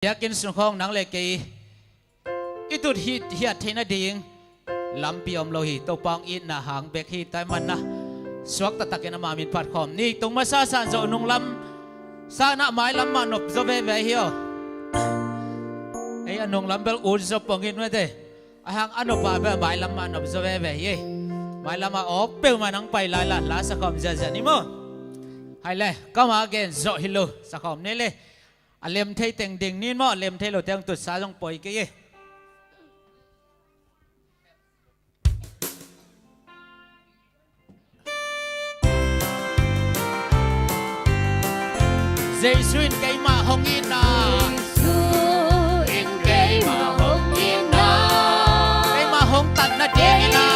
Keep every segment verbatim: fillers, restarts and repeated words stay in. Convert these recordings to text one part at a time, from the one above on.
Biakinn sung khawng nang le kei i tut hi hiat theihna ding lampi om lo hi. Topa hong itna hang bek hi. Tua ahih manin suak taktakin ama min phat khawm ni. Tung masa san zawh nunglam san ah mailam mah nop zaw veve hi aw. Ei a nunglam bel ut zaw pongin mate. A hang a nop a bel mailam mah nop zaw veve hi. Mailam a aw peuhmah nang pai lai la, la sa khawm ziahziah ni maw. Hai le, ka ma gen zawh hi lo, sa khawm ni le. A lem thei teng ding ni maw, a lem thei lo teng tutsa zong poi kei hi. Jesu in keimah hong itna. Jesu in keimah hong itna. Keimah hong tatna dingin ah.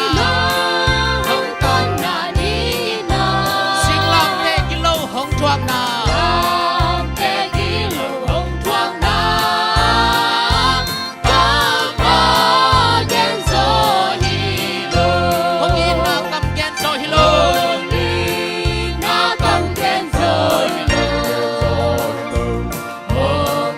Keimah hong tatna dingin ah. Singlamteh gilo hong thuakna. Singlamteh gilo hong thuakna. Kam a gen zo hi lo. Hong itna kam gen zo hi lo. Hong itna kam gen zo hi lo. Hong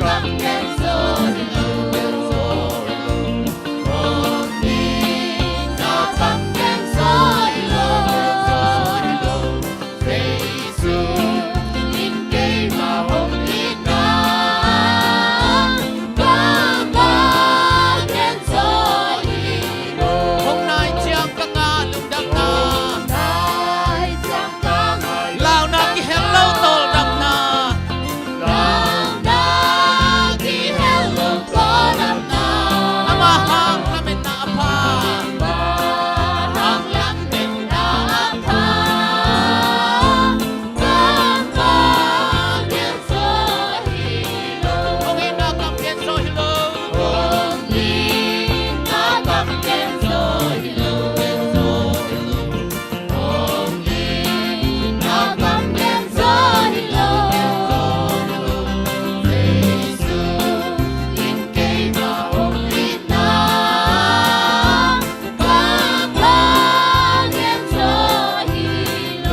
Hong nai ciang ka ngah lungdamna. Hong nai ciang ka ngah lungdamna. Launa kihel lo tawldamna. Launa kihel lo tawldamna. Ama hang lametna a pha. Ama hang lametna a pha.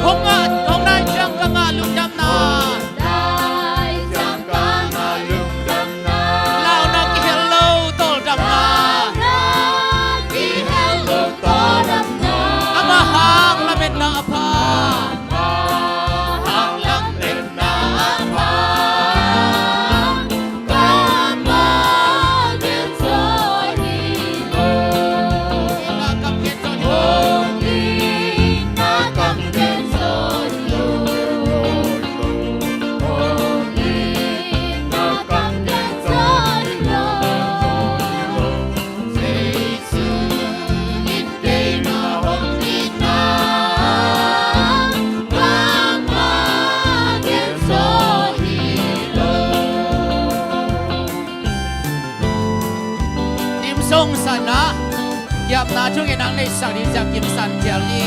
Hong ngah, hong nai ciang ka ngah lungdamna. Launa kihel lo tawldamna. Ama hang lametna a pha. Kim Sung San ah, kiamna thungen ang nei sak ding sia Kim San Thial ni.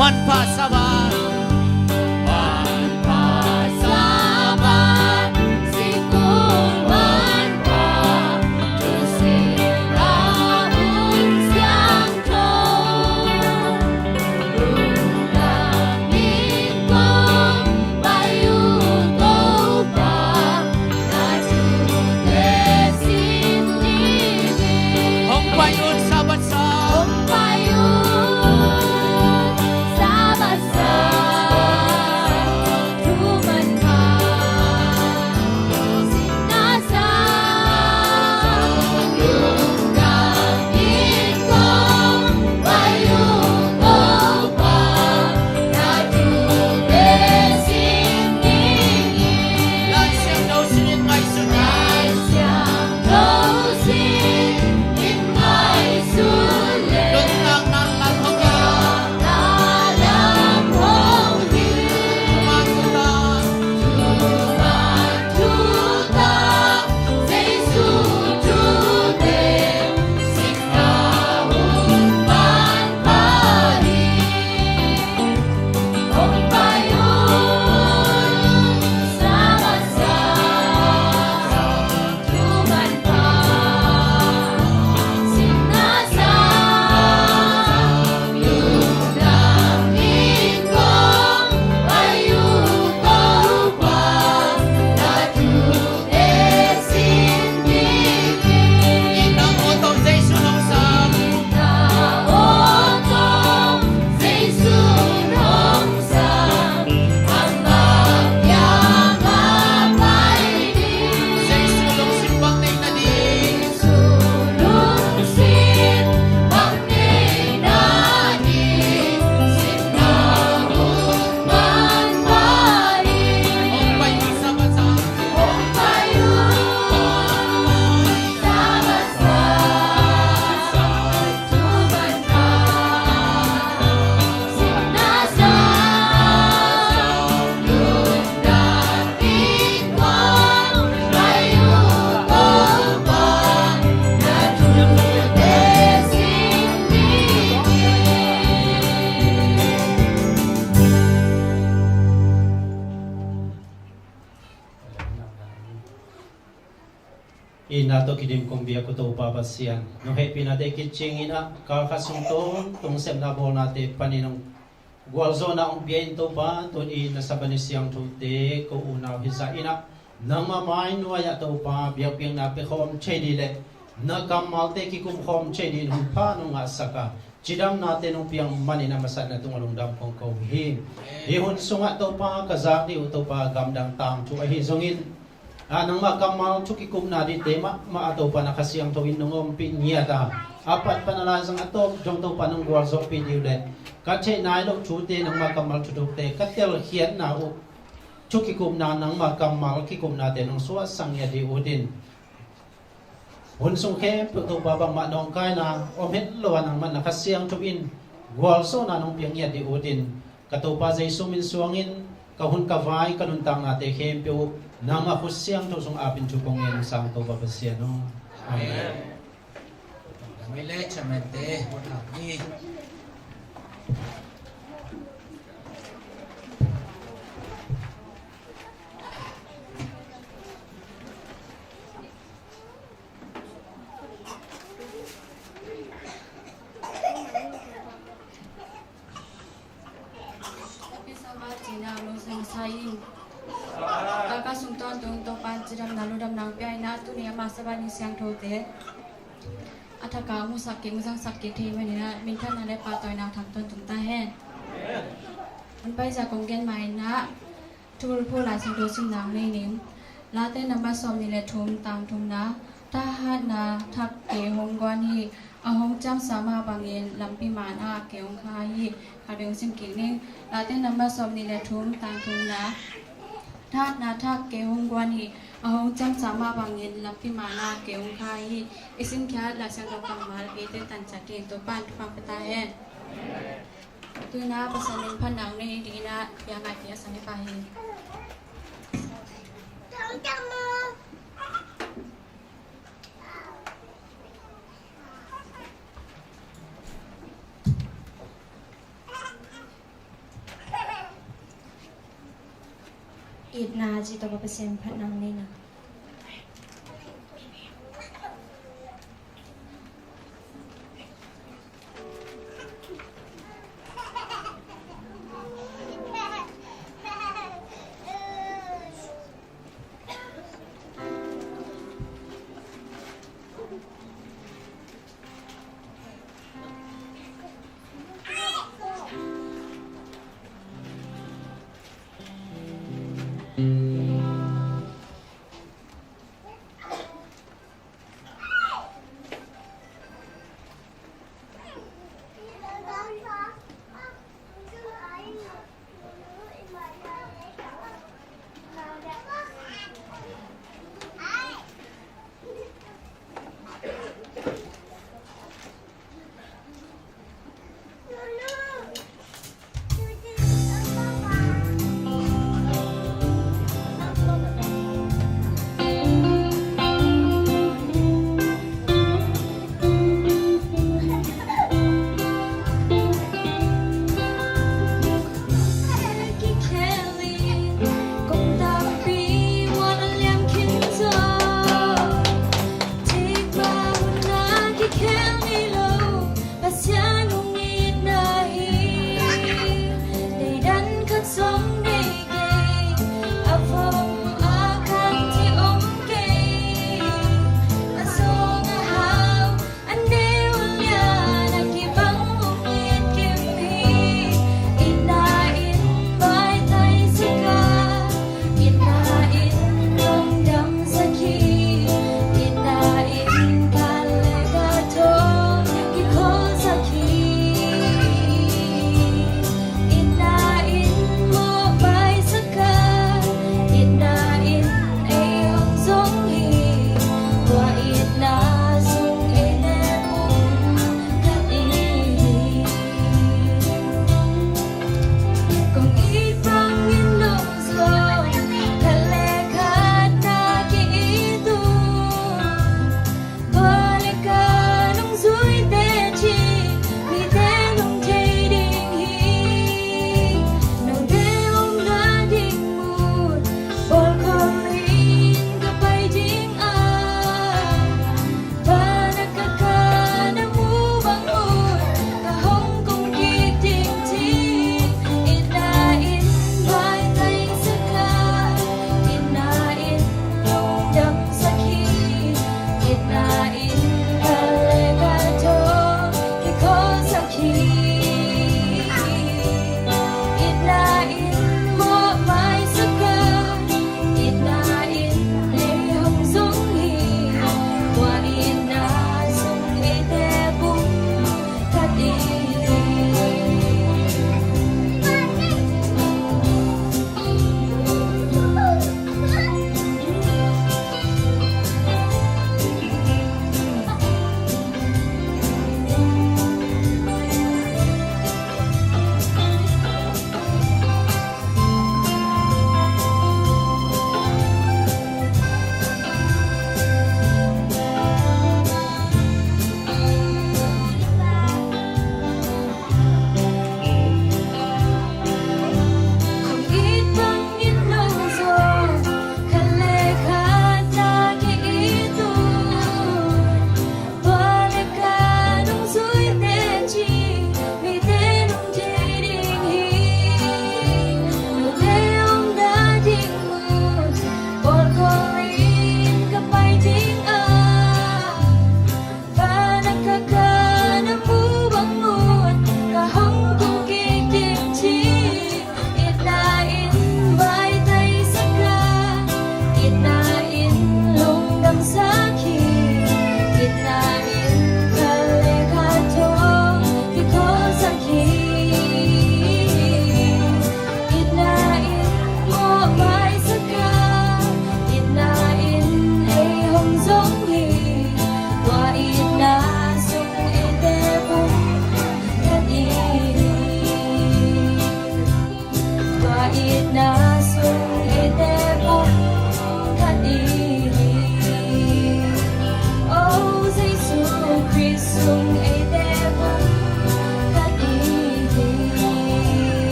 Manpha Sabbath. Manpha Sabbath, sikul manpha, thusilna hun siangtho. Hong pai un Sabbath sang. Itna tawh kidim kong biak ko Topa Pasian, nong hehpihnate kicing in ah, kal khat sung tawntung sepna bawlnate panin nong gualzawhna hong pia in Topa, tuni na Sabbath ni siangthote ko unau hi zah in ah, nangmah mai nuai ah Topa biakpiakna pia khawm thei ding leh na kammalte kikum khawm thei dingin hun pha nong ngahsak a, cidamnate nong piak manin a masa na tungah lungdam kong ko hi. Hih hun sungah Topa ka zak ding uh Topa gamdang tangthu ahi zongin, a, nangmah kammal thu kikupna dingte mahmah a Topa na Kha Siangtho in nong ompih ngiat a, a pat pan a laizang a tawp dong Topa nong gualzawhpih ding uh leh ka theih nai loh thute nangmah kammal thuthukte ka telkhiatna uh thu kikupna nangmah kammal kikupnate nong suahsak ngiat ding uh in. Hun sung khempeuh Topa bangmah nawngkaina om het lo a nangmah na Kha Siangtho in gualzawhna nong piak ngiat ding uh in, ka Topa Jesu min suangin ka hun ka vai ka nuntaknate khempeuh uh nangmah khut siangtho sung apin thu kong ngen sang Topa Pasian aw. Amen. Amen. Ka sung tawntung Topa'n cidamna lungdamna pia in ah, tuni a masa bani siangthote a thak a musak kik muzangsak kik thei manin ah minthanna le pahtawina thang tawntung ta hen. Hun paizah kong gen ma in ah, Thubulphu Lai Siangtho sim nang nei ning. Late nambat sawmnih le thum tang thumna. Thahatna thak kei hong guan hi, a hong ciamsa mah bangin lampi man ah kei hong kha hi. Khat vei hong sim kik ning. Late nambat sawmnih le thum tang thumna. Thahatna thak kei hong guan hi, a hong ciamsa mah bangin lampi man ah kei hong kha hi. I simkhiat Lai Siangtho kammal eite tan ciat ding Topa'n thupha pia ta hen. Tu-in ah Pasian min phatna nei dingin ah, bia ngaihte a sang hi pah hi. Itna ci tawh Pasian phatna nei na.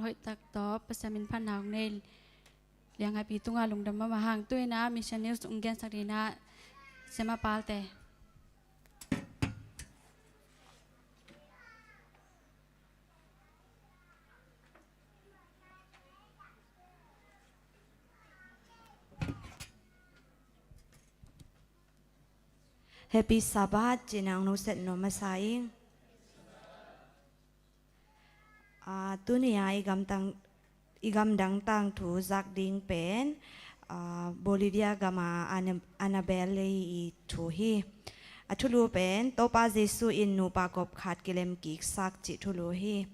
Hoih tak tawh Pasian min phatna hong nei Lianghaipi tungah lungdam mahmah hang. Tu-in ah Mission News hong gensak dingin ah Siama Palte. Happy Sabbath ci-in ah hong nusiat nuam masa ing. Ah, tuni-a i gamtang, i gamdang tangthu zak ding pen, ah, Bolivia gama Ana-, Annabelle i thu hi. A thulu pen Topa Jesu in nupa gawp khat kilem kiksak cih thulu hi.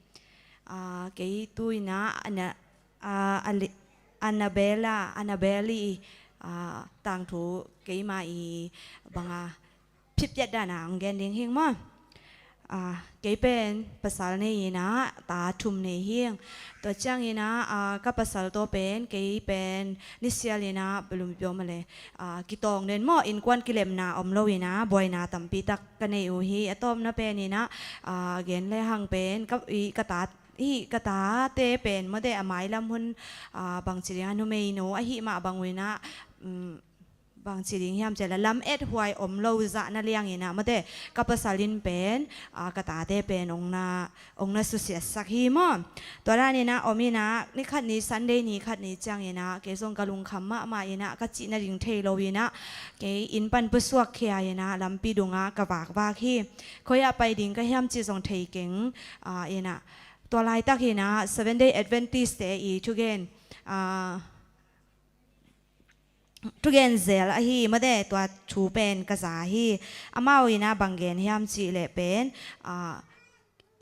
Ah, kei tu-in ah Ana-, ah, Ali-, Annabelle, Annabelle i, ah, tangthu keima i banga phiphiat dana hong gen ding hing maw. Ah, kei pen pasal nei-in ah ta thum nei hing. Tua ciangin ah, ah, ka pasal tawh pen kei pen nisial in ah balum piawm a le, ah, kitawng den maw, innkuan kilemna om lo-in ah buaina tampi tak ka nei uh hi. A tawpna pen in ah, ah, gen le hang pen ka, i, ka ta, i, ka tate pen mawte a mailam hun, ah, bangci ding a numeinu ahih mah bang uh in ah, um, bangci ding hiam cih leh lam ethuai om lo zah na liangin ah mawte ka pasal in pen, ah, ka tate pen hong na, hong na susiatsak hi maw. Tua danin ah om in ah ni khat ni, Sunday ni khat ni ciangin ah kei zong ka lungkham mahmah in ah ka cih nading thei lo-in ah kei inn pan pusuak khia in ah lampi dungah ka vakvak hi. Koi-ah pai ding ka hiam cih zong thei keng, ah, in ah tua laitakin ah Seven Day Adventist-te i thugen, ah, thugen zel ahi mawte tua thu pen ka za hi. Amau in ah bang gen hiam cih leh pen, ah,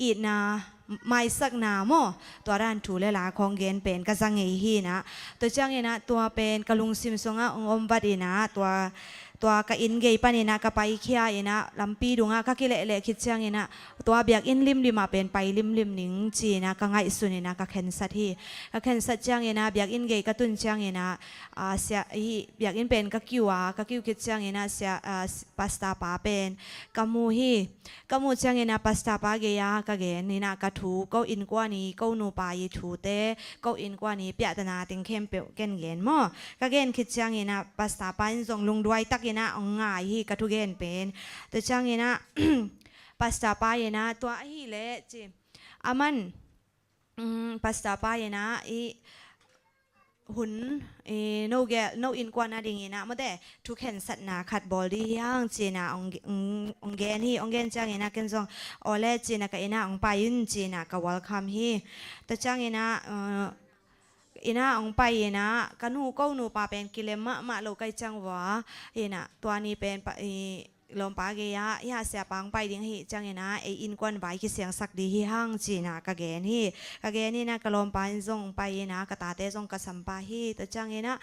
itna maisakna maw, tua dan thu le la khawng gen pen ka za ngei hi in ah. Tua ciangin ah tua pen ka lungsim sungah hong om vat in ah tua, tua ka inn gei panin ah ka paikhia in ah lampi dungah ka kilehleh khit ciangin ah tua biakinn limlim ah pen pai limlim ning ci-in ah ka ngaihsun in ah ka khensat hi. Ka khensat ciangin ah biakinn gei ka tun ciangin ah, ah, sia, hi, biakinn pen ka kiu a, ka kiu khit ciangin ah sia, ah, s-, pastor pa pen ka mu hi. Ka mu ciangin ah pastor pa gei-ah ka gen in ah ka thu, ko innkuan i, ko nupa i thute, ko innkuan i piahtana teng khempeuh ken gen maw. Ka gen khit ciangin ah pastor pa in zong lungduai takin ah hong ngai hi ka thugen pen. Tua ciangin ah pastor pa in ah tua ahih leh ci, aman, um, pastor pa in ah i hun, i, no gel, no innkuan a dingin ah mawte thu khensatna khat bawl ding hi hang ci-in ah hong, hong, hong gen hi. Hong gen ciangin ah ken zong aw le ci-in ah ka inn ah hong pai un ci-in ah ka welcome hi. Tua ciangin ah, uh, inn ah hong pai in ah ka nu, ko nupa pen kilem mahmah lo ka hih ciang vua in ah tua ni pen pa, i, lawmpa gei-ah, hia, siapa hong pai ding ahih ciangin ah ei innkuan vai kisiangsak ding hi hang ci-in ah ka gen hi. Ka gen in ah ka lawmpa in zong hong pai in ah ka tate zong ka sampah hi. Tua ciangin ah,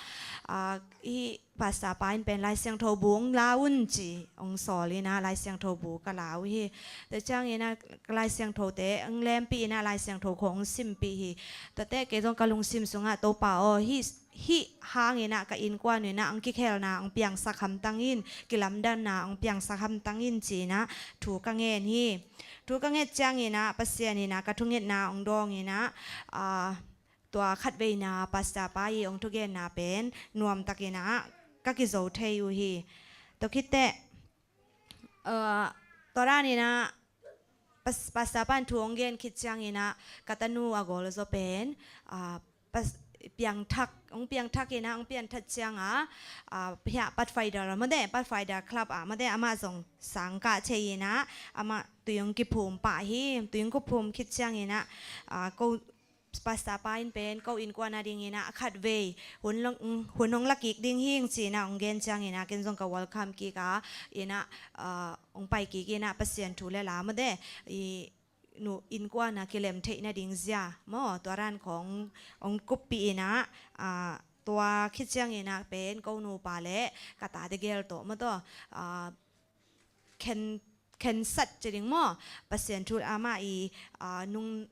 ah, hih pastor pa in pen Lai Siangtho bu hong la un ci hong sawl in ah Lai Siangtho bu ka la uh hi. Tua ciangin ah Lai Siangthote hong lempih in ah Lai Siangtho khawng hong simpih hi. Tuate kei zong ka lungsim sungah Topa aw, hih hih hangin ah ka innkuan in ah hong kikhelna hong piangsak hamtang in, kilamdanna hong piangsak hamtang in ci-in ah thu ka ngen hi. Thu ka nget ciangin ah Pasian in ah ka thungetna hong dawng in ah, ah, tua khatveina pastor pa i hong thugenna pen nuamtakin ah ka kizo thei uh hi. Tua khit teh, ah, tua danin ah pas-, pastor pa in thu hong gen khit ciangin ah ka tanu a gawlzaw pen, ah, pas-, piangthak, hong piangthak in ah, hong piangthak ciang ah, ah, hia, Pathfinder ah mawte, Pathfinder Club ah mawte amah zong sang kah thei in ah amah tui hong kiphum pah hi. Tui hong kiphum khit ciangin ah, ah, ko pastor pa in pen ko innkuan a dingin ah khatvei hun long, hun hong la kik ding hing ci-in ah hong gen ciangin ah ken zong ka welcome kik a, in ah, ah, hong pai kik in ah Pasian thu le la mawte i nu innkuan a kilem theih nading zia maw, tua dan khawng hong kuppih in ah, ah, tua khit ciangin ah pen ko nupa le ka tate gel tawh maw tawh, ah, khen, khensat ci ding maw, Pasian thu amah i, ah, nung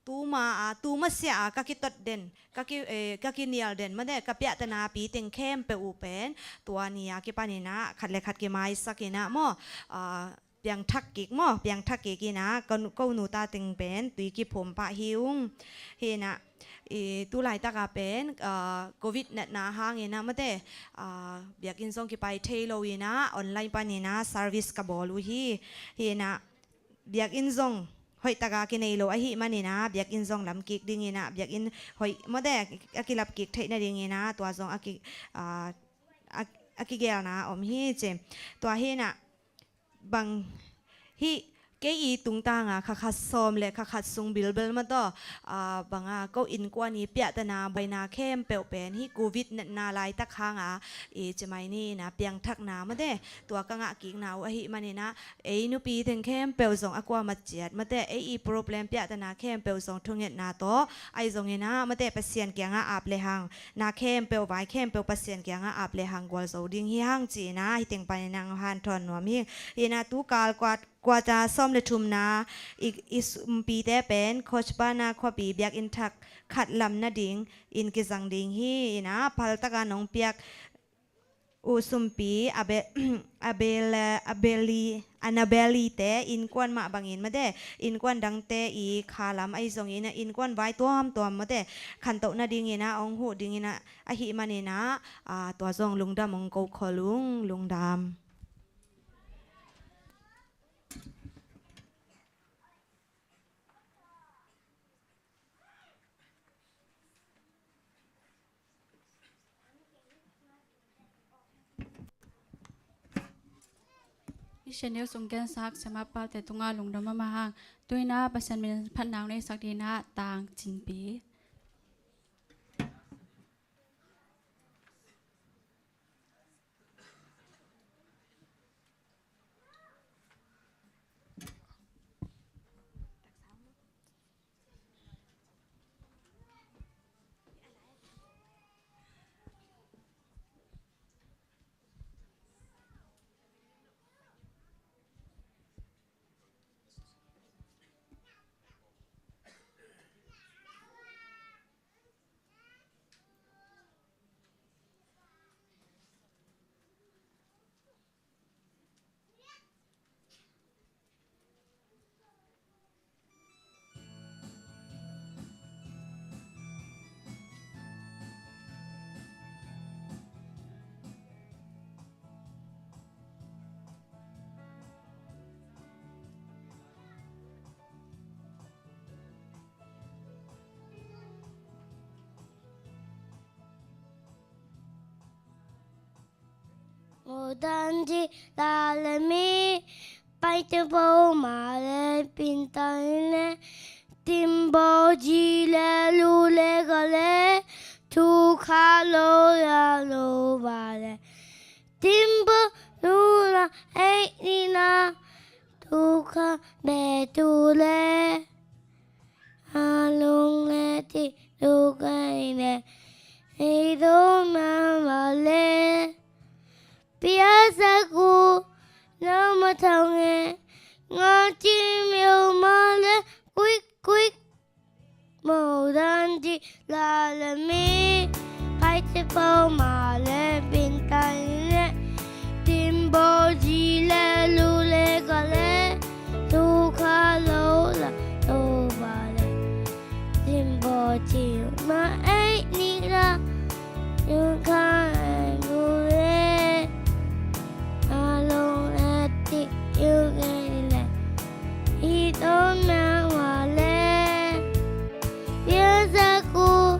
tuma, ah, tuma sia, ah, ka kitot den, ka ki, eh, ka kinial den mawte, ka piahtana pi teng khempeuh uh pen tua ni a kipan in ah khat le khat kimaisak in ah maw, ah, piangthak kik maw, piangthak kik inah ko, ko nu ta teng pen tui kiphum pah hi ung. Hi inah i tu laitaka pen, ah, covid natna hangin ah mate, ah, biakinn zong kipai thei lo inah online panin ah service ka bawl uh hi. Hi inah biakinn zong hoihtaka kinei lo ahih manin ah biakinn zong lam kik dingin ah biakinn hoih mate a kilap kik theih nadingin ah tua zong a ki, ah, a, a kigelna om hi ci. Tua hi inah bang hih kei i tungtanga kha khat sawm le kha khat sung bilbel mataw, ah, banga ko innkuan i piahtana buaina khempeuh pen hih covid natna laitak hanga i cimai ni inah piangthakna mate tua ka ngah kikna uh ahih manin ah ei nupi teng khempeuh zong a kuamah ciat mate ei i problem piahtana khempeuh zong thungetna tawh ahi zongin ah mate Pasian kiangah ap lehang na khempeuh vai khempeuh Pasian kiangah ap lehang gualzo ding hi hang ci inah hih teng panin ah hong hanthawn nuam hi. Hi inah tu kal kua, kuata sawm le thumna i, i sumpite pen Cochabamba khuapi biakinn thak khat lam nadingin kizang ding hi inah phaltaka nong piak uh sumpi Abe, Abel, Abeli, Anabeli te innkuan mah bangin mate innkuan dangte i kha lam ahi zongin ah innkuan vai tuamtuam mate khantoh nadingin ah hong huh dingin ah ahih manin ah, ah, tua zong lungdam hong ko khol ung. Lungdam. I sianeu sung gensak siamah pate tungah lungdam mahmah hang. Tu inah Pasian min phatna hong neisak dingin ah Tang Cinpi. Modern Cila le mi paite po ma le pinta le timbo ji le lu le ga le tu kha lo ya lo ba le timbo lu la ei ni na tu kha be tu le. A lung le ti lu kai le ei do ma ma le. Pia sa ku na ma thang e nga ti miu ma le quick quick. Modern Cila le mi paite po ma le pinta le timbo ji le lu le ga le tu kha lo la lo ba le timbo ji ma ei ni la tu kha lu le a lo le ti yu le i to na wa le. Pia sa ku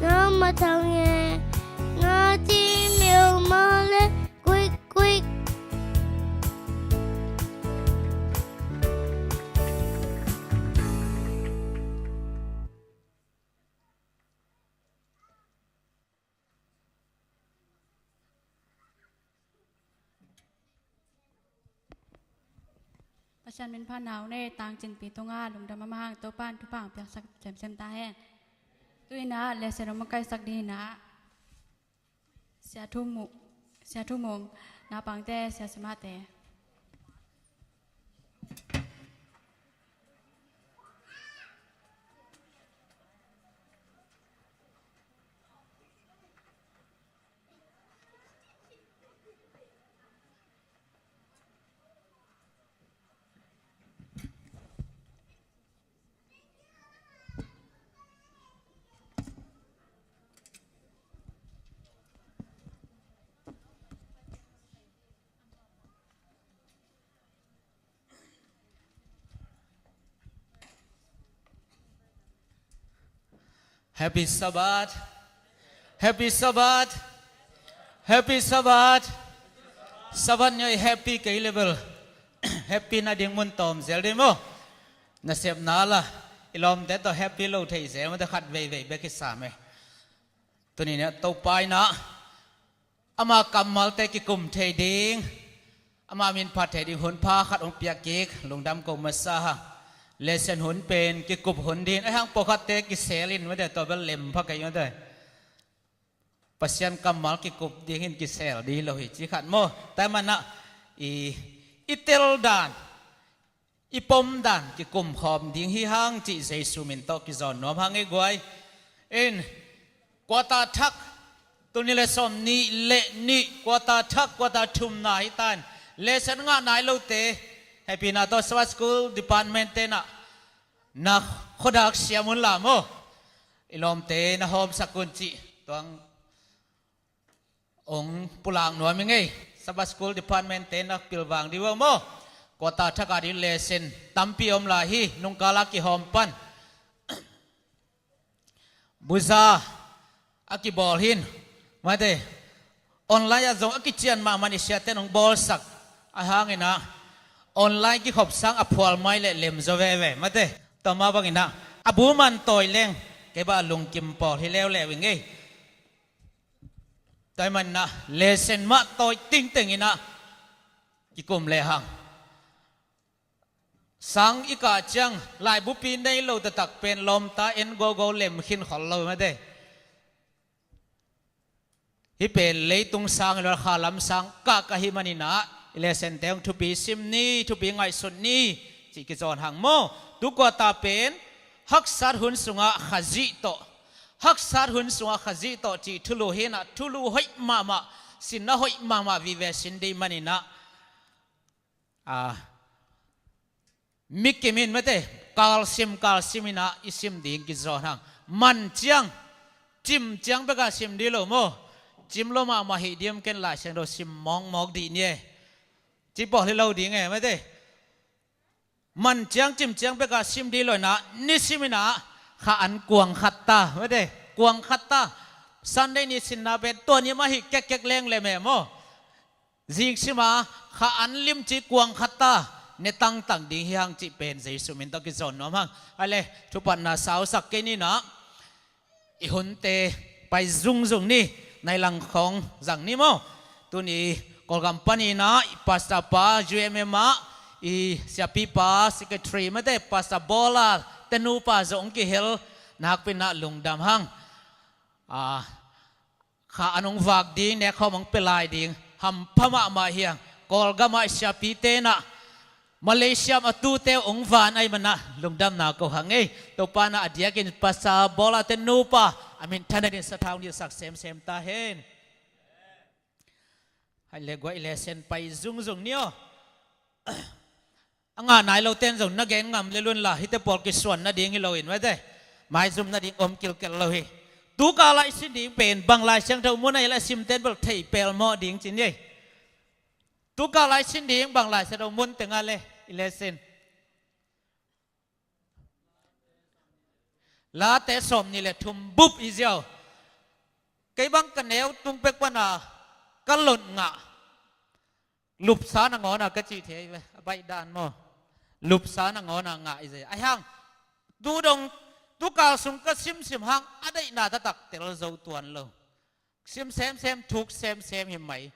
na ma thang e nga ti miu ma le quick quick. Pasian min phatna hong nei Tang Cinpi tungah lungdam mahmah hang. Topa'n thupha hong piaksak semsem ta hen. Tu inah le se lo ma kai sak dingin ah Sia Thu Mung, Sia Thu Mung, naupangte, sia siamahte. Happy Sabbath. Happy Sabbath. Happy Sabbath. Sabbath ni a i happy kei le bel happy nading mun tawm zel ding maw? Nasepna la i lawmte tawh happy lo thei zel mate, khat veivei bek hi sam e. Tuni-in ah Topa in ah ama kammalte kikum thei ding, ama min phat thei ding hun pha khat hong piak kik lungdam ko masa hang. Lesson hun pen kikup hun ding, ahih hang pawlkhatte kisel in mate, tua bel lem pha kei mate. Pasian kammal kikup ding in kisel ding lo hi ci khat maw? Tua ahih manin ah i, i tel dan, i pom dan kikum khawm ding hi hang cih Jesu min tawh kizawn nuam hang ei guai. In, quarter thak, tul nih le sawmnih le nih quarter thak, quarter thumna hi ta in, lesson ngah nai lote, hehpihna tawh Sabbath School Department te in ah na khuadak siam un la maw? I lawmte na hawmsak un cih tuang hong pulak nuam ing ei. Sabbath School Department te na pilvang dih uh maw? Quarter thak a ding lesson tampi om lai hi, nungkal a kihawm pan. Buza a kibawl hi in mate, online ah zong a kician mahmah in i siate in hong bawlsak. Ahih hangin ah online kikhop sang a phual mai leh lem zaw veve mate. Tua mah bangin ah a bu man tawi leng kei bang a lungkim pawl hi leuleu ing ei. Tua ahih manin ah lesson mah tawi tingteng in ah kikum le hang. Sang i kah ciang laibupi nei lo taktak pen lawmta en gogo lem khin khol lo mate. Hih pen leitung sang hi lo, khalam sang kah ka hih manin ah i lesson te hong thupi sim ni, thupi ngaihsut ni cih kizawn hang maw? Tu quarter pen haksat hun sungah Khazih tawh, haksat hun sungah Khazih tawh cih thulu hi in ah, thulu hoih mahmah, sinna hoih mahmah vive sin ding manin ah, a, mi kim in mate, kalsim kalsim in ah i sim ding kizawn hang. Man ciang, cim ciang bek a sim ding lo maw? Cim lua mahmah hi diam, ken Lai Siangtho sim mawkmawk dih ni e, ci pawl hi lo ding e mate. Man ciang cim ciang bek a sim ding lo in ah, nisim in ah kha an kuang khat ta mate, kuang khat ta. Sunday ni sinna pen tua ni mah hi kekkek leng lem e maw? Zing sim a kha an limci kuang khat ta ne tangtang ding hi hang cih pen Jesu min tawh kizawn nuam hang. Ai le, thupatna sausak kei ni in ah, i hunte pai zungzung ni, nai lang khawng zang ni maw? Tuni Kawlgam panin ah i pastor pa U M M ah, i siapipa secretary mate, pastor Bawla te nupa zong kihel nakpi in ah lungdam hang. A, kha an hong vak ding, nek khawm hong pia lai ding hampha mahmah hi hang. Kawlgam ah i siapite in ah Malaysia mah a tute hong van ahih manin ah lungdamna ko hang ei. Topa in ah a diakin pastor Bawla te nupa a minthanna dingin sathau hong nilhsak semsem ta hen. Hai le guai, lesson pai zungzung ni aw. A ngah nai lote in zong na gen ngam lel un la, hihte pawl kisuan nading hi lo in mate, maizum nading om kilkel lo hi. Tu kal a i sin ding pen bang Lai Siangtho mun ah i la simte in bel thei pelmawh ding ci ni ei. Tu kal a i sin ding bang Lai Siangtho mun teng ah le i lesson? Late sawmnih le thum bup hi ziau. Kei bang ka neu tung pek pan a ka lon ngah. Lupsa nangawn a ka cih thei ve, a baih dan maw? Lupsa nangawn a ngah hi zia. Ahih hang tu dong, tu kal sung ka simsim hang a deihna taktak tel zo tuan lo. Sim semsem, thuk semsem hi mai.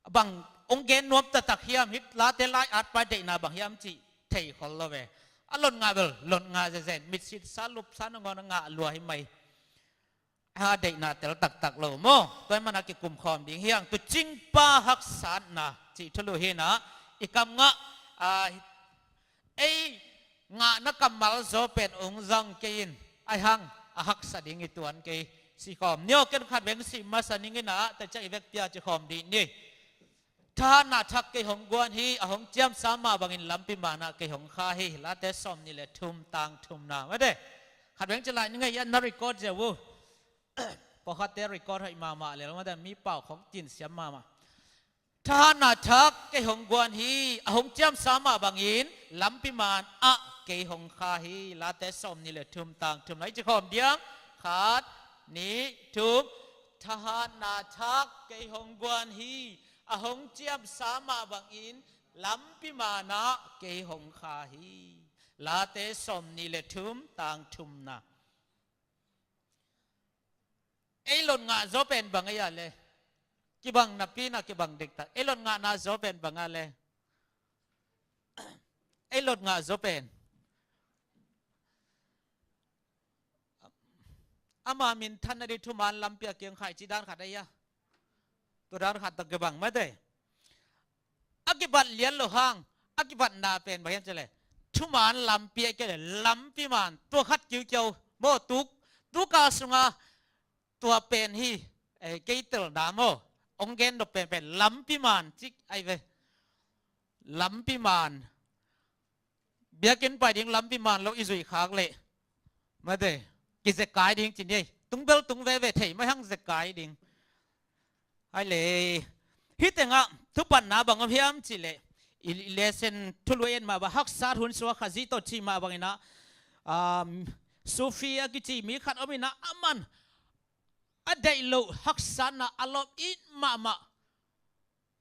Bang hong gen nuam taktak hiam, hih late lai-at pa deihna bang hiam cih thei khol lo ve. A lon ngah bel lon ngah zenzen, mitsit sa lupsa nangawn a ngah lua hi mai. A deihna tel taktak lo maw? Tua ahih manin ah kikum khawm ding hi hang. Tuucingpa haksatna cih thulu hi in ah, i kam ngah, a, ei ngahna kammal zaw pen hong zang kei in, ahih hang a haksa ding i tuan kei. Sih khawm ni aw, ken khat veng sih masa ning in ah, tua ciang i vekpi a ci khawm dih ni. Thahatna thak kei hong guan hi, a hong ciamsa mah bangin lampi man ah kei hong kha hi. Late sawmnih le thum, tang thumna mate. Khat veng ci lai ning ei, a na record zia uh. Pawlkhatte record hoih mahmah lel mate, mi pau khong tin siam mahmah. Thahatna thak kei hong guan hi, a hong ciamsa mah bangin lampi man ah kei hong kha hi. Late sawmnih le thum, tang thumna i ci khawm diam? Khat, nih, thum. Thahatna thak kei hong guan hi. A hong ciamsa mah bangin lampi manah kei hong kha hi. Late sawmnih le thum, tang thumna. Ei lot ngah zaw pen bang ei a le? Kibang napi na kibang diktak. Ei lot ngahna zaw pen bang a le? Ei lot ngah zaw pen ama minthanna ding thuman lampi a kiang khai ci dan khat ahi a. Tua dan khat tawh kibang mate. A kibat lian lo hang, a kibatna pen bang hiam ci le? Thuman lampi a kia le lampi man tua khat kiukiau maw, tuk, tuka sunga tua pen hi. Eh, kei telna maw, ong gen dok penpen lampi man cik ai ve. Lampi man. Biakinn pai ding lampi man lo i zuih khak leh mate, kizekai ding ci ni ei. Tung bel tung veve thei mai hang zekai ding. Hai le. Hih tengah thupatna bang om hiam ci leh, i, i lesson thulu en mah bang, haksat hun sua Khazih tawh ci mah bangin ah, um, Sufi a kici mi khat om in ah, aman a deih loh haksatna a lawm it mahmah,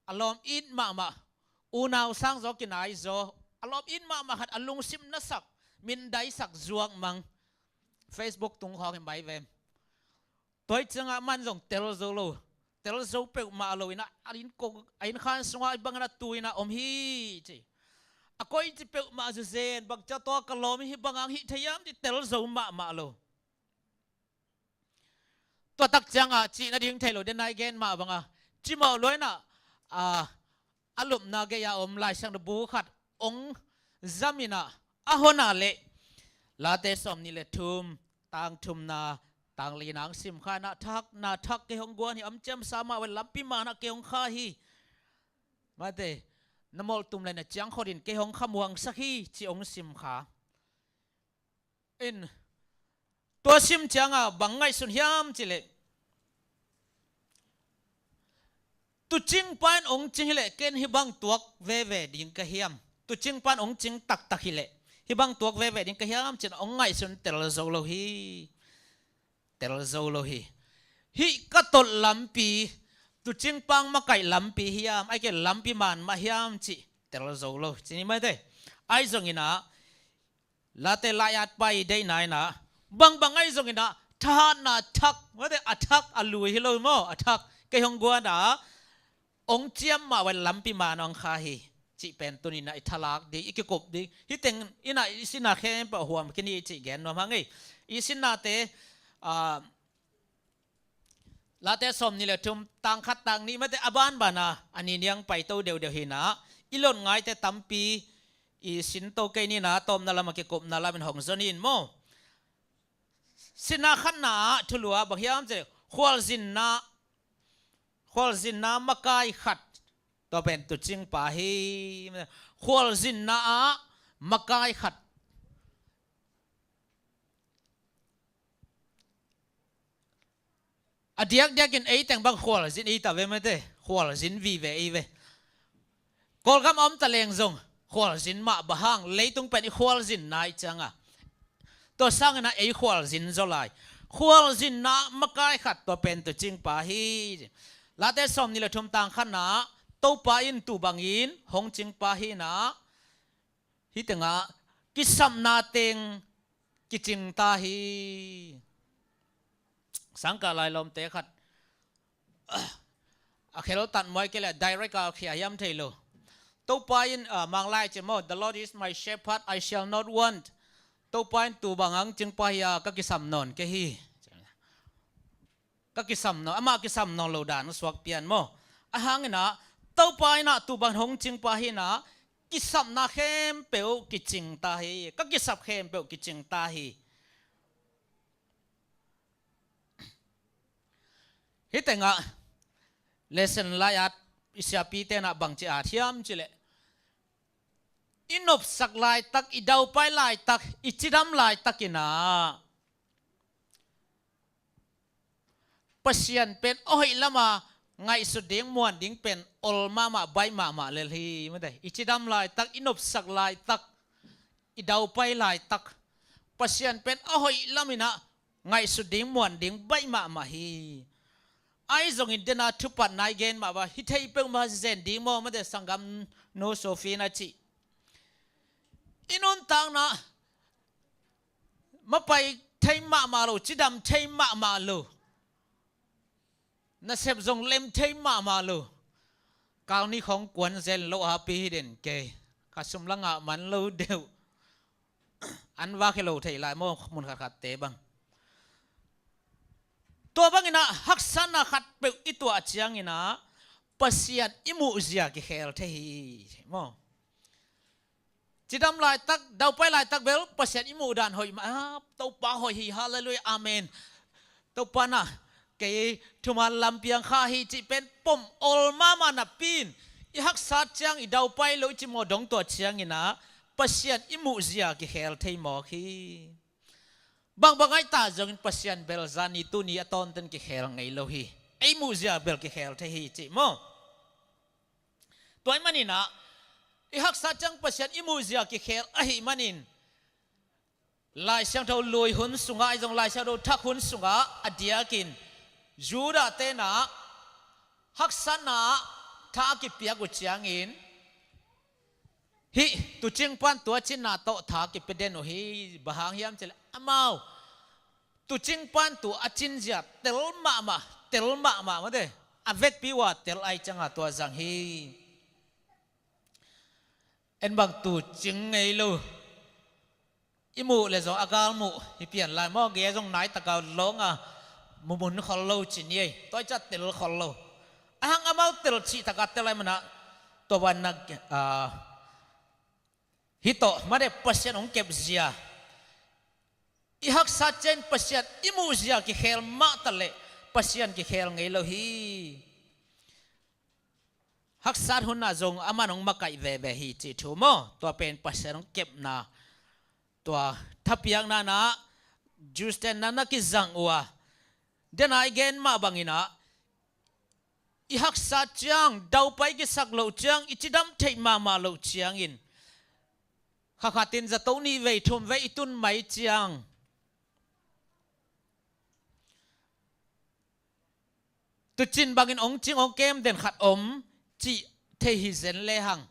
a lawm it mahmah, unau sang zaw kinai zaw, a lawm it mahmah khat a lungsim nasak, mindaisak zuak mang. Facebook tung khawng hi mai vem. Tua hi ciangah aman zong tel zo lo, tel zo peuhmah lo in ah, a inn ko, a inn khan sungah i bangin a tu in ah om hi ci. A koici peuhmah zuzen, bang cia tua ka lawm hi, bang hang hih thei hiam ci tel zo mahmah lo. Tua tak ciangah cih nading thei lo den a i gen mah banga, cimawh lua in ah, a, a lupna gei-a om Lai Siangtho bu khat ong zam in ah, a hon a leh Late sawmnih le thum, tang thumna, tang lina hong sim kha in ah, thahatna thak kei hong guan hi, a hong ciamsa mah bangin lampi manah kei hong kha hi. Mate, na molh tum le na ciangkhot in kei hong khamuangsak hi ci ong sim kha. In, tua sim cianga bang ngaihsun hiam ci leh, tuucing pa in ong cing hi leh ken hih bang tuak veve ding ka hiam? Tuucing pa in ong cing taktak hi leh hih bang tuak veve ding ka hiam ci-in ong ngaihsun, tel zo lo hi. Tel zo lo hi. Hih ka tolh lampi, tuucing pa ong makaih lampi hiam, ahih kei leh lampi man mah hiam cih tel zo lo ci ni mate. Ahi zongin ah, Late lai-at pa i deihna in ah, bangbang ahi zongin ah, thahatna thak, mate, a thak, a lui hi lo maw, a thak kei hong guan a, ong ciam mah bangin lampi man ong kha hi cih pen tuni in ah i thalak ding, i kikup ding. Hih teng in ah i sinna khempeuh huam khin hi cih gen nuam hang ei. I sinnate, ah, Late sawmnih le thum, tang khat, tang nih, mate, a banbana a ni niang paito deuhdeuh hi in ah, i lot ngaite tampi i sinto kei ni in ah, tawpna lam a kikupna lam in hong zon in maw. Sinna khatna ah thulu ah bang hiam ci leh, khualzinna, khualzinna makai khat, tua pen tuucing pa hi. Khualzinna ah makai khat. A diakdiakin ei teng bang khualzin ei ta ve mate, khualzin vive ei ve. Kawlgam a om ta leng zong khualzin mah bang hang, leitung pen i khualzinna i cianga, tua sangin ah ei khualzin zaw lai. Khualzinna makai khat, tua pen tuucing pa hi. Late sawmnih le thum, tang khatna ah, Topa in tuu bangin hong cing pa hi in ah, hih tengah kisapna teng kicing ta hi. Sangkah lai lawmte khat, a kheltat muai kei leh direct a khia hiam thei lo. Topa in, ah, Manglai ci maw, "The Lord is my shepherd, I shall not want." Topa in tuu bang hong cing pa hi a, ka kisam nawn kei hi. Ka kisam nawn, amah kisam nawn lo dan suak pian maw. Ahang in ah, Topa in ah tuu bang hong cing pa hi in ah, kisapna khempeuh kicing ta hi, ka kisap khempeuh kicing ta hi. Hih tengah lesson lai-at i siapite in ah bangci at hiam ci leh, i nopsak laitak, i daupai laitak, i cidam laitak in ah, Pasian pen a hoih lama ngaihsut ding, muan ding pen ol mahmah, baih mahmah lel hi. Mate, i cidam laitak, i nopsak laitak, i daupai laitak, Pasian pen a hoih lam in ah ngaihsut ding, muan ding baih mahmah hi. Ahi zongin dena thupatna i gen mah bang, hi thei peuhmah zen ding maw, mate, sanggam nu Sophie na cih. I nuntakna mapai thei mahmah lo, cidam thei mahmah lo, nasep zong lem thei mahmah lo. Kal ni khong kuan zen lo a pi hi den kei. Ka sum la ngah man lo deuh. An vak hi lo thei lai maw, mun khatkhatte bang. Tua bangin ah haksatna khatpeuh i tuah ciangin ah Pasian i muhzia kikhel thei hi maw. Cidam laitak, daupai laitak bel Pasian i muh dan hoih mah, ah, Topa hoih hi, halleluiah, amen. Topa na, kei thuman lam piang kha hi cih pen pom ol mahmah napi-in, i haksa ciang, i daupai lo i cimawh dong tua ciangin ah Pasian i muhzia kikhel thei mawk hi. Bangbang ahi ta zongin Pasian bel zani tuni a tawntung kikhel ngei lo hi. Ei muhzia bel kikhel thei hi cih maw. Tua ahih manin ah i haksa ciang Pasian i muhzia kikhel ahih manin, Lai Siangtho lui hun sungah, ahi zong Lai Siangtho thak hun sungah a diakin Judah te in ah haksatna ah tha a kipiak uh ciangin, hih tuucing pan tua cinna tawh tha kipia den uh hi. Bang hang hiam cih leh amau tuucing pan tua a cinzia tel mahmah, tel mahmah, mate, a vekpi uh a tel ahih ciangin tua zang hi. En bang tuucing ngei lo i muh leh zong a gal muh hi pian lai maw, gei zong nai taka lawng a mumun khol lo ci ni ei, tua ciang tel khol lo. A hang amau tel cih taka tel ahih manin ah tua bang na, ah, hih tawh, mate, Pasian hong kepzia. I haksa ciang Pasian i muhzia kikhel mah ta leh Pasian kikhel ngei lo hi. Haksat hun ah zong aman hong makaih veve hi cih thu maw. Tua pen Pasian hong kepna, tua thapiakna in ah Jews te in ah na kizang uh a, den a i gen mah bangin ah i haksa ciang, daupai kisak loh ciang, i cidam theih mahmah loh ciangin, kha khatin zato nih vei, thum vei i tun mai ciang, tuucin bangin hong cing, hong kem den khat om cih thei hi zen lehang,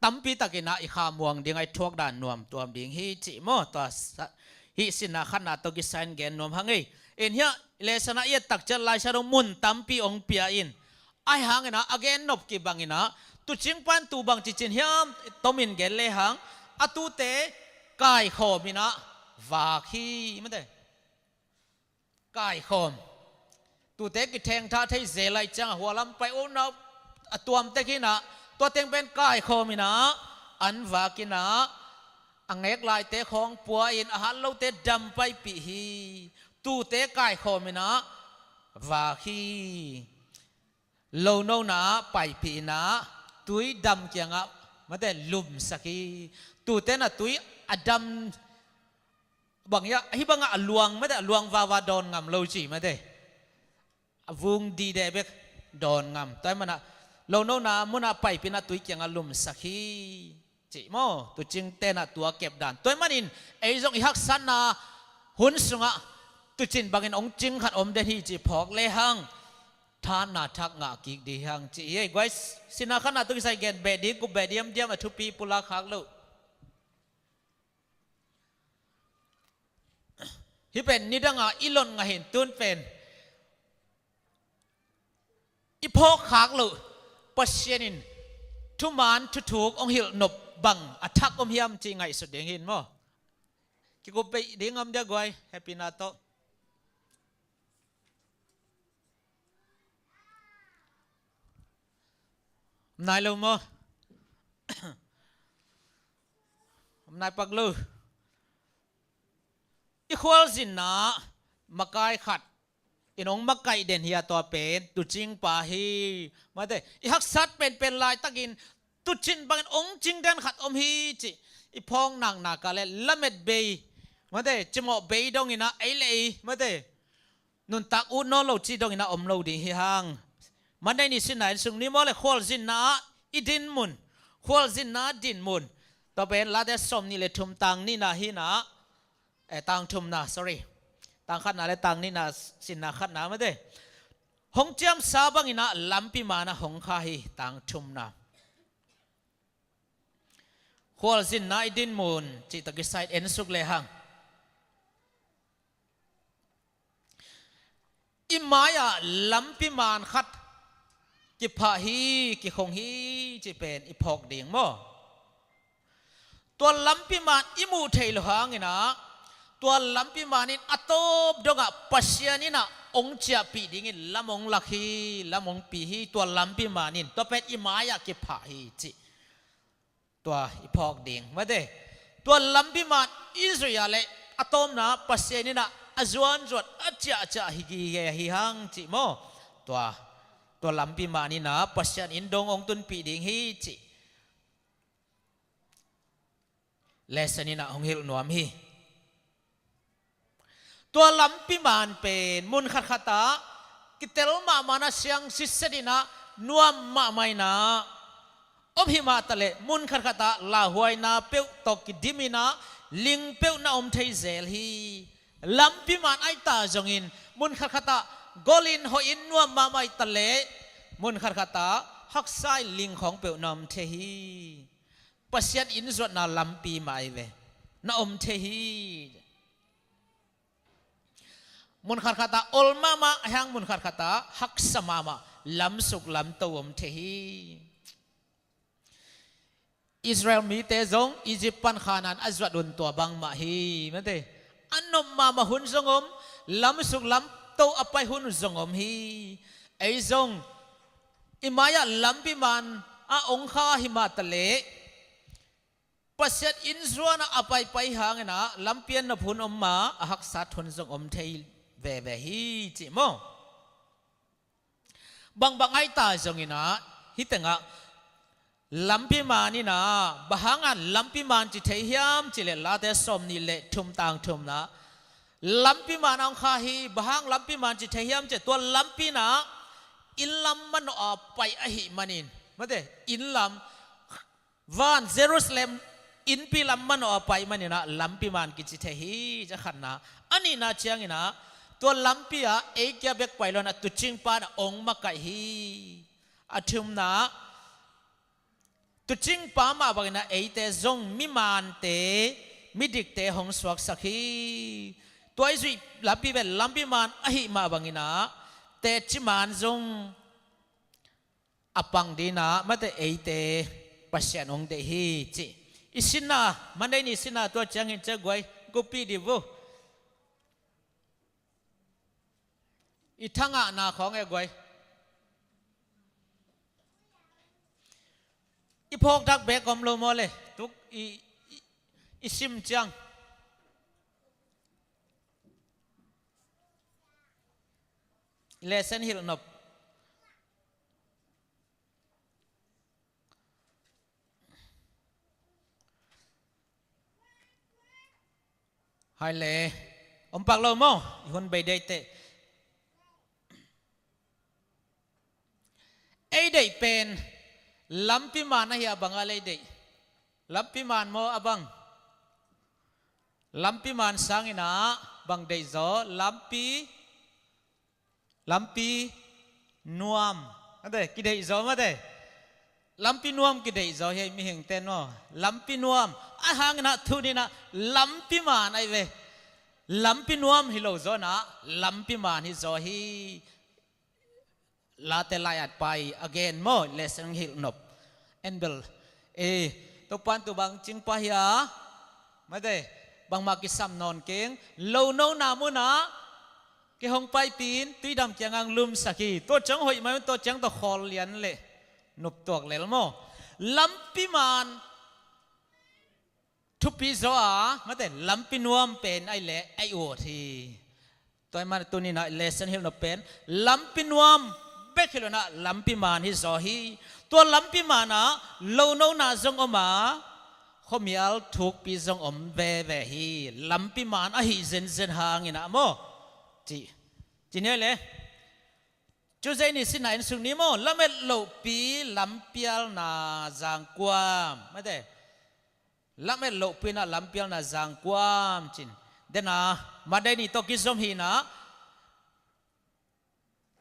tampi takin ah i khamuang ding a, i thuak dan nuam tuam ding hi cih maw. Tua sa-, hih sinna khatna tawh kisai in gen nuam hang ei. En hiah lesson ah i et tak ciang Lai Siangtho mun tampi hong pia in, ahi hangin ah a gen nop kibangin ah tuucing pan tua bang ci cin hiam, tomin gen lehang, a tuute kaikhawm in ah vak hi, mate. Kaikhawm. Tuute kithengtha thei zel ahih ciangin hua lam pai uh na, a tuam tek hi in ah, tua teng pen kaikhawm in ah, an vak in ah, a ngek laite khawng pua in, a hat lote dam paipih hi. Tuute kaikhawm in ah vak hi. Lonona paipih in ah tui dam kiangah, mate, lumsak hi. Tuute in ah tui a dam bang hiah, hih bangah a luang, mate, a luang vava dawn ngam lo ci, mate. A vung dide bek dawn ngam. Tua ahih manin ah lonona munah paipih in ah tui kiangah lumsak hi cih maw. Tuucing te in ah tua kep dan. Tua ahih manin ei zong i haksatna hun sungah tuucin bangin hong cing khat om den hi cih phawk lehang, thahatna thak ngah kik ding hi hang cih hi. Guys, sinna khatna tawh kisai gen beh ding, kup beh diamdiam, a thupi pulak khak loh. Hih pen nidang a i lon ngah hi in, tun pen i phawk khak loh Pasian in thuman thuthuk hong hilh nop bang a thak om hiam cih ngaihsut ding hi in maw. Kikup beh ding om dia guai, hehpihna tawh. Om nai lo maw? Om nai pak lo. I khualzinna makai khat in hong makaih den hi a, tua pen tuucing pa hi. Mate, i haksat penpen laitakin tuucin bangin hong cing den khat om hi cih i phawk naknak a leh lamet bei, mate, cimawh bei dongin ah ei le ei, mate, nuntak ut nawn lo cih dongin ah om lo ding hi hang. Monday ni sinna innsung ni maw leh khualzinna ah i dinmun, khualzinna dinmun. Tua pen Late sawmnih le thum tang nihna hi in ah, eh, tang thumna, sorry. Tang khatna le tang nihna sinna khatna mate. Hong ciamsa bangin ah lampi man ah hong kha hi, tang thumna. Khualzinna i dinmun cih tawh kisai en suk lehang, i mai-ah lampi man khat kiphah hi, kikhong hi cih pen i phawk ding maw? Tua lampi man i muh theih loh hangin ah, tua lampi man in a tawp dongah Pasian in ah hong ciahpih dingin lam hong lak hi, lam hong pi hi, tua lampi man in, tua pen i mai-ah kiphah hi cih. Tua i phawk ding mate. Tua lampi man i zuih a leh a tawpna Pasian in ah a zuanzuat, a ciahciah hi gige hi hang cih maw? Tua, tua lampi man in ah Pasian in dong hong tunpih ding hi cih lesson in ah hong hilh nuam hi. Tua lampi man pen mun khatkhat ah kitel mahmah in ah, siang sitset in ah, nuam mahmah in ah om hi mah taleh, mun khatkhat ah lauhuaina peuh tawh kidim in ah, ling peuh na om thei zel hi. Lampi man ahi ta zongin mun khatkhat ah gol in, hoih in, nuam mahmah hi taleh, mun khatkhat ah haksa in ling khawng peuh na om thei hi. Pasian in zuatna lampi mah ahi ve, na om thei hi. Mun khatkhat ah ol mahmah, a hiang mun khatkhat ah haksa mahmah, lamsuk lamto om thei hi. Israel mite zong Egypt pan Khanaan a zuat hun tua bangmah hi mate. A nop mahmah hun zong om, lamsuk lamto a pai hun zong om hi. Ei zong i mai-ah lampi man ah hong kha hi mah taleh, Pasian in zuan ah a paipai hangin ah lampi a nop hun om a, a haksat hun zong om thei veve hi cih maw? Bangbang ahi ta zongin ah, hih tengah lampi man in ah, bang hangin lampi man ci thei hiam cih leh, Late sawmnih le thum, tang thumna, lampi man ah hong kha hi. Bang hang lampi man ci thei hiam cih leh, tua lampi in ah inn lam manawh a pai ahih manin mate, inn lam, van Jerusalem innpi lam manawh a pai manin ah lampi man kici thei hi, ci a khatna. A nihna ciangin ah, tua lampi ah ei kia bek pai lo in ah, tuucingpa in ah hong makaih hi. A thumna, tuucingpa mah bangin ah eite zong mimante, midikte hong suaksak hi. Tua i zuih lampi pen lampi man ahih mah bangin ah, teci man zong a pang dingin ah mate, eite Pasian hong deih hi cih. I sinna, Monday ni sinna tua ciangin cia guai, kupi di vo. I thangahna khawng e guai. I phawk dak bek om lo maw le? Tuk i, i, i sim ciang. Lesson hilh nop. Hai le, om pak lo maw? I hun bei deih teh. Ei deih pen lampi man ahi a, bang a lei deih? Lampi man maw a bang? Lampi man sangin ah bang deih zaw? Lampi, lampi nuam. Ate, kideih zaw mate. Lampi nuam kideih zaw hi ei mihingte in aw. Lampi nuam. A hangin ah tuni in ah lampi man ahi ve. Lampi nuam hi lo zaw in ah lampi man hi zaw hi. Late lai-at pa i a gen maw, lesson hilh nop. En bel, eh, Topa'n tu bang cing pah hi a, mate, bangmah kisam nawn keng, lo nona mun ah kei hong paipih in, tuidam kiang ah hong lumsak hi. Tua ciang hoih mai un, tua ciang tawh khawl lian leh nop tuak lel maw. Lampi man thupi zaw a, mate, lampi nuam pen ahi leh a ut hi. Tua ahih manin tuni in ah lesson hilh nop pen lampi nuam bek hi lo in ah lampi man hi zaw hi. Tua lampi man ah lo nona zong om a, khuamial thukpi zong om veve hi. Lampi man ahi zenzen hangin ah maw, ci, ci ni le. Tuesday ni sinna en suk ni maw, lamet lohpi lampialna zangkuam, mate. Lamet lohpi in ah lampialna zangkuam cin. Dena, Monday ni tawh kizom hi-in ah,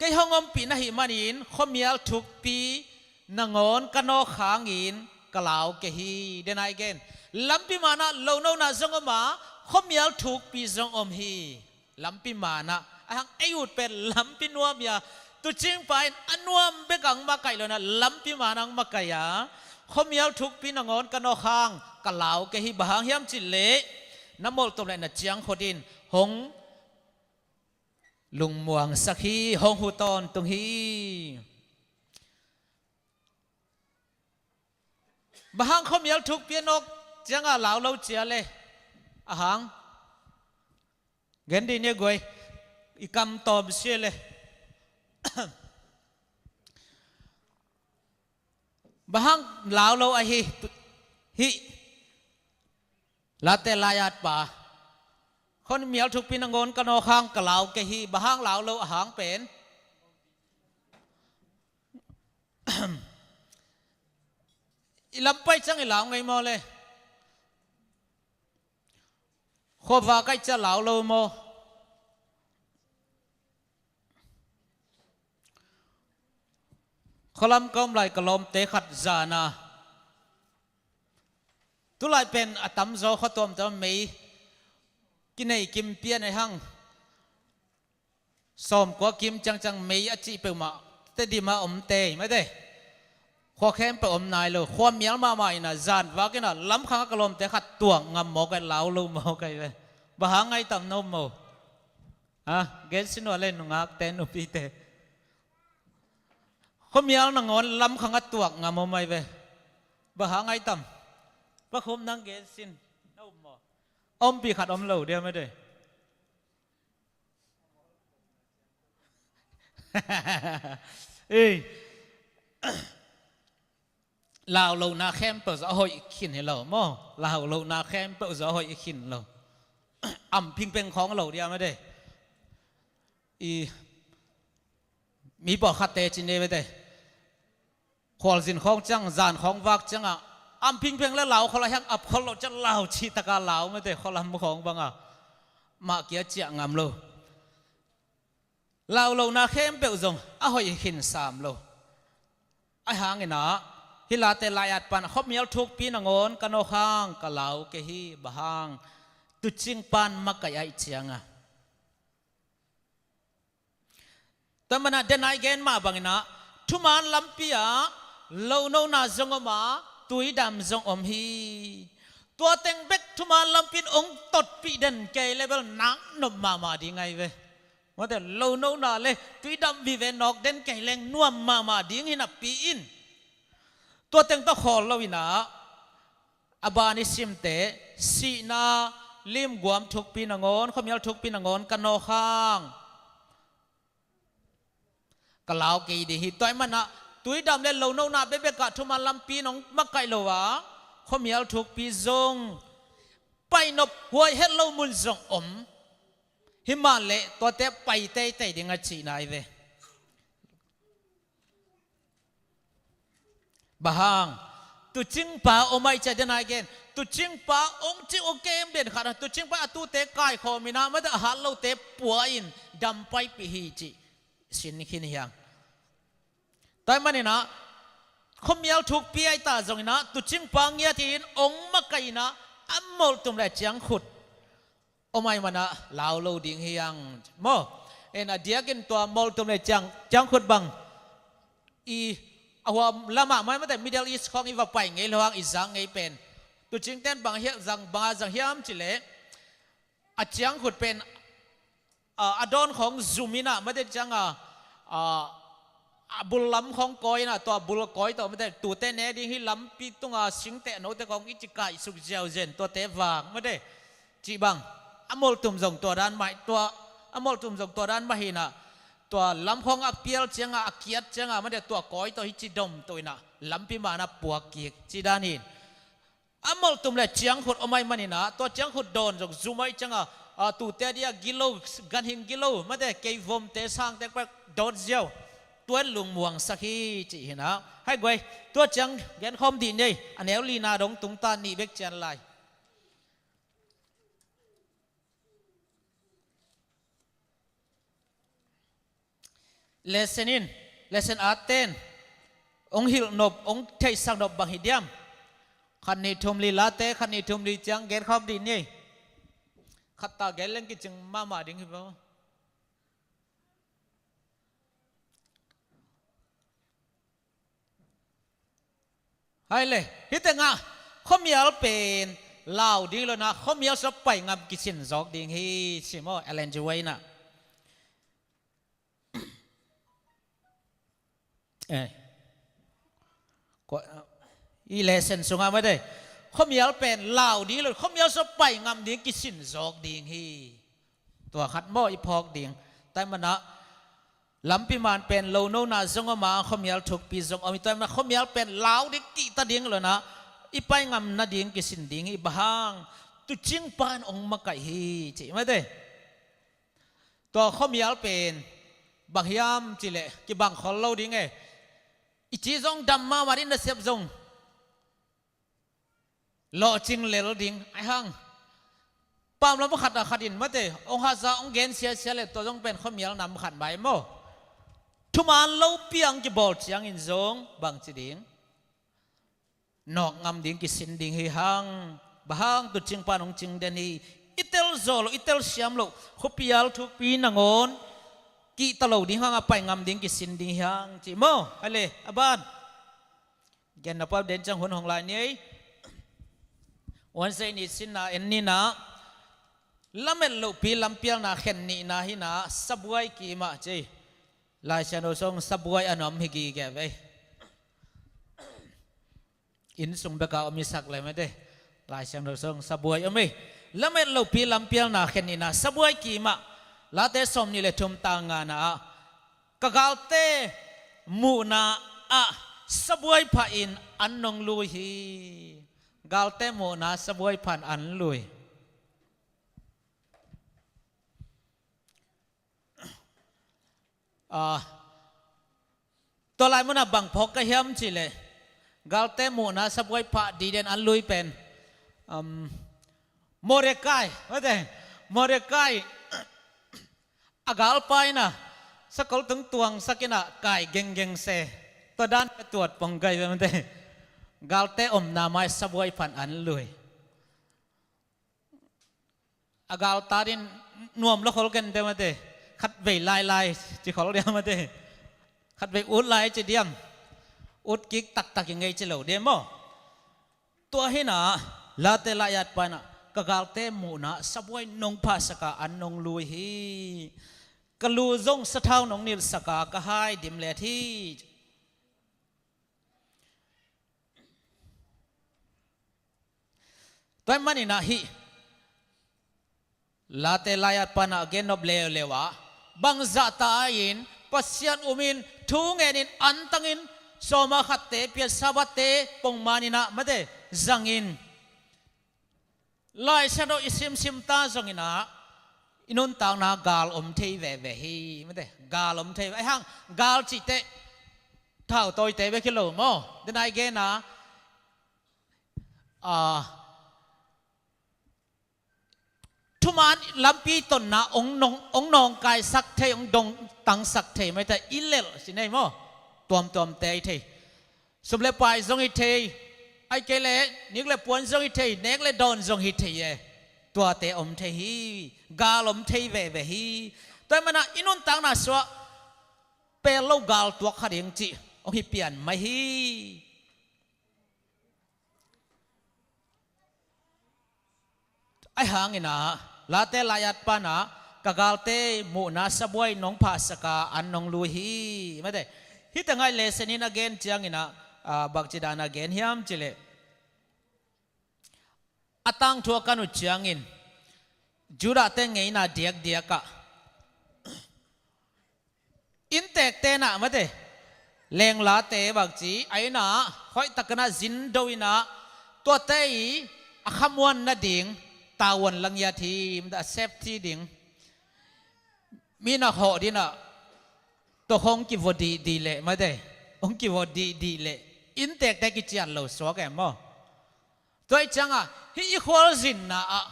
kei hong ompih na hih manin khuamial thukpi nangawn ka nawk hangin ka lau kei hi. Dena i gen, lampi manah lonona zong om a, khuamial thukpi zong om hi. Lampi manah a hang ei ut pen lampi nuam hi a, tuucingpa in a nuam bek ang makaih lo-in ah lampi manah ang makaih a, khuamial thukpi nangawn ka nawk hang ka lau kei hi. Bang hang hiam cih leh na molhtum le na ciangkhut in hong lungmuangsak hi, hong hu tawntung hi. Bang hang khuamial thukpi a nawk ciangah lau lo cia le? A hang gen dih ni guai, i kam tawm sia le. Bang hang lau lo ahi? Hih Late lai-at pa, khuamial thukpi nangawn ka nawk hang ka lau kei hi. Bang hang lau lo a hang pen? I lam pai ciang i lau ngei maw le? Khuavak ahih ciang lau lo maw? Khualam ka om lai ka lawmte khat zan a, tulai pen a tamzaw khua tuamtuam mei kinei kim pian a hang, sawmkua kim ciangciang mei a cih peuhmah Tedim ah om tei mate. Khua khempeuh om nai lo, khuamial mahmah in ah, zan vak in ah lamkhang ah ka lawmte khat tuak ngam mawk ai, lau lo mawk ai ve. Bang hang ngaihtam na om maw? Ha, gen sin uh le nungakte, nupite. Khuamial nangawn lamkhang ah tuak ngam om ai ve. Bang hang ngaihtam? Pakhum nang gen sin na om maw? Ompih khat om lo dia mate. Ei, lau lohna khempeuh zong a hoih khin hi lo maw? Lau lohna khempeuh zong a hoih khin lo. Am phingpheng khawng lo dia mate. I mi pawlkhatte cin dia mate. Khualzin khawng ciang, zan khawng vak ciangah am phingpheng le lau khol a hiang ap khol loh ciang lau cihtakah lau mate, khualam khawng bangah mah kia ciah ngam lo. Lau lohna khempeuh zong a hoih khin sam lo. Ahi hangin ah hih Late lai-at pan, khuamial thukpi nangawn ka nawk hang ka lau kei hi. Bang hang? Tuucingpa in makaih ahih ciangah. Tua manin dena i gen mah bangin ah thuman lampi ah lonona zong om a, tuidam zong om hi. Tua teng bek thuman lampi in hong totpih den kei le bel naknop mahmah ding ai ve. Mate, lonona le tuidam vive nawk den kei leng nuam mahmah ding hi napi in, tua teng tawh khawl loin ah, a ban i simte, sihna limguam thukpi nangawn, khuamial thukpi nangawn ka nawk hang ka lau kei ding hi. Tua ahih manin ah tuidam le lonona bekbek ah thuman lampi in hong makaih lo a, khuamial thukpi zong painop huai het lo mun zong om. Himah leh tuate pai teitei ding a cihna ai ve. Bang hang? Tuucingpa om ahih ciang, dena i gen, tuucingpa hong cih uh kem den khat a, tuucingpa a tuute kaikhawm in ah, mate, a hat lote pua in dam paipih hi cih sin khin hi hang. Tua ahih manin ah khuamial thukpi ahih ta zongin ah tuucingpa ngiat hi-in hong makaih in ah, a molhtum le ciangkhut om ahih manin ah lau lo ding hi hang maw? En, a diakin tua molhtum le ciang, ciangkhut bang i a huam lamah mai, mate, Middle East khawng i va pai ngei lo hang i zang ngei pen, tuucingte'n bang hiam zang, bang a zang hiam cih leh, a ciangkhut pen, a, a dawn khawng zum in ah, mate, ciangah, a, a bul lam khawng kawi in ah, tua bul kawi tawh, mate, tuute ne ding hi lampi tungah singteh note khawng i ci kaihsuk ziauzen, tuate vak, mate, cih bang, a molhtum zong tua dan mah, tua, a molhtum zong tua dan mah hi in ah, tua lam khawng a pial ciangah, a kiat ciangah, mate, tua kawi tawh hi ci dom to in ah, lampi manah puak kik, cih dan hi in. A molhtum le ciangkhut om ahih manin ah, tua ciangkhut dawn zong zum ahih ciangah, a, tuute a dia gilo, ganhing gilo, mate, keivomte, sangte pek dawt ziau. Tua in lungmuangsak hi cih hi in ah. Hai guai, tua ciang genkhawm dih ni ei, a neu lina dong tung ta, nih bek cian lai. Lesson in, lesson a ten hong hilh nop, hong theihsak nop bang hi diam? Khat nih thum li, Late khat nih thum li ciang gen khawm dih ni. Khat ta gen leng kicing mahmah ding hi vo. Hai le, hih tengah khuamial pen lau ding lo-in ah, khuamial sua pai ngam kisin zawk ding hi, ci maw, Ellen G. White in ah. Eh. Ko-, i lesson sungah mate, khuamial pen lau ding lo, khuamial sua pai ngam ding kisin zawk ding hi. Tua khat maw i phawk ding. Tua ahih manin ah lampi man pen lo nona zong om a, khuamial thukpi zong om hi. Tua ahih manin ah khuamial pen lau ding, kihta ding lo-in ah, i pai ngam nading kisin ding hi. Bang hang? Tuucing pa in hong makaih hi, ci mate. Tua khuamial pen bang hiam cih leh kibang khol lo ding e. I ci zong dam mahmah ding, nasep zong lawhcing lel ding. Ahih hang pamlam khat a khat in mate, hong hat za, hong gen siasia leh tua zong pen khuamial nam khat mah hi maw. Thuman lopi-in kibawl ciangin zong bangci ding? Nawk ngam ding kisin ding hi hang. Bang hang? Tuucing pa in hong cing den hi. I tel zawh loh, i tel siam loh khuamial thukpi nangawn kihta lo ding hang a, pai ngam ding kisin ding hi hang, ci maw. Hai le, a ban. Gen nop a den ciang hun hong lai ni ei. Wednesday ni sinna en ni in ah, lamet lohpi lampialna khen nihna hi in ah, sabuai kim ah, ci. Lai Siangtho sung sabuai a nuam hi gige ve. Inn sung bek a om i sak leh mate, Lai Siangtho sung sabuai om hi. Lamet lohpi lampialna khen nihna, sabuai kim ah, Late sawmnih le thum, tang ngana ah, ka galte muhna ah sabuai phahin an nong lui hi. Galte muhna sabuai phahin an lui. Ah, tua lai munah bang phawk ka hiam cih leh, galte muhna sabuai phah diden an lui pen, um, Mordecai, mate, Mordecai, a galpa in ah, sakol tung tuangsak in ah, kai genggeng se, tua dan a tuat pong gai ve mate, galte omna mai sabuai phahin an lui. A galta din nuam lo khol kei ning mate. Khatvei lailai ci khol diam mate. Khatvei ut lai ci diam. Ut kik taktak i ngei ci lo diam maw. Tua hi in ah, Late lai-atpa in ah, ka galte muhna sabuai nong phahsak a an nong lui hi. Ka lu zong sathau nong nilhsak a ka hai dim let hi. Tua ahih manin ah hih Late lai-atpa in ah a gen nop leuleu ah, bangzah ta in Pasian um in, thu ngen in, antang in, sawma khatte, pian Sabbath-te pongman in ah mate, zang in. Lai Siangtho i simsim ta zongin ah, i nuntakna gal om thei veve hi mate, gal om thei ve. Ahih hang gal cih teh thau tawite bek hi lo maw. Denai gen a, ah, thuman lampi tonna hong nong, hong nawngkaisak thei, hong dongtangsak thei mate, i lelh ci nei maw. Tuamtuamte hi thei. Sum le pai zong hi thei. Ahih kei leh nik le puan zong hi thei, nek le dawn zong hi thei e. Tuate om thei hi. Gal om thei veve hi. Tua ahih manin ah i nuntakna sungah pel lo gal tuak kha ding cih hong hi pian mai hi. Ahih hangin ah, Late lai-atpa in ah, ka galte muhna sabuai nong phahsak a an nong lui hi mate. Hih tengah lesson in a gen ciangin ah, ah, bangci dan a gen hiam cih leh, a tangthu a kan uh ciangin, Judah-te ngeina diakdiak ah, innteekte in ah mate, lenglate bangci a inn ah hoihtak in ah zin do in ah, tuate i a khamuan nading tavuan la ngiat hi mate, a safety ding. Mi in ah hawh ding in ah, tua hong kivaw dihdih leh mate, hong kivaw dihdih leh innteekte kician lo suak e maw. Tua ahih ciangah hih i khualzinna ah,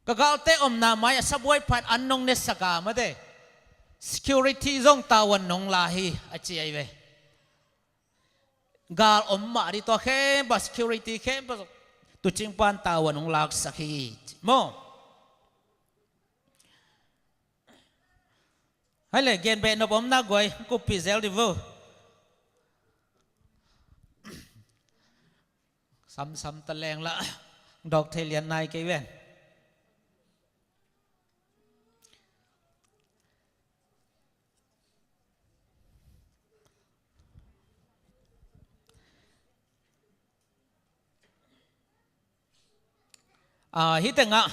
Ka galte omna mai-ah sabuai pha in an nong nesak a, mate, security zong tavuan nong la hi, a ci ahi ve. Gal om mah ding, tua khempeuh security khempeuh tuucingpa in tavuan hong laksak hi, ci maw? Hai le, gen beh nop om na guai, kuppih zel dih vo. Samsam ta leng lah dawk thei lian nai kei ven. Ah, hih tengah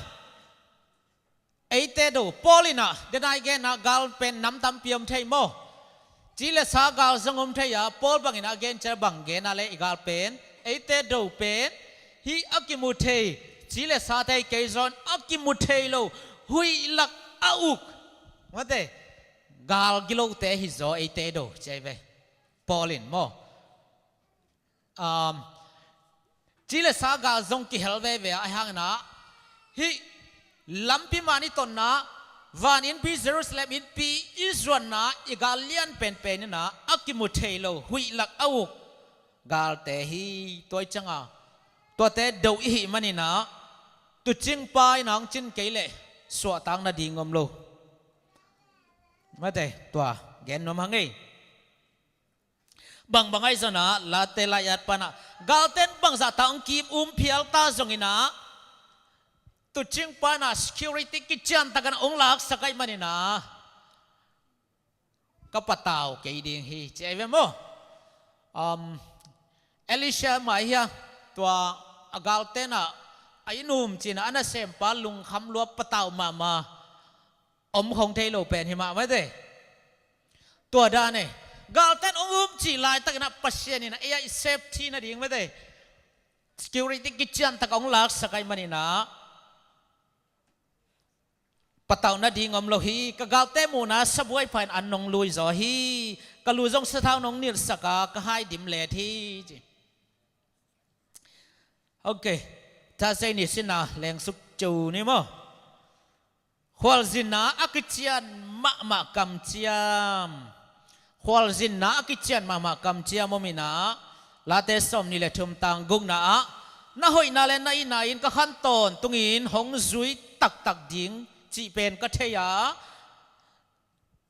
eite do, Paul in ah, denai gen ah, gal pen nam tampi om thei maw? Ci le sa gal zong om thei a, Paul bangin a gen ciang bang gen a leh i gal pen, eite do pen hih a kimu thei, ci le sa thei kei zaw in a kimu thei lo, huih lak a uk, mate, gal gilote hi zaw eite do, ci ahi ve. Paul in maw? Um, ci le sa gal zong kihel veve a, ahi hangin ah hih lampi man i tonna, van innpi Jerusalem innpi i zuanna, i gal lian penpen in ah a kimu thei lo, huih lak a uk galte hi. Tua i ciang a, tuate do i hih manin ah tuucingpa in hong cin kei leh suahtak nading om lo. Mate, tua gen nuam hang ei. Bangbang ahi zongin ah, Late lai-at pan ah, galten bangzah tak hong kim-um phial ta zongin ah, tuucingpa in ah security kician takin hong laksak ahih manin ah, ka patau kei ding hi, ci ahi ve maw? Um, Elisha mah hi a, tua a galten ah a inn um ci-in ah, a nasempa lungkham lua, patau mahmah, om khong thei lo pen hi mah, mate. Tua dan e, galten hong um cih laitakin ah Pasian in ah ei a i safety nading, mate, security kician tak hong laksak ahih manin ah patau nading om lo hi. Ka galte muhna sabuai pha in an nong lui zaw hi. Ka lu zong sathau nong nilhsak a, ka hai dim let hi, ci. Ok. Thursday ni sinna lengsuk ciu ni maw? Khualzinna a kician mahmah kamciam. Khualzinna a kician mahmah kamciam om in ah, Late sawmnih le thum, tang gukna ah, na hoihna le na itna in ka khan tawntungin hong zui taktak ding cih pen ka thei a,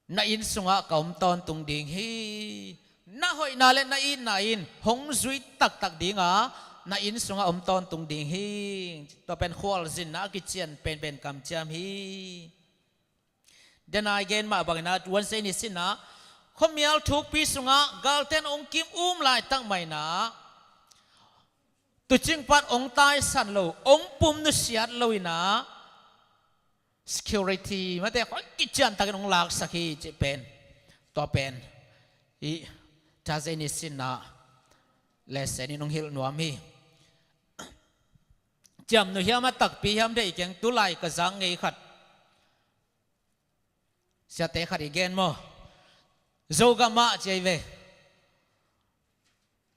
na inn sungah ka om tawntung ding hi. Na hoihna le na itna in hong zui taktak ding a, na inn sungah om tawntung ding hi. Tua pen khualzinna a kician penpen kamciam hi. Denai gen mah bangin ah, Wednesday ni sinna, khuamial thukpi sungah galten hong kim-um laitak mah in ah, tuucingpa in hong taisan lo, hong pum nusiat lo in ah, security, mate, hong kician takin hong laksak hi, cih pen. Tua pen i Thursday ni sinna lesson in hong hilh nuam hi. Ciamnuih hiam, a takpi hiam deih keng, tulai ka zak ngei khat, siate khat i gen maw? Zogam ah ci ahi ve.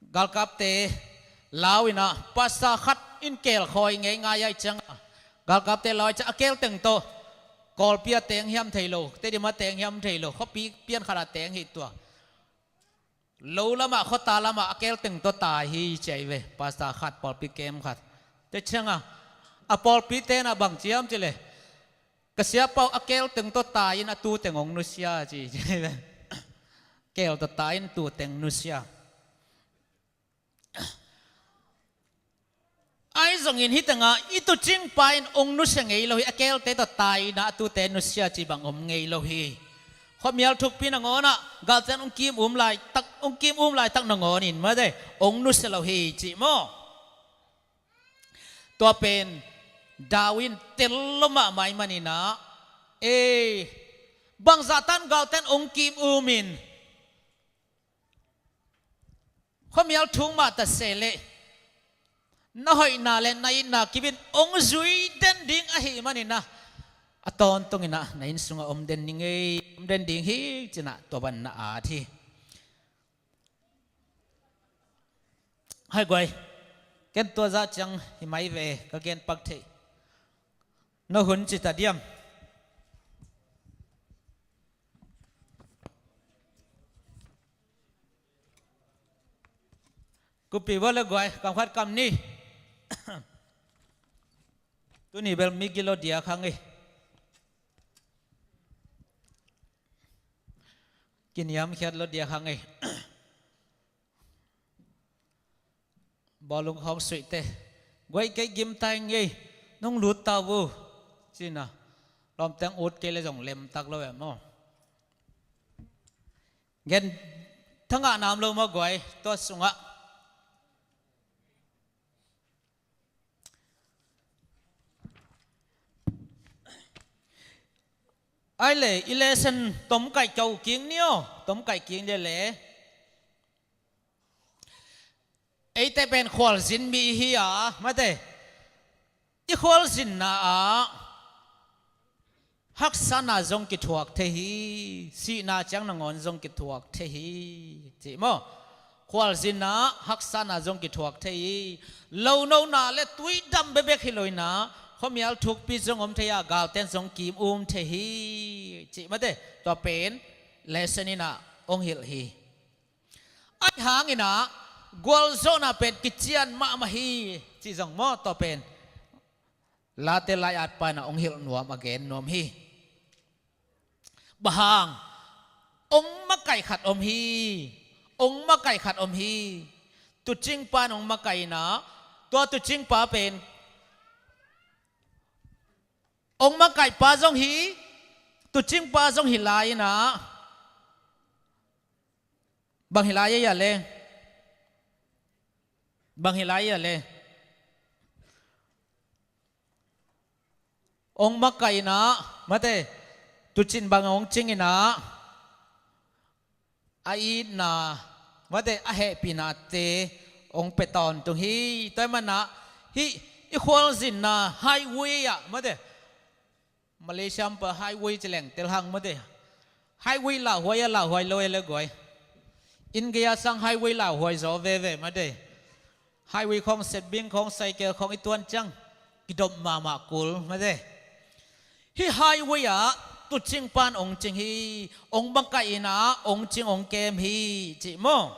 Galkapte lau in ah, pastor khat in keel khawi ngeingai ahih ciang a, galkapte lau ahih ciang a keel teng tawh Kawlpi a teng hiam thei lo, Tedim a teng hiam thei lo, khuapi pian khat a teng hi tua. Lo lamah, khuata lamah a keel teng tawh tai hi, ci ahi ve. Pastor khat, pawlpi kem khat. Tua ciang a, a pawlpite in ah bang ci hiam cih leh, ka siapa uh a keel teng tawh tai in a tu teng hong nusia, ci, ci ahi ve. Keel tawh tai in tu teng nusia. Ahi zongin hih tengah i tuucingpa in hong nusia ngei lo hi, a keelte tawh tai in ah a tute nusia cih bang om ngei lo hi. Khuamial thukpi nangawn ah, galten hong kim-um laitak, hong kim-um laitak nangawn in, mate, hong nusia lo hi, cih maw? Tua pen dau in tel lo mahmah ahih manin ah, ei, bangzah tan galten hong kim-um in, khuamial thuk mah ta se leh, na hoihna le na itna kip in hong zui den ding ahih manin ah, a tawntungin ah na inn sungah om den ding hi, om den ding hi, ci-in ah tua bang na at hi. Hai guai, ken tua zah ciang hi mai ve, ka gen pak theih. Na hun ci ta diam? Kupi bawle guai, kam khat kam ni. Tuni bel mi gilo dia khang ei. Kiniamkhiat lo dia khang ei. Bawlung khawng suihte, guai kei gim tai ngei, nong lut ta uh, cina. Lawmteng ut kei le zong lemtak lo em maw? Gen thangah nam lo maw guai, tua sungah. Ai le, i lesson tomkaih kau king ni aw, tomkaih king le le. Eite pen khualzin mi hi a, mate. I khualzinna ah haksatna zong kithuak thei hi, sihna ciang nangawn zong kithuak thei hi, ci maw? Khualzinna haksatna zong kithuak thei hi. Lonona le tuidam bekbek hi lo inah, khuamial thukpi zong om thei a, galten zong kim um thei hi, ci mate. Tua pen lesson inah hong hilh hi. Ahi hanginah gualzawhna pen kician mahmah hi, ci zong maw? Tua pen Late lai-at panah hong hilh nuam, a gen nuam hi. Bang hang? Hong makaih khat om hi. Hong makaih khat om hi. Tuucing pan hong makaih inah, tua tuucing pa pen hong makaih pa zong hi, tuucing pa zong hi lai inah, bang hi lai a le? Bang hi lai a le? Hong makaih inah, mate, tuucin bang hong cing inah, a itna, mate, a hehpihnate hong pia tawntung hi. Tua ahih manah hih i khualzinna highway ah, mate, Malaysia pa highway ci leng tel hang, mate. Highway lauhuai a lauhuai lo e le guai. Inn gei a sang highway lauhuai zaw veve, mate. Highway khawng, setbing khawng, cycle khawng i tuan ciang kidop mahmah kul, mate. Hih highway ah tuucing pan hong cing hi. Hong makaih inah hong cing hong kem hi, ci maw?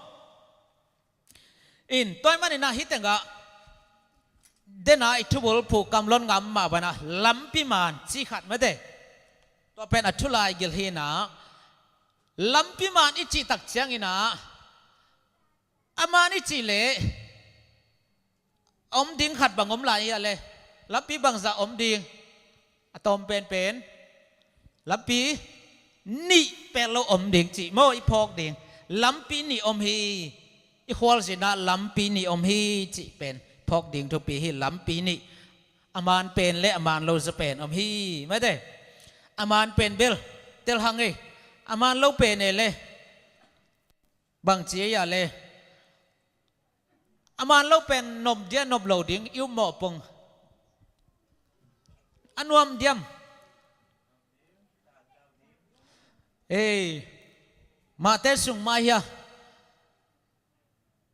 In, tua ahih maninah hih tengah dena i thubul phuhkam lon ngam mah banah lampi man ci khat, mate. Tua pen a thu lai gil hinah, lampi man i cih tak cianginah, a man i cih leh a om ding khat bang om lai a le? Lampi bangzah om ding? A tawm penpen lampi nih pek lo om ding, ci maw? I phawk ding lampi nih om hi. I khualzinah lampi nih om hi, cih pen phawk ding thupi hi. Lampi nih, a man pen le a man lo zaw pen om hi, mate. A man pen bel tel hang ei. A man lo pen e le, bang ci ei a le? A man lo pen nop dia nop lo ding i upmawh pong. A nuam diam? Ei, mahte sung mah hia,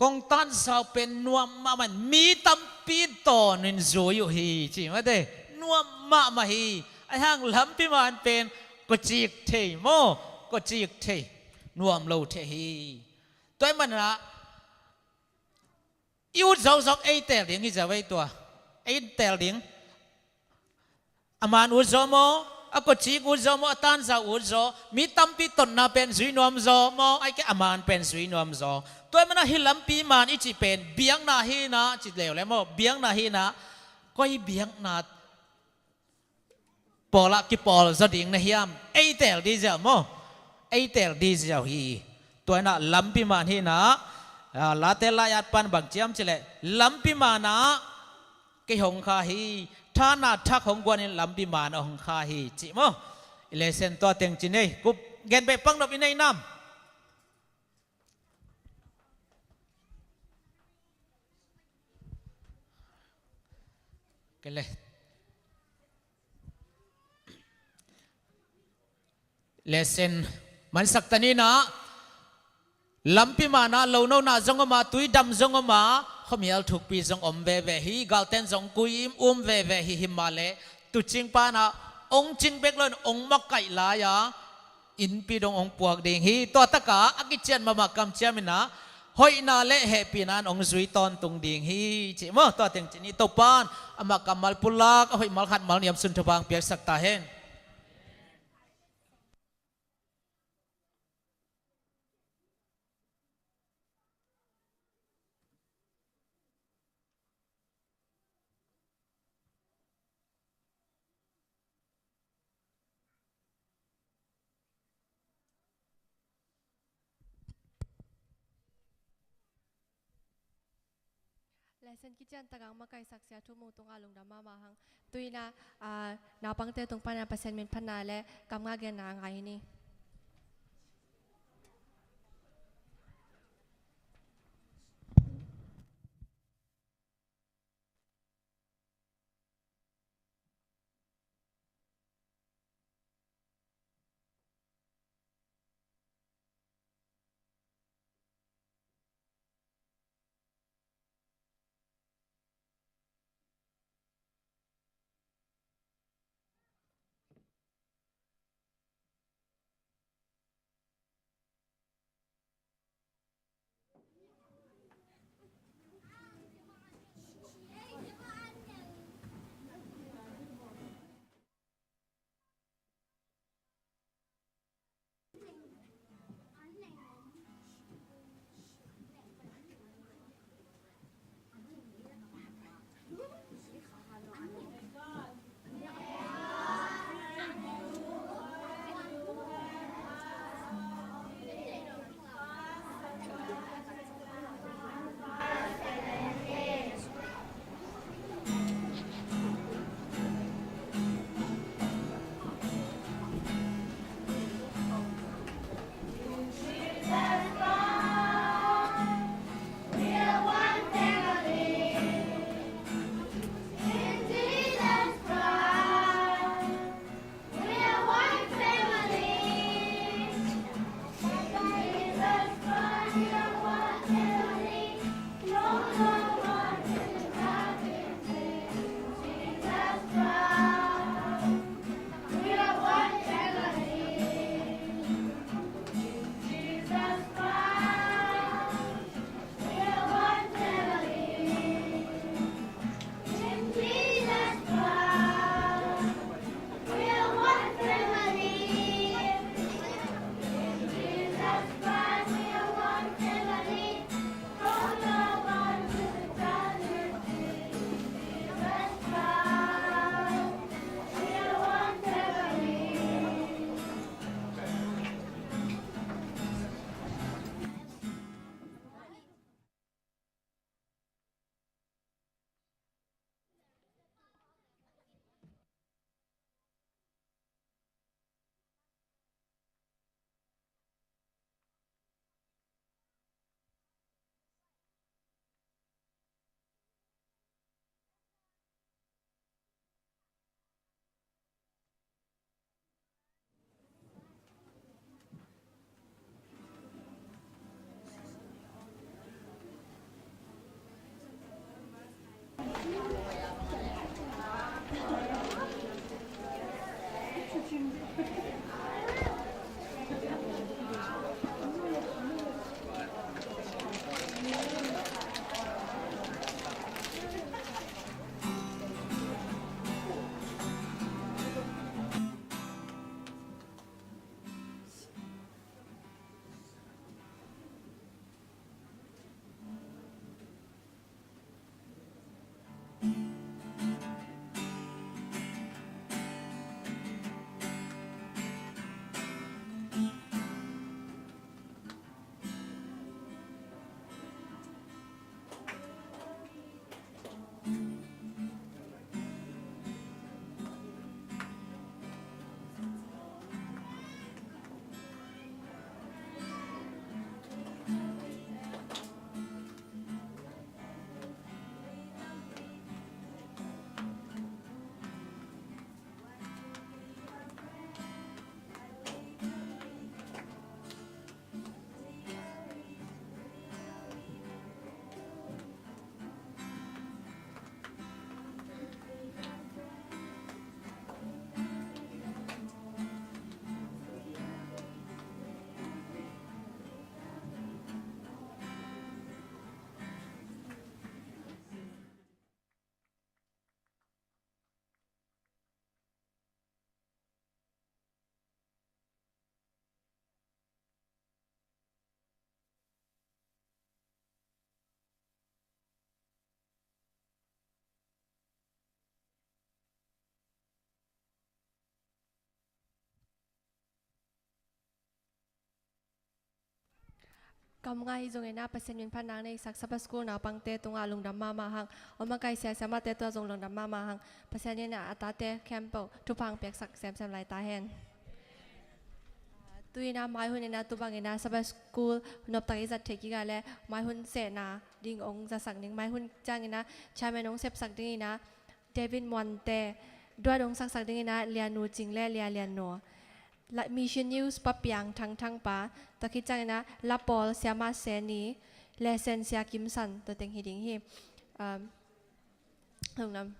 kong tansau pen nuam mahmah, mi tampi tawnin zui uh hi, ci mate. Nuam mahmah hi. Ahi hang lampi man pen kawcik thei maw? Kawcik thei. Nuam lo thei hi. Tua ahih manah i ut zawzawk ei teel ding hi zaw ei tua. Ei teel ding. A man ut zaw maw? A kawcik ut zaw maw? A tanzau ut zaw? Mi tampi totna pen zui nuam zaw maw? Ahih kei a man pen zui nuam zaw? Tua ahih manah hih lampi man i cih pen biakna hinah, ci leuleu maw? Biakna hinah. Koi biakna pawlah kipawl zaw ding na hiam? Ei teel ding ziau maw? Ei teel ding ziau hi. Tua inah lampi man hinah, a, Late lai-at pan bang ci hiam cih leh, lampi manah kei hong kha hi. Thana thak hong guanin lampi manah hong kha hi, ci maw? I lesson tua teng ci nei. Kup gen beh, pangnop i nei nam? Kei le. Lesson mansak ta ni inah, lampi manah lonona zong om a, tuidam zong om a, khuamial thukpi zong om veve hi. Galten zong kim um veve hi. Himahleh Tuucing pan ah hong cing bek lo in hong makaih lai-a innpi dong hong puak ding hi. Tua takah a kician mahmah kamciam in ah hoihna le hehpihna in hong zui tawntung ding hi, ci maw. Tua teng ci ni. Topa'n amah kammal pulak a hoih malkhat malniam sun thupha hong piaksak ta hen. Lesson kician takah hong makaisak Sia Thu Mung tungah lungdam mahmah hang. Tu-in ah, ah, naupangte tung panin ah Pasian min phatna le kamngah genna ngah ni. Kam nga hi zongin ah Pasian min phatna nei sak Sabbath School naupangte tungah lungdam mahmah hang. Om a kai sia siamate tungah zong lungdam mahmah hang. Pasian in ah a tate khempeuh thupha piaksak semsem lai ta hen. Tu-in ah mai hun in ah tu bangin ah Sabbath School noptak i zat theih kik a leh mai hun sehna ding ong zasak ning. Mai hun ciangin ah chairman ong sepsak dingin ah David Muante, duat ong saksak dingin ah Lianu Cing le Lia Lianu. Mission News Pa Piang Thang Thang Pa, tua khit ciangin ah La Pawl Siama Seni, le Sen Sia Kim San, tua teng hi ding hi. Um, lungdam.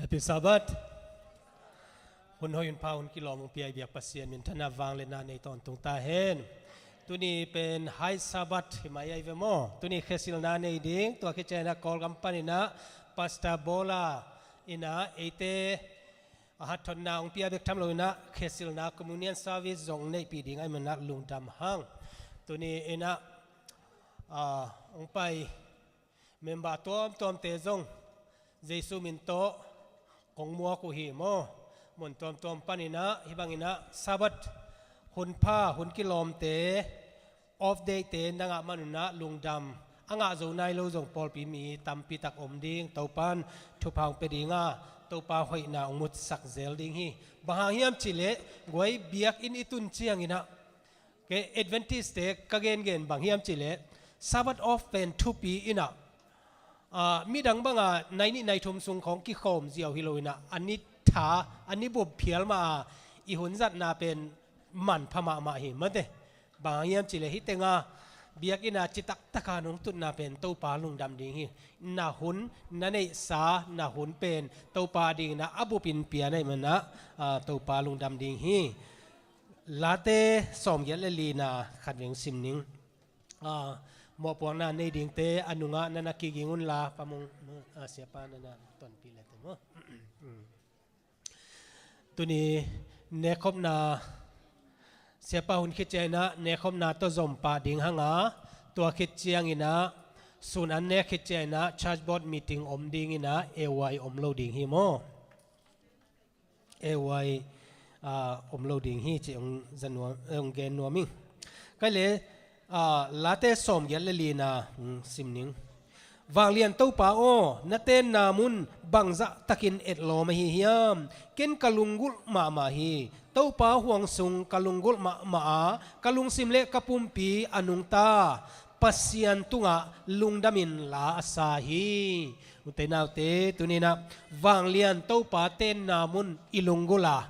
Happy Sabbath. Hun hoih hun pha hun kilawm hong pia i biak Pasian minthanna vangliatna nei tawntung ta hen. Tuni pen High Sabbath hi mai ahi ve maw? Tuni khesilna nei ding, tua khit ciangin ah Kawlgam panin ah Pastor Bola in ah eite a hatthotna hong pia bek tham loin ah khesilna communion service zong neihpih ding ahih manin ah lungdam hang. Tuni in ah, ah, hong pai member tuamtuamte zong Jesu min tawh kong muak uh hi maw? Mun tuamtuam panin ah hih bangin ah Sabbath hun pha hun kilawmte, off day-te na ngah man un ah lungdam. A ngah zo nai lo zong pawlpi mi tampi tak om ding, Topa'n thupha hong pia ding a, Topa hoihna hong mutsak zel ding hi. Bang hang hiam cih leh guai biakinn i tun ciangin ah, kei Adventist-te ka gengen bang hiam cih leh Sabbath off pen thupi in ah, ah, midang banga nai nih nai thum sung khawng kikhawm ziau hi loin ah, a ni tha, a ni bup phial mah a i hun zatna pen manpha mahmah hi mate. Bang hang hiam cih leh hih teng a biakinn a citak taka nong tutna pen Topa lungdam ding hi. Na hun, na neihsa na hun pen Topa dingin ah a bupin pia na hih manin ah, ah, Topa lungdam ding hi. Late sawmgiat le lina khat veng sim ning. Ah, mawhpuakna nei dingte a nungah na na kiging unla, Pa Mung, ah, Siapa na na tonpih le te maw. Tuni nekkhopna, Siapa hun khit ciangin ah nekkhopna tawh zom pah ding hang a, tua khit ciangin ah sun an nek khit ciangin ah church board meeting om dingin ah A Y om lo ding hi maw? A Y, ah, om lo ding hi ci hong za nuam, hong gen nuam ing. Kai le, ah, Late sawmgiat le lina, hmm, sim ning. Vanglian Topa aw, na tenna mun bangzah takin etlawm ahi hiam? Ken ka lunggulh mahmah hi. Topa huang sung ka lunggulh mahmah a, ka lungsim le ka pumpi a nungta Pasian tungah lungdamin la a sa hi. Ute naute, tuni-in ah vanglian Topa tenna mun i lunggulh a,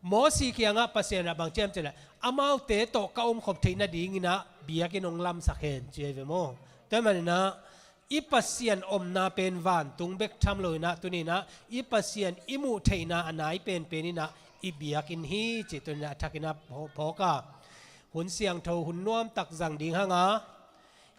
Mosi kiangah Pasian in ah bang ci hiam cih leh, amaute tawh ka omkhop theih nadingin ah biakinn hong lamsak hen ci hi ve maw? Tua ahih manin ah i Pasian omna pen vantung bek tham loin ah, tuni-in ah i Pasian i muh theihna a nai penpen in ah i biakinn hi cih tuni-in ah a thakin ah phaw-, phawk a, hun siangtho, hun nuamtak zang ding hang a,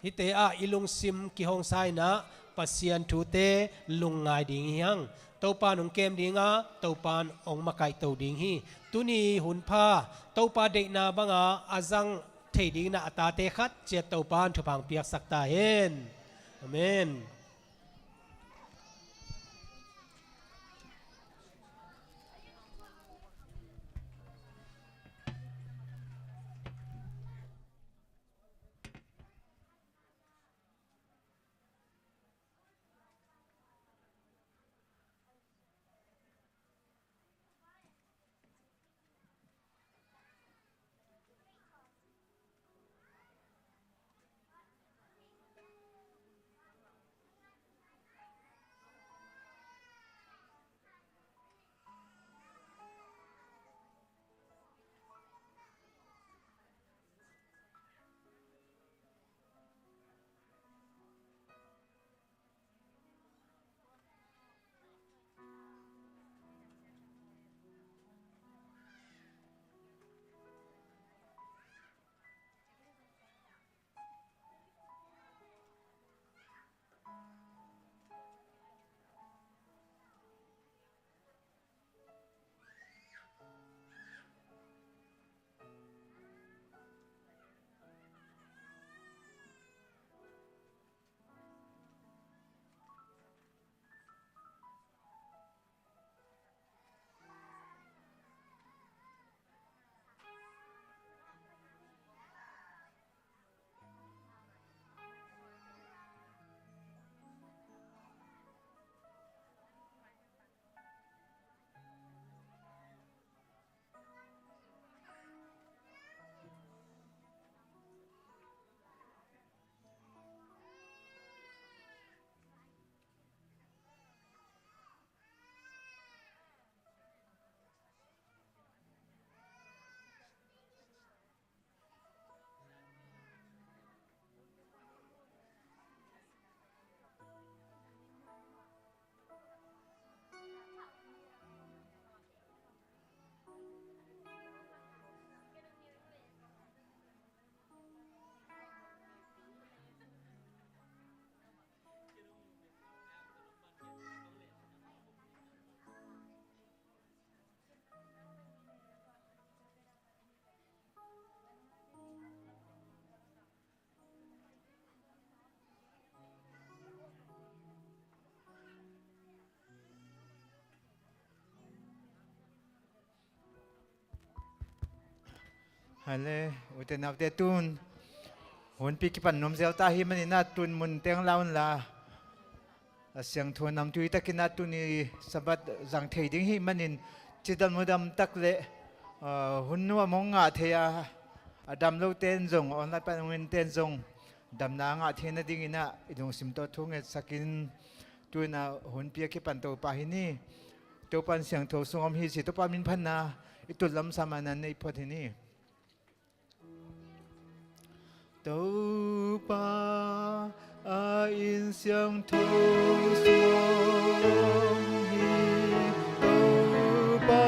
hihte ah i lungsim kihong sa-in ah Pasian thute lungngai ding hi hang. Topa in hong kem ding a, Topa in hong makaihto ding hi. Tuni hun pha, Topa deihna banga a zang thei dingin ah a tate khat ciat Topa in thupha hong piaksak ta hen. Amen. Hale, ute naute, tun hunpi kipan nuam zel ta hi manin ah tun mun teng la unla, a siangtho namtui takin ah tuni Sabbath zang thei ding hi manin cidam mudam tak le, ah, hun nuam hong ngah thei a, a dam lote in zong, online pan hong ente in zong damna ngah theihna dingin ah i lungsim tawh thu ngetsakin, tu-in ah hunpi a kipan Topa hi ni. Topa in siangtho sung om hi ci, Topa min phatna i tut lamsam a nan nei phot hi ni. Topa a inn siangtho sung om hi. Topa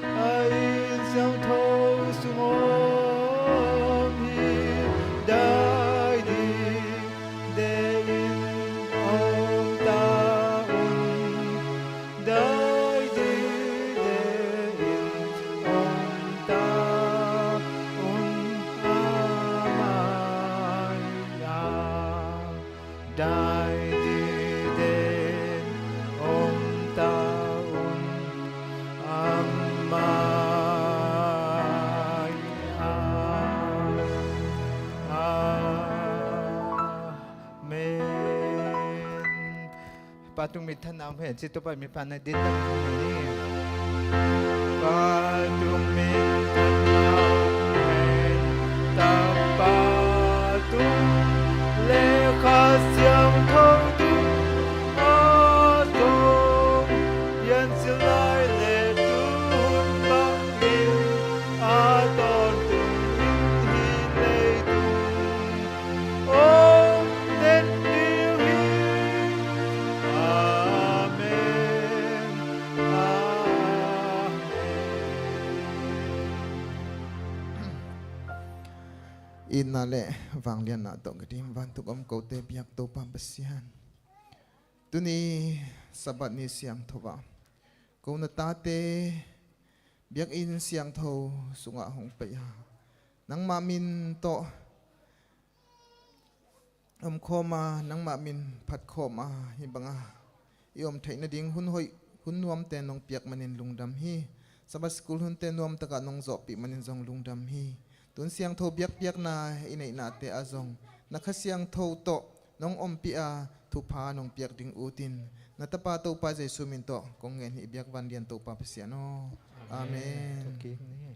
a inn siangtho sung om hi. Dai ding de in om ta un. Dai dide in om ta un a mai a. Dai dide in om ta un a mai a. Amen. Pa tung minthanna om hen ci, Topa min phatna ding tam ni. Pa tung minthanna om hen. Tapa tung le Kha Siangtho tung a sung, piancil lai le tu hun bangin a tawntung in hih leitung om den ding hi. Amen. Amen. Itna le vangliatna tawh ka dim, vantung om kote biak Topa Pasian. Tuni Sabbath ni siangtho ah ko na tate biakinn siangtho sungah hong pei a, nangmah min tawh om khawm a, nangmah min phat khawm a, hih banga i om theih nading hun hoih, hun nuamte nong piak manin lungdam hi. Sabbath school hunte nuam takah nong zawhpih manin zong lungdam hi. Tun siangtho biakpiakna i neihnate ah zong na Kha Siangtho tawh nong ompih a, thupha nong piak ding utin na Tapa Topa Jesu min tawh kong ngen hi, i biak vanlian Topa Pasian aw. Amen. Amen.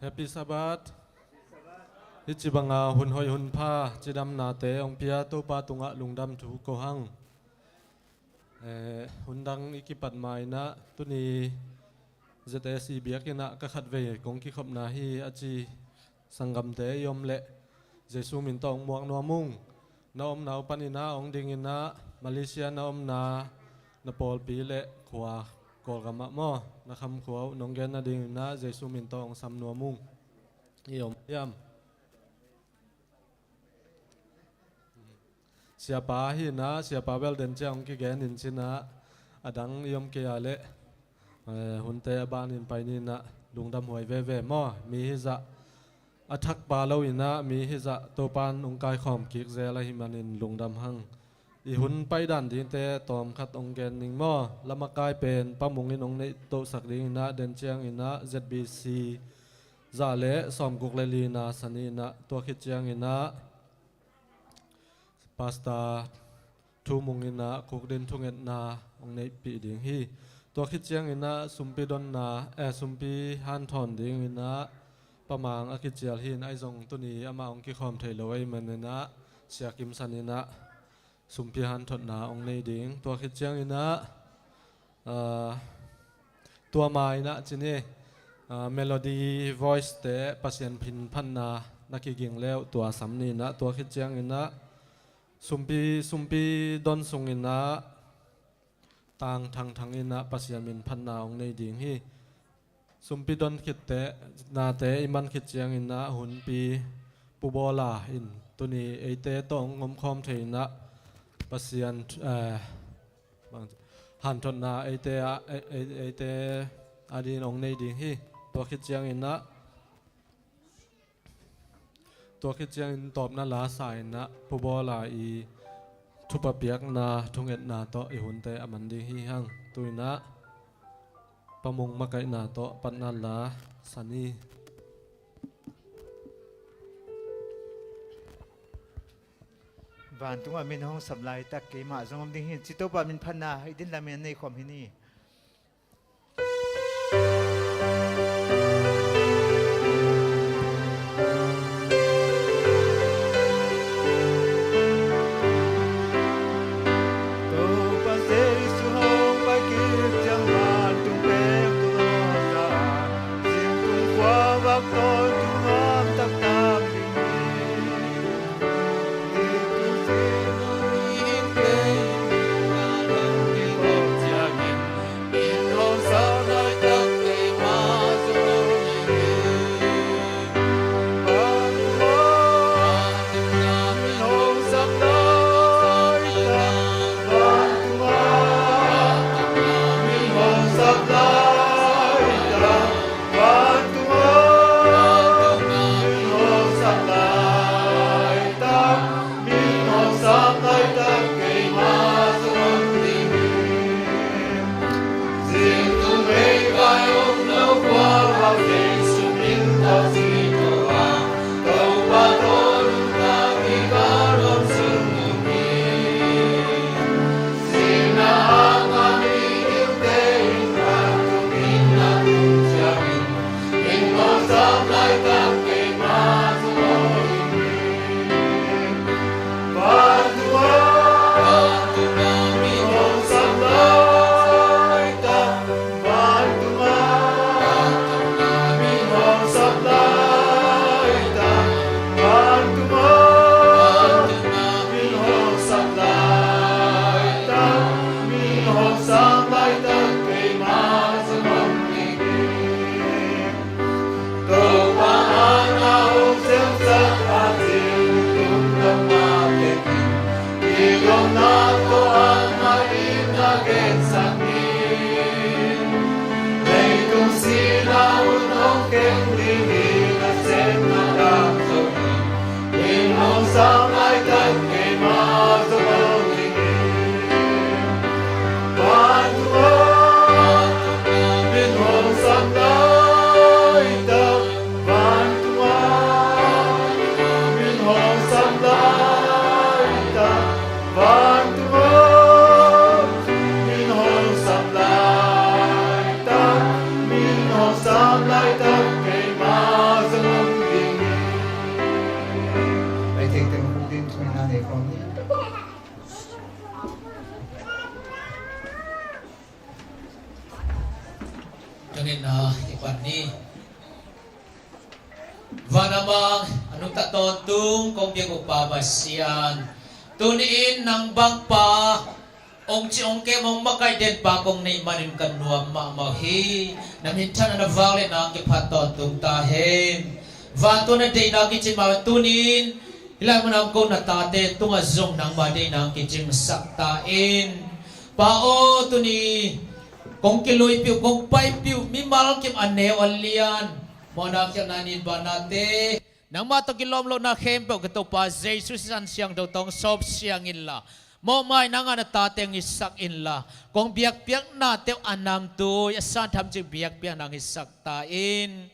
Happy Sabbath. Hih ci banga hun hoih hun pha cidamnate hong pia Topa tungah lungdam thu ko hang. Eh, hun dang i kipat ma-in ah tuni Z A C biakinn ah ka khatvei kong kikhopna hi a ci sanggamte i om leh Jesu min tawh hong muak nuam ung. Na omna uh panin ah hong dingin ah Malaysia na omna na pawlpi le khua Kawlgam ah maw, na khamkhua uh nong gen nadingin ah Jesu min tawh hong sam nuam ung. I om hiam? Siapa hi-in ah, siapa bel den ciang hong kigen in cin ah, a dang i om kei a leh, eh, hunte a banin pai ni-in ah, lungdam huai veve maw, mi hizah a thakpa lo-in ah, mi hizah Topan hong kaikhawm kik zel ahih manin lungdam hang. I hun paidan dingte tawmkhat hong gen ning maw, lamakai pen Pa Mung in hong neih tohsak dingin ah, den ciangin ah Z B C zah le sawmguk le lina sa ni-in ah, tua khit ciangin ah Pastor Thu Mung in ah khukdin thungetna hong neihpih ding hi. Tua khit ciangin ah sumpi donna, eh, sumpi hanthawn dingin ah Pa Mang a kicial hi-in, ahi zong tuni amah hong kikhawm thei lo ahih manin ah Sia Kim San in ah sumpi hanthotna hong nei ding. Tua khit ciangin ah, ah, tua ma-in ah cin hi, ah, Melody Voice te Pasian min phatna na kiging le uh tua sam ni-in ah, tua khit ciangin ah sumpi, sumpi don sungin ah Tang Thang Thang in ah Pasian min phatna hong nei ding hi. Sumpi don khit teh, nate i man khit ciangin ah hunpi Pu Bawla in tuni eite tawh hong omkhawm thei-in ah Pasian, eh, bang, hanthotna eite ah, e-, e-, eite adingin hong nei ding hi. Tua khit ciangin ah, Tua khit ciangin tawpna la sa-in ah Pu Bawla i thupha piakna thungetna tawh i hunte a man ding hi hang. Tu-in ah Pa Mung makaihna tawh patna la sa ni. Vantungah min hong sap laitak keimah zong om ding hi. Ci Topa min phatna i din lamin nei khawm hi ni. Topa Jesu hong pai kik ciang vantung pek tua ta, zingtung khua vak tawntung lam taktak ding hi. Vantungah min hong sap laitak, min hong sap laitak keimah zong om ding hi. Zingtung ei vai om lo khua vak Jesu min tawh ci ko a, Topa tawh nuntak i kal om sung tung hi. Sihna hangah mi gilte in vantung inn ah tun ciangin, min hong sap laitak keimah zong om ding hi. Vantungah min hong sap laitak, vantungah min hong sap laitak, vantungah min hong sap laitak, min hong sap laitak keimah zong om ding hi. Topa hangah hong siangsak a, zingtung nangmah tekin i lawmna tawh amah in na gensak ni. Leitung sihna hun hong keng ding hi, nasemna dam zo hi. Min hong sap laitak keimah zong om ding hi. Vantungah min hong sap laitak, vantungah min hong sap laitak, vantungah min hong sap laitak, min hong sap laitak keimah zong om ding hi. Ei tengteng hong din thungetna nei khawm ni. Thungetna i pan ni. Van a mang a nungta tawntung kong biak uh Pa Pasian, tuni-in nang bang pa hong ci hong kem hong makaih den pa kong neih manin ka nuam mahmah uh hi. Na minthanna na vangliatna hong kiphat tawntung ta hen. Vantung na deihna kicin mah tuni-in hih lai munah hong ko na tate tungah zong nangma deihna hong kicingsak ta in. Pa aw, tuni kong kiluipih uh, kong paipih uh mimal kim a neu a lian, mawhna khialhna ninbanate, nangmah tawh kilawm lohna khempeuh ka Topa Jesu sisan siangtho tawh hong sawp siang inla, mawhmaina ngah na tate hong hisak inla, kong biakpiaknate uh a namtui a san tham cih biakpiakna hong hisak ta in.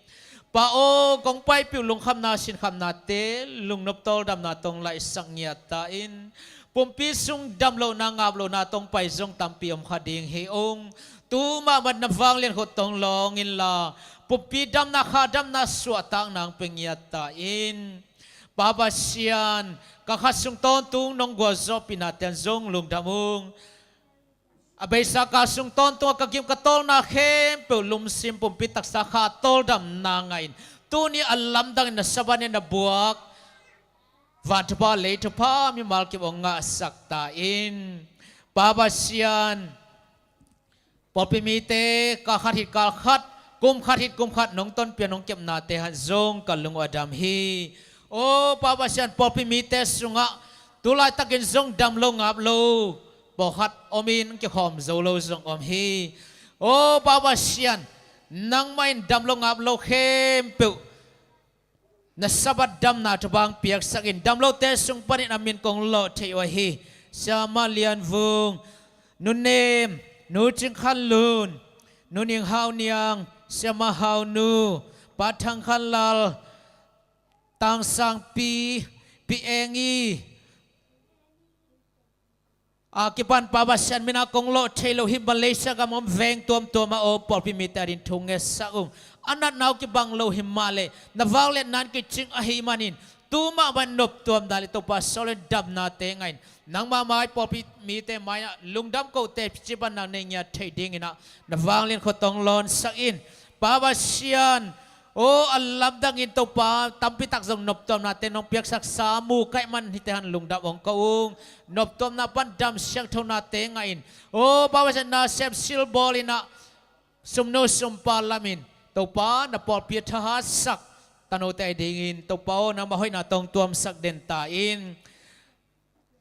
Pa aw, kong paipih uh lungkhamna sinkhamnate lungnop tawldamna tawh hong laihsak ngiat ta in. Pumpi sung damlohna ngaplohna tawh hong pai zong tampi om kha ding hi ung. Tu mahmah na vanglian khut tawh hong lawng inla, pumpi damna kha damna suahtakna hong pia ngiat ta in. Pa Pasian, ka khat sung tawntung nong gualzawhpihnate ah zong lungdam ung. A beisa ka sung tawntung a ka gim ka tawlna khempeuh lumsim pumpi taksa kha tawldamna ngah in, tuni a lamdangin na saban in na buak van thupha lei thupha mimal kim hong ngahsak ta in. Pa Pasian, pawlpi mite kal khat hit kal khat, kum khat hit kum khat nong tonpih a nong kepnate hang zong ka lung uh a dam hi. Aw Pa Pasian, pawlpi mite sungah tu laitakin zong dam lo ngap lo pawlkhat om in, kikhawm zo lo zong om hi. Aw Pa Pasian, nangmah in dam lo ngap lo khempeuh na Sabbath damna thupha hong piaksak in. Dam lote sung panin a min kong lawh thei uh ahi Siamah Lian Vung, Nu Nem, Nu Cing Khan Lun, Nu Ning Hau Niang, Siamah Hau Nu, Pa Thang Khan Lal, Tang Sang Pi, Pi Eng I, a kipan Pa Pasian min a kong lawh thei lo hi Malaysia gam om veng tuamtuam a om pawlpi mite adingin thu ngetsak ung. A natna uh kibang lo hi mah leh na vangliatna in kicing ahih manin tu mahmah in noptuam dal in Topa sawlin damnate ngah in, nangmah mai pawlpi mite mai-ah lungdam kote cih bang nang nei ngiat theih dingin ah na vanglian khut hong lawnsak in. Pa Pasian, aw, a lamdangin Topa tampi tak zong noptuamnate nong piaksaksa mu ka hih man hihte han lungdam hong ko ung. Noptuamna pan dam siangthonate ngah in, aw, Pa Pasian, nasep silbawl in ah sumnu sumpa lamin Topa na pawlpi a thahatsak tanote adingin Topa aw, nangmah hoihna tawh hong tuamsak den ta in.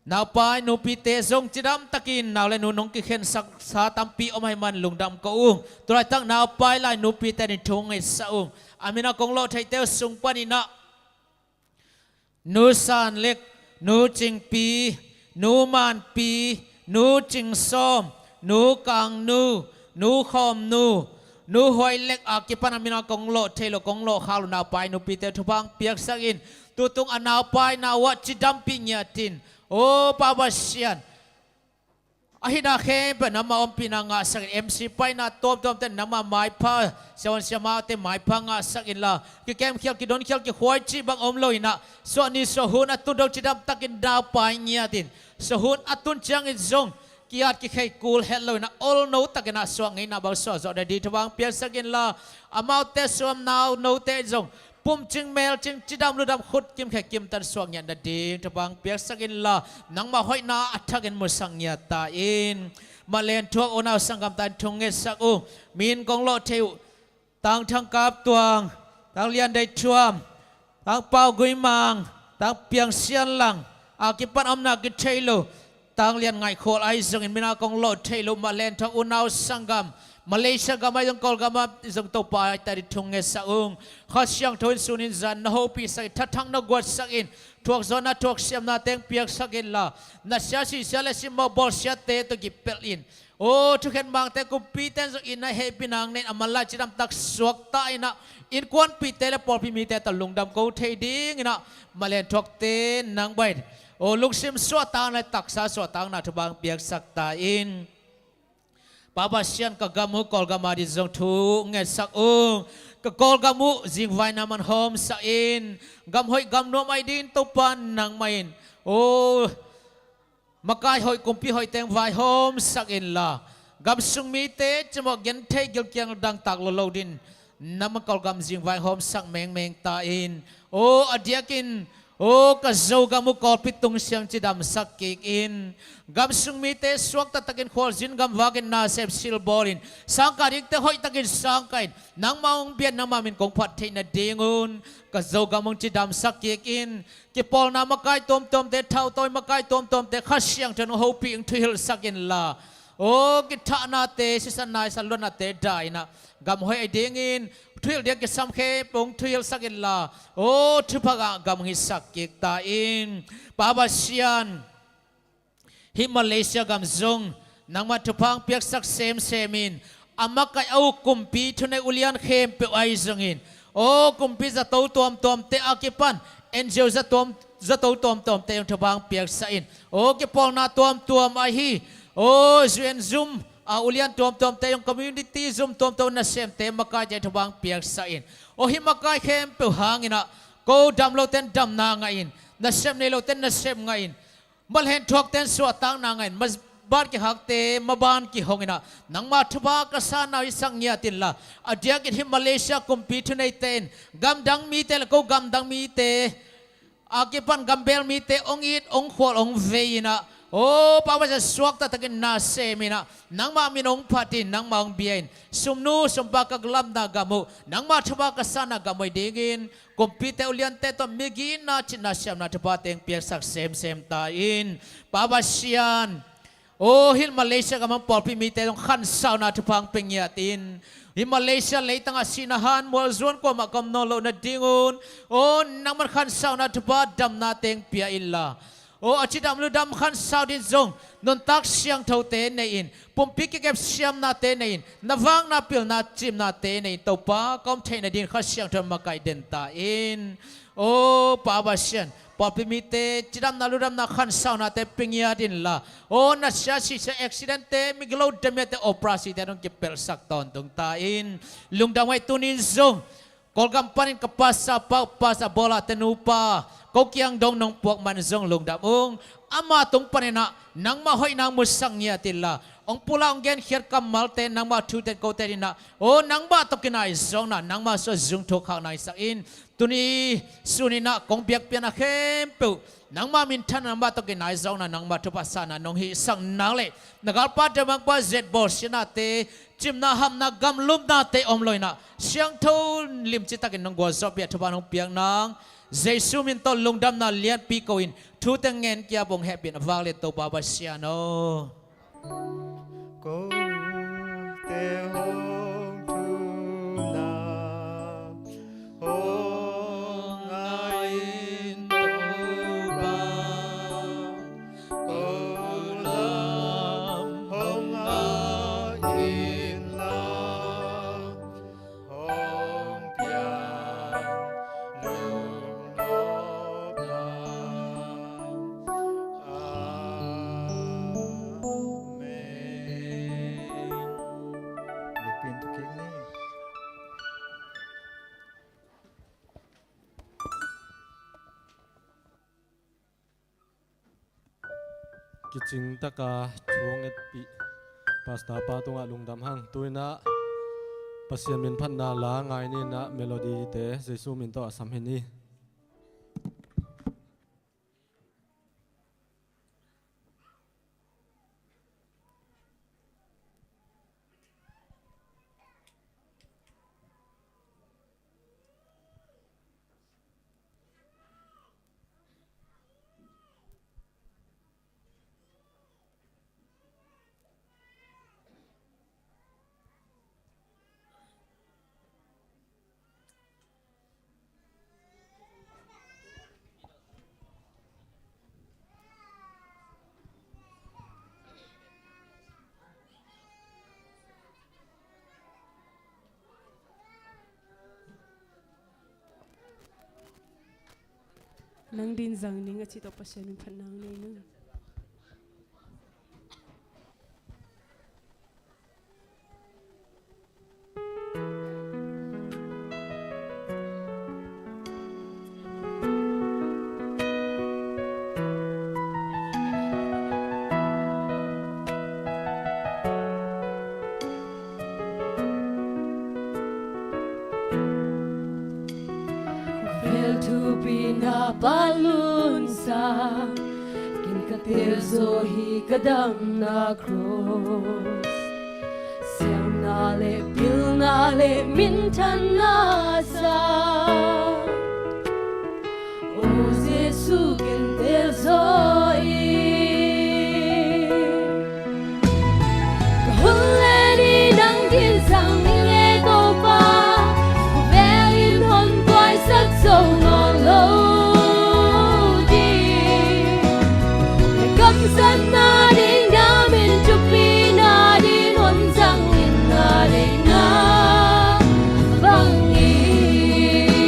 Naupai nupite zong cidamtakin nau le nu nong kikhensaksa tampi om ahih man lungdam ko ung. Tulaitak naupai lai nupite adingin thu ngetsak ung. A min a kong lawh theite uh sung panin ah Nu San Lek, Nu Cing Pi, Nu Man Pi, Nu Cing Sawm, Nu Kang Nu, Nu Khawm Nu, Nu Huai Lek, a kipan a min a kong lawh thei lo, kong lawh khak lo naupai nupite thupha hong piaksak in. Tutung a naupaina uh ah cidampih ngiat in, aw Pa Pasian, a hihna khempeuh nangmah ompihna ngahsak in. M C paina tuamtuamte nangmah maipha, siavuan siamaute maipha ngahsak inla, kikemkhial, kidonkhial, kikhuai cih bang om lo in ah, suah ni suah hun a tun dong cidamtakin naupai ngiat in. Suah hun a tun ciangin zong ki-at kikhei kul het lo in ah, olno takin ah suah ngeina bang suah zawh nading thupha hong piaksak inla, amaute suamnau note in zong pumcing melcing, cidam ludam, khut kimkhe kimtan suah ngiat nading thupha hong piaksak inla, nangmah hoihna a thakin musak ngiat ta in. Mah leng thuak unau sanggamte adingin thu ngetsak ung. Min kong lawh thei uh Tang Thang Kap Tuang, Tang Lian Dei Thuam, Tang Pau Gui Mang, Tang Piang Sian Lang, a kipan omna kithei lo Tang Lian Ngaih Khual ahi zongin, min a kong lawh thei lo, mah leng thuak unau sanggam, Malaysia gam ahi zong, Kawlgam ahi zong, Topa adingin thu ngetsak ung. Kha Siangtho in sun in zan na hopihsak in, thathang na guatsak in, thuakzawhna thuaksiamnate hong piaksak inla, na sia, si sia le simmawh bawlsiate tawh kipelh in, aw, thukhen mangte, kumpite in zong in a hehpihna nei in a manlai cidamtak suakta in ah, innkuanpihte le pawlpi mite tawh lungdam ko thei dingin ah, mah leng thuakte nang bang in, aw, lungsim suahtakna le taksa suahtakna thupha hong piaksak ta in. Pa Pasian, ka gam uh Kawlgam adingin zong thu ngetsak ung. Ka Kawlgam uh zingvaina man hawmsak in. Gam hoih gam nuam ahi dingin Topa nangmah in, aw, makai hoih, kumpi hoihte hong vaihawmsak inla, gam sung mite cimawh, gentheih, gilkial, dangtak lo lo dingin nangmah Kawlgam zingvaihawmsak mengmeng ta in. Aw, a diakin, aw, ka Zogam uh Kawlpi tung siang cidamsak kik in. Gam sung mite suakta takin khualzin, gamvak in nasep silbawl in, sangkah dingte hoihtakin sangkah in, nangmah hong bia in, nangmah min kong phat theih nadingun ka Zogam hong cidamsak kik in. Kipawlna makai tuamtuamte, thautawi makai tuamtuamte Kha Siangtho in hong hopih, hong thuhilhsak inla, aw, kithahnate, sisan naisan luatnate dai in ah, gam hoih ahi dingin, thuhilh ding kisam khempeuh hong thuhilhsak inla, aw, thupha ngah gam hong hisak kik ta in. Pa Pasian, hih Malaysia gam zong nangmah thupha hong piaksak semsem in. A makaih a uk kumpi thunei ulian khempeuh ahi zongin, aw, kumpi zato tuamtuamte a kipan N G O zatuam, zato tuamtuamte zong thupha hong piaksak in. Aw, kipawlna tuamtuam ahi, aw, U N zum, a, ulian tuamtuamte zong, community zum tuamtuam nasemte, makaite thupha hong piaksak in. Aw, hih makai khempeuh hangin ah, ko dam lote in damna ngah in, nasep nei lote in nasep ngah in, mahlenthuakte in suahtakna ngah in, maban kikhakte maban kihong in ah, nangmah thupha ka sanna uh hisak ngiat inla, a diakin hih Malaysia kumpi thuneite in gamdang mite le ko gamdang mite a kipan gambel mite hong it, hong khual, hong vei in ah, aw, Pa Pasian, suakta takin na sem in ah, nangmah min hong phat in, nangmah hong bia in, sumnu sumpa ka lamna gam uh, nangmah thupha ka sanna gam uh ahi dingin, kumpite uliante tawh migitna, citna, siamna thuphate hong piaksak semsem ta in. Pa Pasian, aw, hih Malaysia gam ah pawlpi mite zong khansauna thupha hong pia ngiat in. Hih Malaysia leitangah sihna han mualzuan kuamah ka om nawn loh nadingun, aw nangman khansauna thupha damna teng pia inla, aw a cidam ludam khansau ding zong nuntak siangthote nei in, pumpi kikep siamnate nei in, na vakna pilna cimnate nei in, Topa ka om theih nading Kha Siangtho in makaih den ta in. Aw Pa Pasian, pawlpi mite cidamna ludamna khansaunate pia ngiat inla, aw nasia sisia accidentte, migilo damiate operasite dong kipelhsak tawntung ta in. Lungdam uh hi. Tuni zong Kawlgam panin ka pasa pa, pasa bawlate nupa ko kiang dong nong puak man zong lungdam ung. Ama tung paninah nangmah hoihna musak ngiat inla, hong pulak hong genkhiat kammalte nangmah thute kote dinah, aw nangmah tawh kinai zawkna, nangmah sua zungthuk khak naisak in. Tuni suninah kong biakpiakna khempeuh nangmah minthanna, nangmah tawh kinai zawkna, nangmah thupha sahna nong hihsak nak leh na galpate mangpa zet bawlsiatnate, cimna hamna gamlumnate om loinah siangtho limci takin nong gualzawhpih a thupha nong piak nang Jesu min tawh lungdamna lianpi ko in thute ngen kiap ung. Hehpihna vak lian Topa Pasian aw. Kote hong thumna hong ngai in Topa, ko lam hong ngai inla, hong piang lungnopna. Amen. Biakpiak in thukik ni. Kicing taka thu hong etpih Pastor pa tungah lungdam hang. Tu-inah Pasian min phatna la ngai ni inah, melody te Jesu min tawh a sam hi ni. Nang din zang ning a cih tawh Pasian in phatna nei nang. Khawvel thupina palunsa, ken ka telzaw hi ka damna cross. Siamna le pilna le minthanna sa, O Jesu ken telzaw i. Ka hun le ni nang din zang ning e Topa, khawvel in hon buaisak zo nawn lo ding. Na kamsatna ding, na min thupina ding hon zang in, na deihna bangin.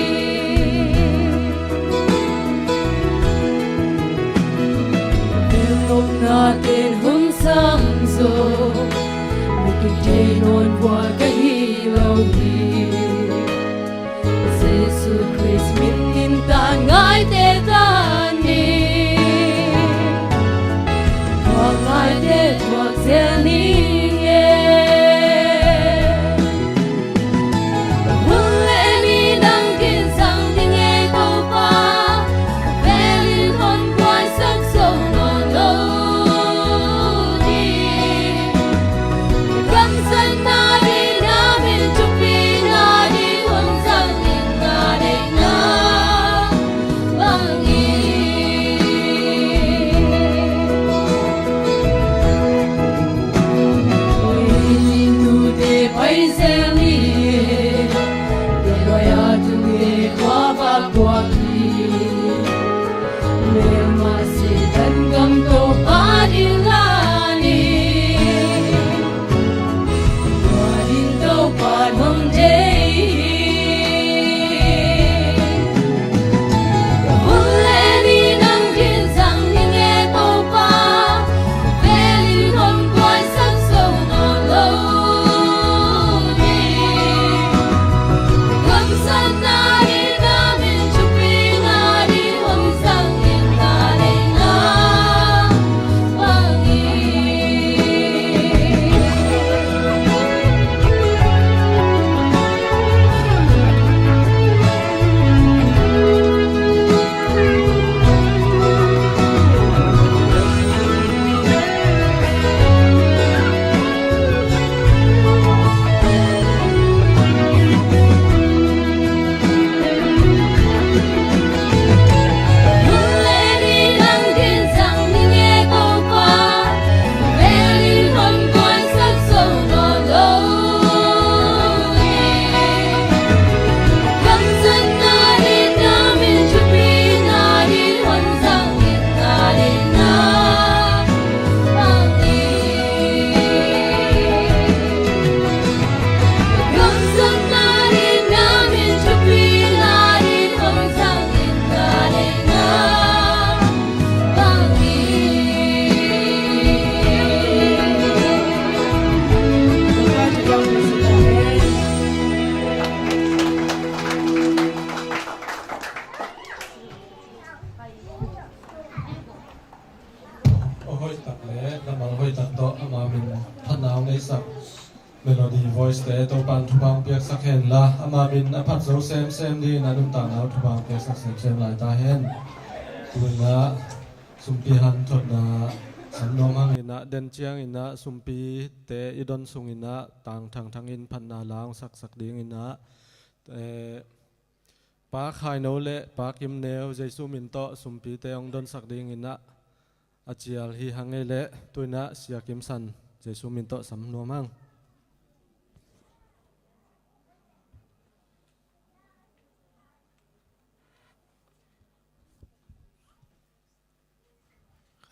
Voice te Topan thupha hong piaksak hen la, ama min a phat zo semsem dingin a nuntakna uh thupha hong piaksak semsem lai ta hen. Tuinah sumpi hanthotna sam nuam hanginah den cianginah sumpite i don sunginah tang thangthangin phatna la hong saksak dinginah, eh, Pa Khaino le Pa Kim Neu Jesu min tawh sumpite hong donsak dinginah a cial hi hang ei leh tuinah Sia Kim San Jesu min tawh sam nuam hang.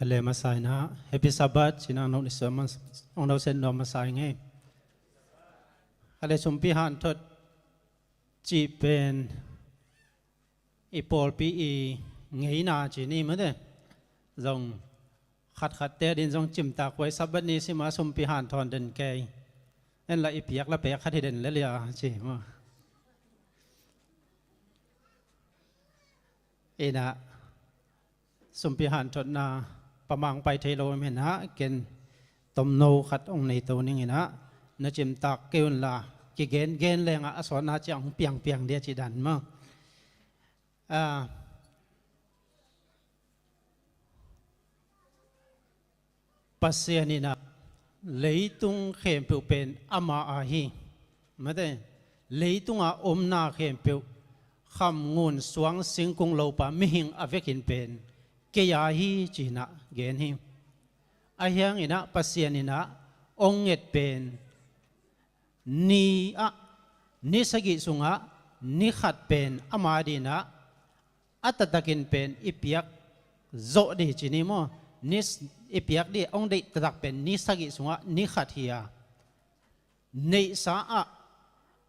Khale masa inah Happy Sabbath cinah nong ni suam hong no sen nuam masa ing ei. Khale sumpi hanthot cih pen i pawlpi i ngeina ci ni mate. Zong khatkhatte din zong cimtak huai Sabbath ni sima sumpi hanthawn den kei. En la i piak la pek khat hi den le lia ci maw. Inah sumpi hanthotna pamang pai thei lo om hinah ken tomno khat hong nei to ninginah na cimtak kei unla kigen gen lengah a sawtna ciang hong piangpiang dia cih dan maw. Ah, Pasian inah leitung khempeuh pen ama a hi. Mate, leitunga omna khempeuh, kham ngun suang singkung lopa mihing a vekin pen kei a hi cinah gen hi. Ahi hanginah Pasian inah hong nget pen ni ah ni sagih sungah ni khat pen ama dinah a taktakin pen i piak zawh dih ci ni maw. Ni s- i piak dih hong deih taktak pen ni sagih sungah ni khat hi a, neihsa ah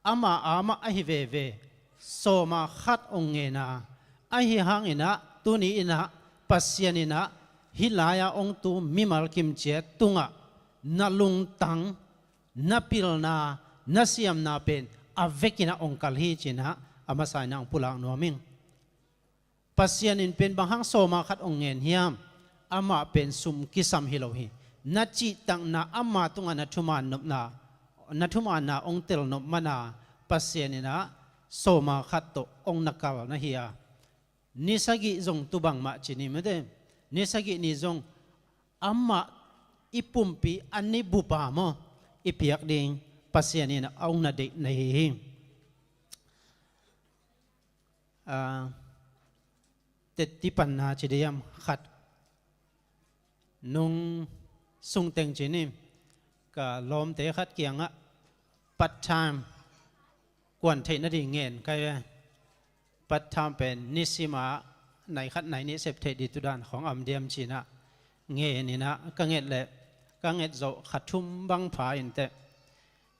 ama amah ahi veve sawma khat hong ngen a, ahi hanginah tuni inah Pasian inah hih lai-a hong tu mimal kimciat tungah na lungtang, na pilna, na siamna pen a vekinah hong kal hi cinah a masa inah hong pulak nuam ing. Pasian in pen bang hang sawma khat hong ngen hiam? Amah pen sum kisam hi lo hi. Na cihtakna ama tungah na thuman nopna, na thumanna hong telnop mana Pasian inah sawma khat tawh hong na kal na hi a, ni sagih zong tu bangmah ci ni mate. Ni sagih ni zong amah i pumpi a ni bupa maw i piak ding Pasian inah hong na deih na hi hi. Ah, tetti panna ci diam khat nung sungteng ci ni. Ka lawmte khat kiangah part time kuan theih nading ngen kai ve. Part time pen nisima nai khat nai nih sep theih dih tudan khawng am diam cinah ngen inah ka nget leh ka nget zawh kha thum bang pha inteh.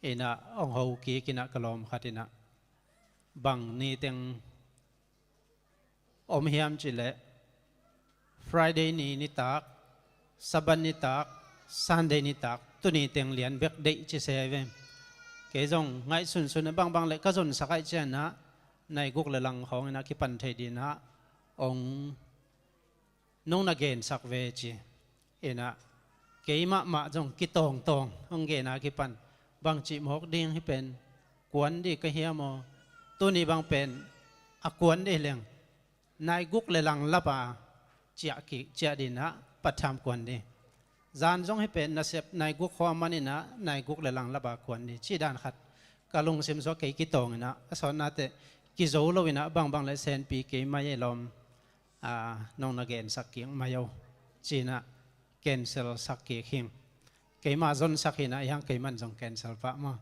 Inah hong ho kik inah ka lawm khat inah bang niteng om hiam cileh Friday ni nitak, Sabbath nitak, Sunday nitak, tuni teng lian bek deih ci se ve. Kei zong ngaihsunsun a bangbang le ka zonsak aih cianah nai guk le lang khawng inah kipan thei dinah hong nong na gensak ve ci. Inah kei mahmah zong kitawngtawng hong gena kipan bangcih mawk ding hi pen kuan dih ka hiam aw? Tuni bang pen a kuan dih leng nai guk le lang lapa ciah kik ciah dinah patham kuan dih. Zan zong hi pen nasep nai guk khua maninah nai guk le lang lapa kuan dih cih dan khat ka lungsim sua kei kitawng inah a sawtnate kizo lo inah bangbang le senpi kei mai ei lawm. Nong na gensak kik mai aw cinah cancel sak kik hing. Keima zonsak hinah ihang keiman zong cancel pah maw?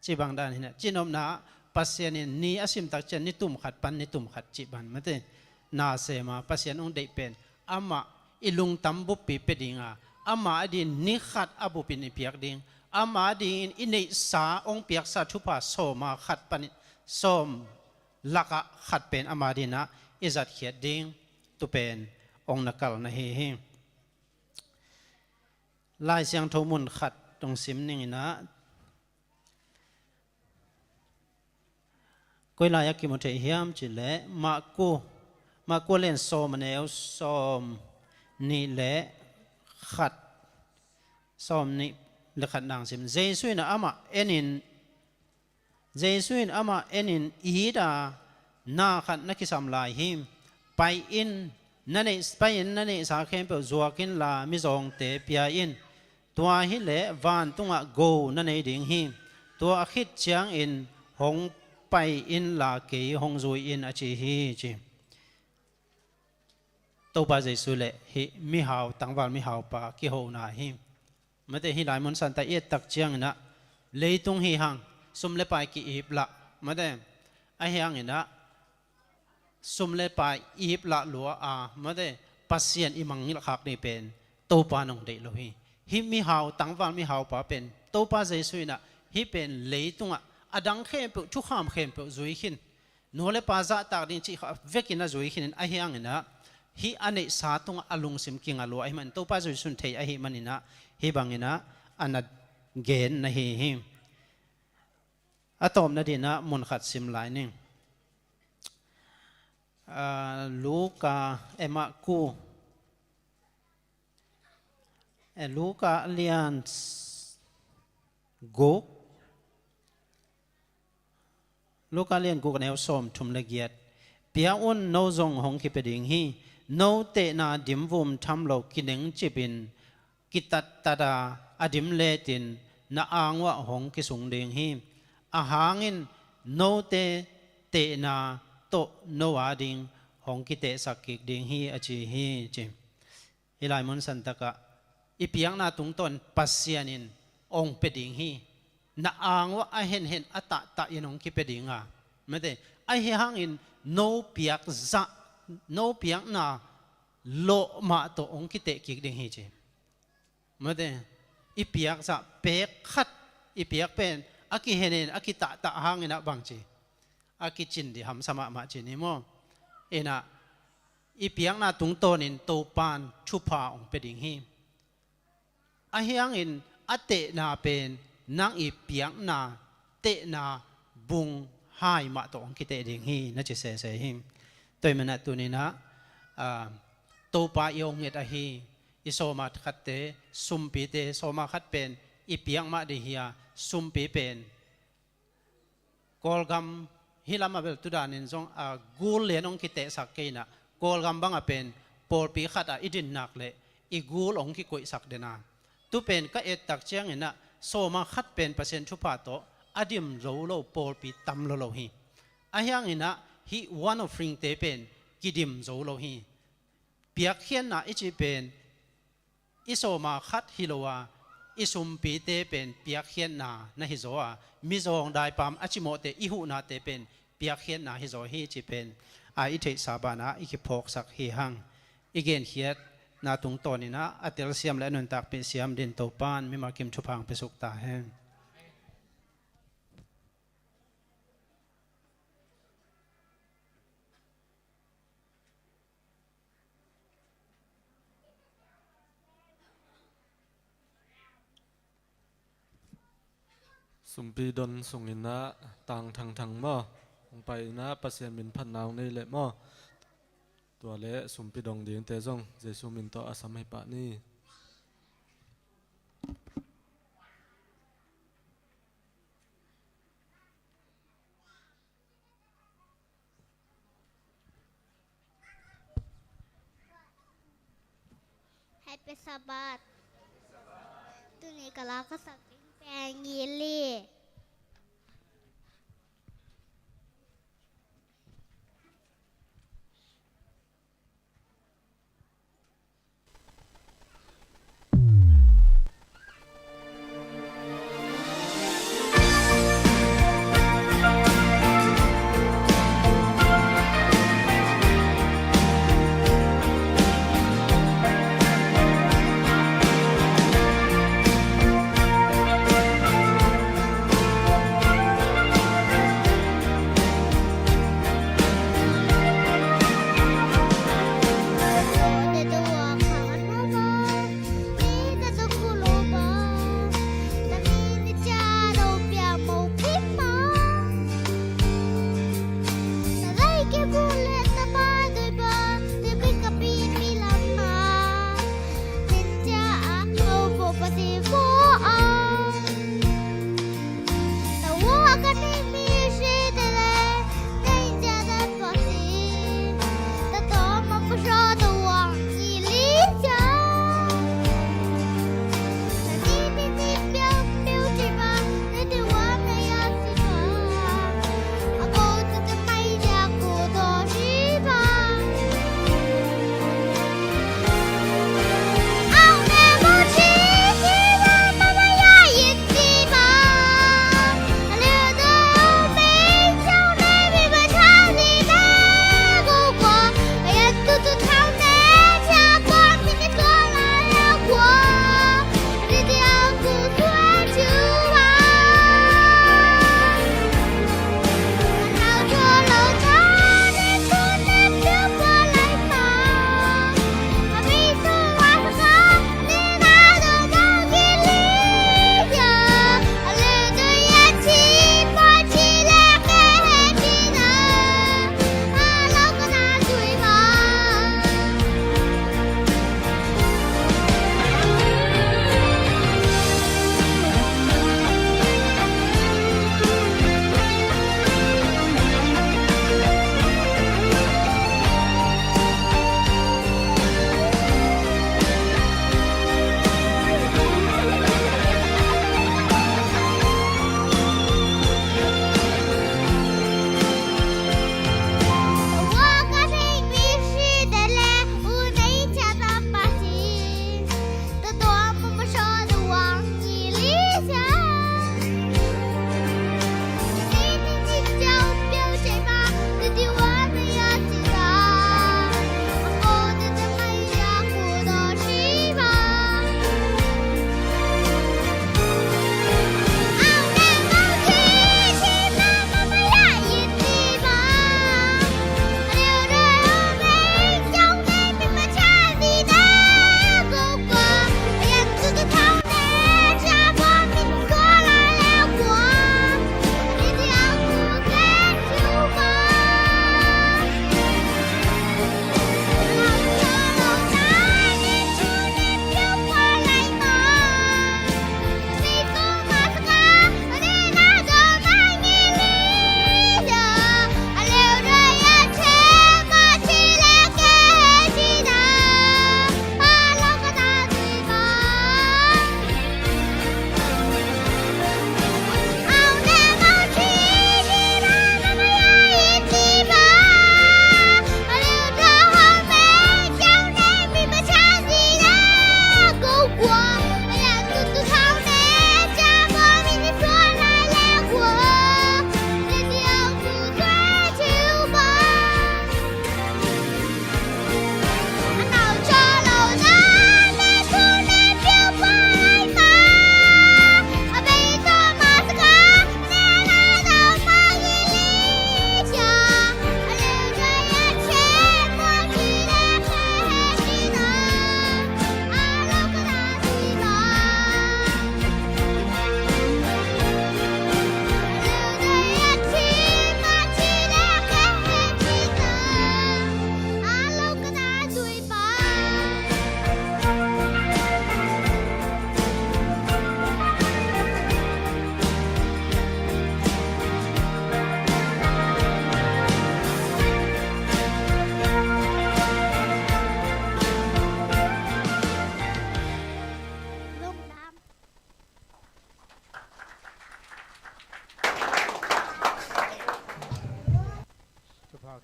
Cibang dan hinah cinopna ah Pasian in ni a simtak cian ni tum khat pan ni tum khat cih ban mate. Nasema Pasian hong deih pen amah i lungtam buppi pia dinga, amah a dingin ni khat a bupin i piak ding, amah a dingin i neihsa hong piaksa thupha sawma khat panin sawm lakah khat pen ama dinah i zatkhiat ding tu pen hong na kal na hi hi. Lai Siangtho mun khat dong sim ninginah koi lai-ah kimu thei hiam cileh Mahku, Mahku len sawm a neu sawm nih le khat sawm nih le khat nang sim. Jesu in amah enin Jesu in amah enin, "I it a, na khat na kisam lai hi. Pai in, na neih, pai in na neihsa khempeuh zuak inla mizawngte pia in. Tua hileh vantungah go na nei ding hi. Tua a khit ciangin hong pai inla kei hong zui in," a ci hi, ci. Topa Jesu le hih mihau, tangval mihaupa kihona hi. Mate, hih lai mun santa i et tak ciangin ah, leitung hi hang, sum le pai ki-ip lah, mate, ahi hangin ah, sum le pai ip lah lua a, mate, Pasian i mangngilh khak ni pen Topa nong deih lo hi. Hih mihau, tangval mihaupa pen Topa Jesu in ah, hih pen leitungah a dang khempeuh, thukham khempeuh zui khin, nu le pa zahtak ding cih kha vekin a zui khin, ahi hangin ah, hih a neihsa tungah a lungsim kinga lua ahih manin, Topa Jesu in thei ahih manin ah, hih bangin ah a na gen na hi hi. A tawpna dingin ah mun khat sim lai ning. Ah, Luka, eh, Marku, eh, Luka a lian guk, Luka a lian guk, a neu sawmthum le giat. "Piak un, no zong hong kipia ding hi. No tehna dim vum tham lo, kinengcipin kitattat a, a dim letin na ang uah hong kisung ding hi. Ahang in note tehna tawh no ading hong kitehsak kik ding hi," a ci hi, ci. Hih lai mun santakah, i piakna tungtawn Pasian in hong pia ding hi. Na ang uah a henhen a tahtah in hong kipia ding a, mate, ahi hangin no piak zah, no piakna lawh mah tawh hong kiteh kik ding hi, ci. Mate, i piak zah pek khat, i piak pen a kihenhen, a kitahtah hangin ah bang ci, a kicin dih hamsa mahmah ci ni maw. Inah, i piakna tungtawnin Topan thupha hong pia ding hi. Ahi hangin a tehna pen nang i piakna tehna bung hai mah tawh hong kiteh ding hi, na ci sese hi. Tua ahih manin ah tuni-in ah, ah, Topa i hong nget ahi, i sawma khatte, sumpite, sawma khat pen i piak mah ding hi a, sumpi pen Kawlgam, hih lamah bel tudanin zong, a, gul lian hong kitehsak kei inah, Kawlgam bangah pen pawlpi khatah i din nak leh i gul hong kikoihsak den a. Tu pen ka et tak ciangin ah, sawma khat pen Pasian thupha tawh a dim zo lo pawlpi tam lolo hi. Ahi hangin ah, hih one offering-te pen kidim zo lo hi. Piakkhiatna i cih pen i sawma khat hi lo a, i sumpite pen piakkhiatna na hi zaw a, mizawng daipam a cimawhte, i huhnate pen piakkhiatna hi zaw hi, cih pen a i theihsa banah i kiphawksak hi hang. I genkhiatna tungtawnin ah a telsiam le a nuntakpih siam dingin Topan mimal kim thupha hong piasuk ta hen. Sumpi don sungin ah tang thangthang maw, hong pai in ah Pasian min phatna hong nei leh maw. Tua leh sumpi dong dingte zong Jesu min tawh a sam hi pah ni. Happy Sabbath. Tuni ka la ka sak ding pen ngili.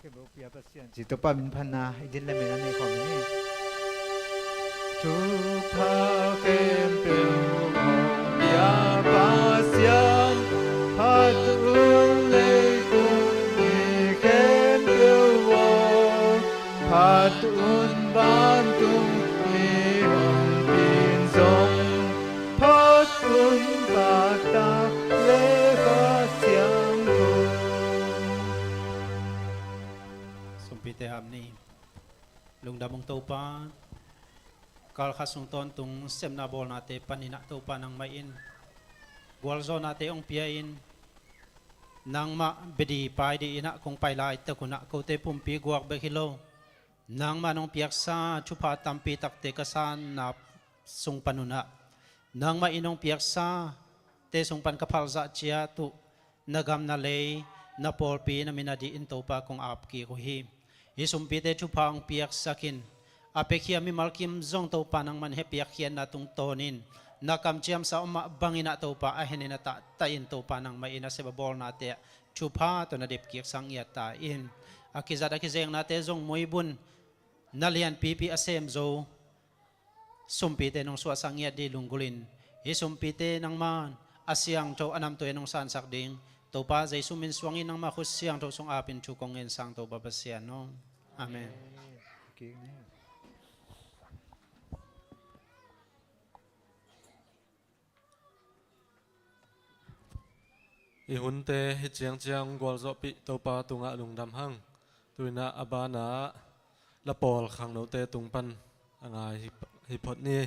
Khempeuh pia Pasian ci, Topa min phatna i din le min a nei khawm ni. Thupha khempeuh hong pia Pasian, phat un leitung mi khempeuh aw, phat un vantung mi honpin zong, phat un Pa, Ta le Kha Siangtho. Sumpite ham ni. Lungdam ung Topa. Kal khat sung tawntung sepna bawlnate panin ah Topa nangmah in gualzawhnate hong pia in, nangmah bia ding pai ding in ah kong pai laitak un ah kote pumpi guak bek hi lo, nangmah nong piaksa thupha tampi takte ka sanna sung pan un ah, nangmah in hong piaksate sung pan ka phalzah ciat uh, na gam, na lei, na pawlpi, na min a dih in Topa kong ap kik uh hi. Hih sumpite thupha hong piaksak in, a piakhia mimal kim zong Topa nangman hih piakkhiatna tungtawnin na kamciamsa om mah bangin ah Topa a henin a tahtah in Topa nangmah in a sep a bawlnate ah thupha tawh na dep kiksak ngiat ta in, a kizat a kizeknate zong muibun na lianpipi a sem zo sumpite nong suahsak ngiat ding lunggulhin, hih sumpite nangman a siangtho a namtui a nong sansak ding Topa Jesu min suangin nangmah khut siangtho sung apin thu kong ngen sang Topa Pasian aw. Amen. I hunte hi ciangciang gualzawhpih Topa tungah lungdam hang. Tuinah a banah la pawl khangnote tung pan a ngai hi, hi phot ni.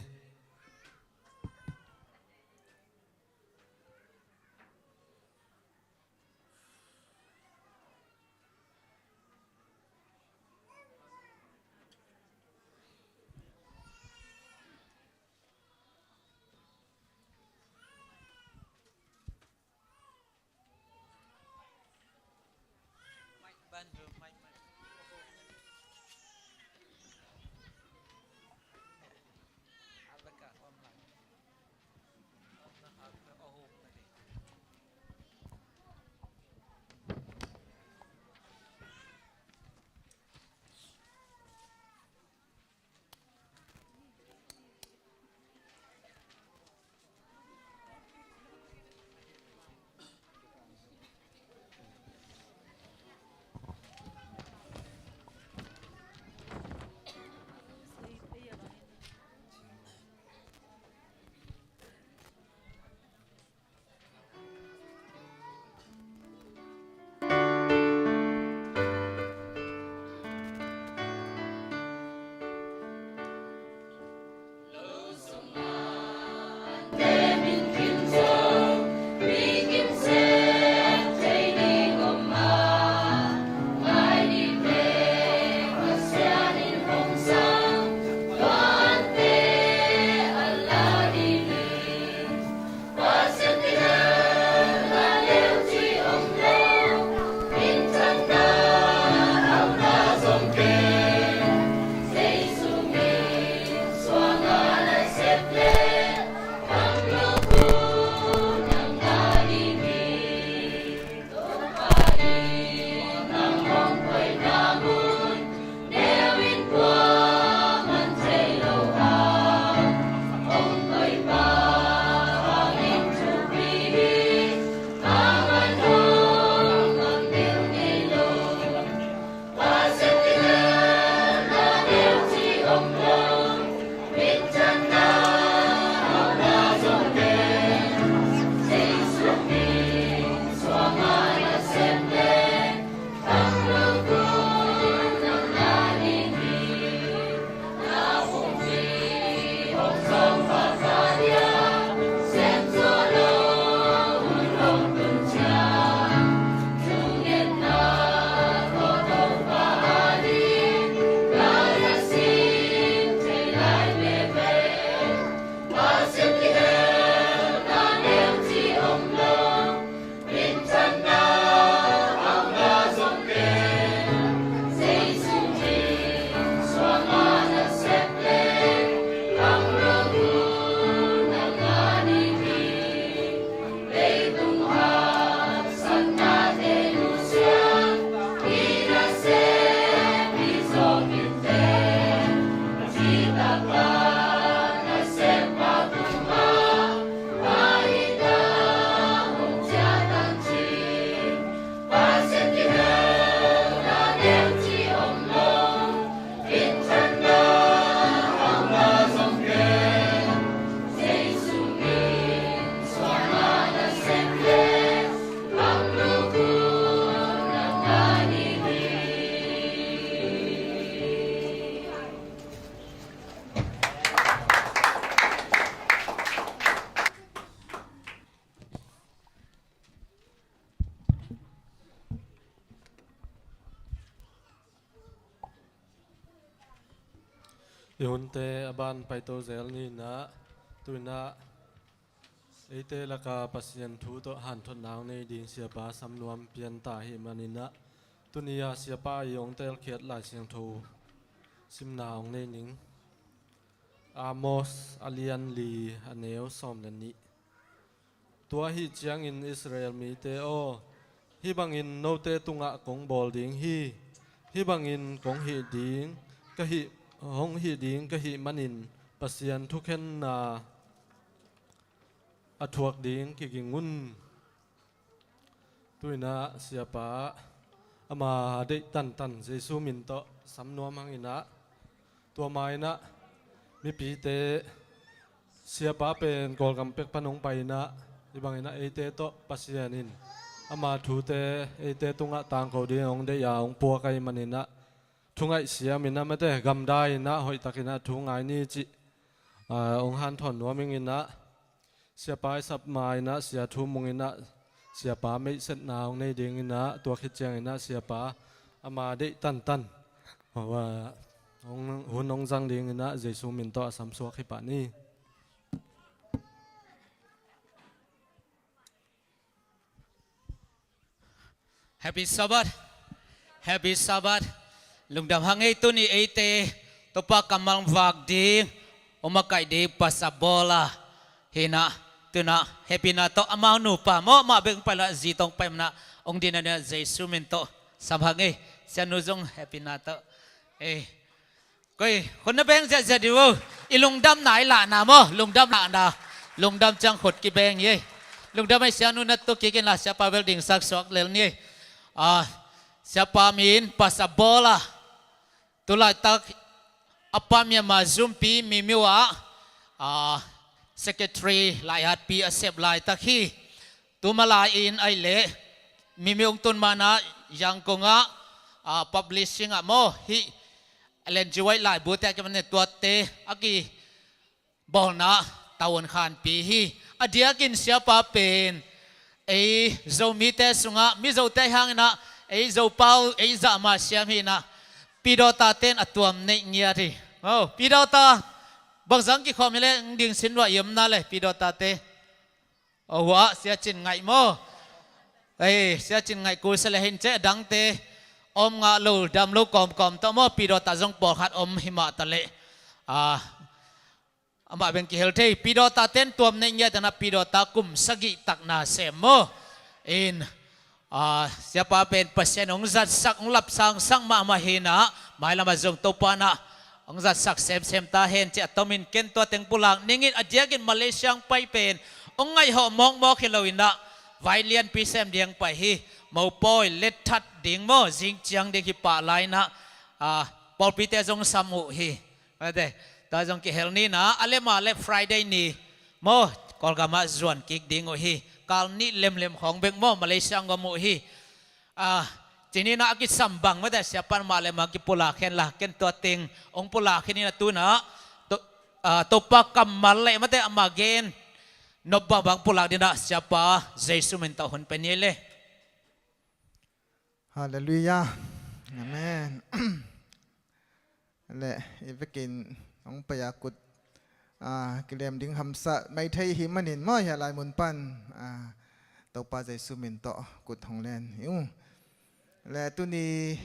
I hunte a ban paito zel ni in ah, tu in ah eite laka Pasian thu tawh hanthotna hong nei ding Siapa Sam Nuam pian ta ahih manin ah, tuni-a Siapa i hong teelkhiat Lai Siangtho simna hong nei ning. Amos a lian li, a neu sawm le nih. Tua ahih ciangin Israel mite aw, hih bangin note tungah kong bawl ding hi. Hih bangin kong hih ding, ka hih, hong hih ding ka hih manin Pasian thukhenna a thuak ding kiging un. Tu in ah Siapa ama deih tantan Jesu min tawh Sam Nuam hang in ah, tua ma in ah mipite Siapa pen Kawlgam pek pan hong pai in ah, hih bang in ah eite tawh Pasian in ama thute eite tungah tangko ding hong deih a hong puak ahih manin ah, thu ngaihsiam in ah, mate gamdai in ah hoihtak in ah thu ngai ni cih, ah, hong hanthawn nuam ing in ah, Siapa i sap ma in ah, Sia Thu Mung in ah Siapa meihsetna hong nei ding in ah, tua khit ciangin ah Siapa ama deih tantan, ah, hong, hun hong zang ding in ah Jesu min tawh a samsuak hi pah ni. Happy Sabbath. Happy Sabbath. Lungdam hang ei, tuni eite Topa kammal vak ding, hong makaih ding Pastor Bawla hi in ah, tu in ah hehpihna tawh amau nupa maw, amah bek hong pai lo a, zi tawh hong pai manin ah, hong din a, Jesu min tawh sam hang ei. Sianu zong hehpihna tawh. Ei, koi, khut na beng ziahziah dih vo. I lungdamna i lahna maw, lungdam lahna. Lungdam ciang khut kibeng hi ei. Lungdam ei. Sianu na tu kik in la, Siapa bel dingsak suak lel ni ei. Ah, Siapa min Pastor Bawla, tu laitak a Pa Myanmar zumpi Mimiu ah, ah, secretary, laihatpi a sep laitak hi. Tu ma lai-in ahih leh Mimiu hong tun ma in ah Yangon ah, ah, publishing ah maw, hih Ellen G. White laibute a kiman, tuate a kibawlna tavuan khanpi hi. A diakin Siapa pen ei Zomite sungah, Mizote hang in ah, ei Zopau, ei zah mah siam hi in ah, Pi Dawta ten a tuam neih ngiat hi. Oh, Pi Dawta, bangzah kikhawm hi leh hong ding sin vua, i omna le Pi Dawta te. Oh, hua, Sia Cin Ngaih maw. Ei, Sia Cin Ngaih kul sia le hin ceh, a dangte om ngah lo, dam lo kawmkawm tawh maw, Pi Dawta zong pawlkhat om hi mah ta leh, ah, amah beng kihel thei. Pi Dawta ten tuam neih ngiat in ah, Pi Dawta kum sagih tak na sem maw. In, ah, Siapa pen Pasian hong zatsak, hong lapsangsak mahmah hi in ah, mailam ah zong Topa in ah hong zatsak semsem ta hen ci-a a tomin ken tua teng pulak ning in, a diakin Malaysia hong pai pen hong ngaihhawh mawkmawk hi lo in ah, vai lianpi sem ding hong pai hi. Mopawi letthat ding maw, zing ciang ding hi pah lai in ah, ah, pawlpite zong sam uh hi. Mate, tua zong kihel ni in ah, a lem a leh Friday ni maw, Kawlgam ah zuan kik ding uh hi. Kal nih lemlem khawng bek maw, Malaysia hong om uh hi. Ah, ci ni in ah, a kisam bang mate, Siapa in mah le mah kipulak hen la, ken tua teng hong pulak hi in ah, tu in ah, To-, ah, Topa kammal le mate, ama gen nop bangbang pulak ding in ah, Siapa Jesu min tawh hun pia ni ei le. Halleluiah. Amen. Le, i vekin hong pai a kut, ah, kilem ding hamsa mai thei ahih manin maw, hih lai mun pan, ah, Topa Jesu min tawh kut hong len hi ung. Le tuni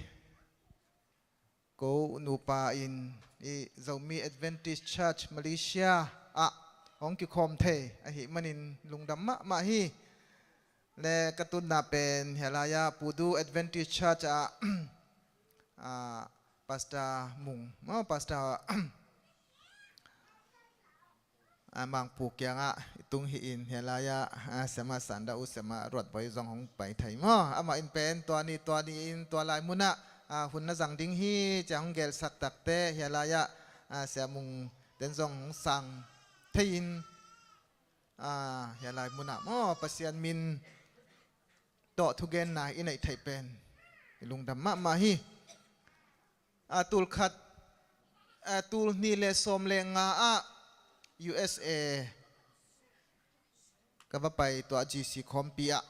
ko nupa in i Zomi Adventist Church Malaysia ah hong kikhawm thei ahih manin lungdam mahmah hi. Le ka tunna pen hih lai-ah Pudu Adventist Church ah, ah, Pastor Mung, oh, Pastor, ah, Mangpu kiangah i tung hi in, hih lai-ah, ah, Siamah Sanda uh, Siamah Ruat Boi zong hong pai thei maw. Amah in pen tua ni, tua ni in tua lai munah, ah, hun na zang ding hi ci-a hong gelsak takte, hih lai-ah, ah, Sia Mung ten zong hong sang thei in, ah, hih lai munah maw, Pasian min tawh thugenna i neih theih pen i lungdam mahmah hi. Ah, tul khat, ah, tul nih le sawm le nga ah U S A ka va pai, tua G C khawmpi ah.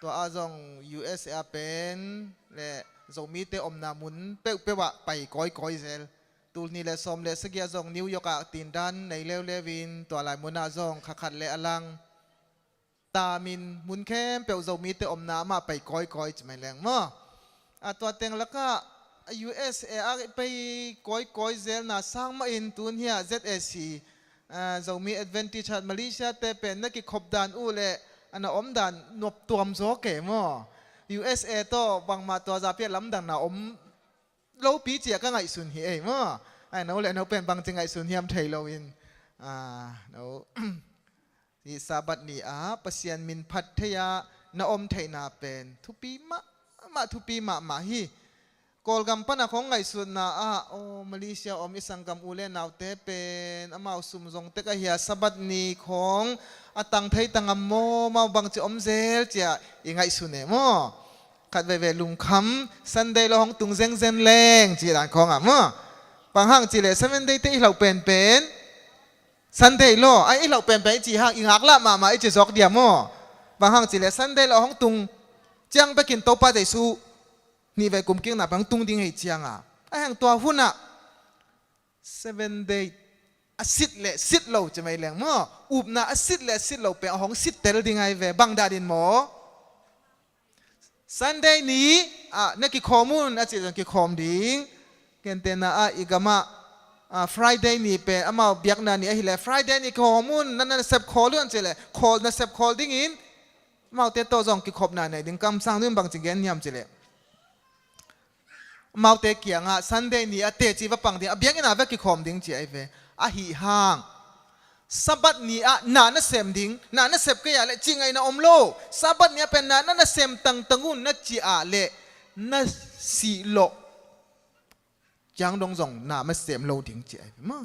Tua ah zong U S A pen le Zomite omna mun peuhpeuh ah pai kawikawi zel. Tul nih le sawm le sagih ah zong New York ah tindan nei leuleu in, tua lai munah zong kha khat le a lang tamin mun khempeuh Zomite omna amah pai kawikawi ci mai leng maw. A tua teng lakah U S A ah pai kawikawi zelna sang mahin tun hiah Z A C, a, Zomi Adventist Church Malaysia te pen na kikhop dan uh le a na om dan nuam tuam zaw kei maw. U S A tawh bangmah tua zapi a lamdang na om lopi ci-a ka ngaihsun hi ei maw. Ai, no le no pen bangci ngaihsun hiam thei loin, a, no, hih Sabbath ni-ah Pasian min phat thei-a na om theihna pen thupi mahmah, thupi mahmah hi. Kawlgam pana khong ngaihsutna ah, aw, Malaysia om i sanggam u le naute pen amau sum zong tek ahi a, Sabbath ni khong a tang thei ta ngam maw, amau bangci om zel ci-a i ngaihsun e maw. Khat veve lungkham, Sunday lo hong tung zengzen leng ci dan khawngah maw. Bang hang ci le Seven Day te i hlauh penpen Sunday lo, ai, i hlauh penpen i ci hang i ngaklah mahmah i ci zawk dia maw. Bang hang ci le Sunday lo hong tung ciang bekin Topa Jesu nih vei kumkikna pen hong tung ding hei cianga, ai hang tua hunah Seven Day a sit le sit lo ci mai leng maw, upna a sit le sit lo pen a hong sit tel ding ai ve. Bang danin maw? Sunday ni ah na kikhawm un a cih zong kikhawm ding. Gentehna ah i gamah, ah, Friday ni pen amau biakna ni ahileh Friday ni kikhawm un, na, na sep khawl un cih leh khawl, na sep khawl dingin amaute tawh zong kikhopna nei ding. Kamsang nu in bangci gen hiam cih leh amaute kiangah Sunday ni a teci va pang ding, a biakinn ah va kikhawm ding ci ai ve. Ahi hang Sabbath ni ah na na sem ding, na na sep kei ah leh ci ngaihna om lo. Sabbath ni ah pen na na na sem tangtang un na ci ah leh na sih lawh ciang dong zong na ma sem lo ding ci ai ve maw.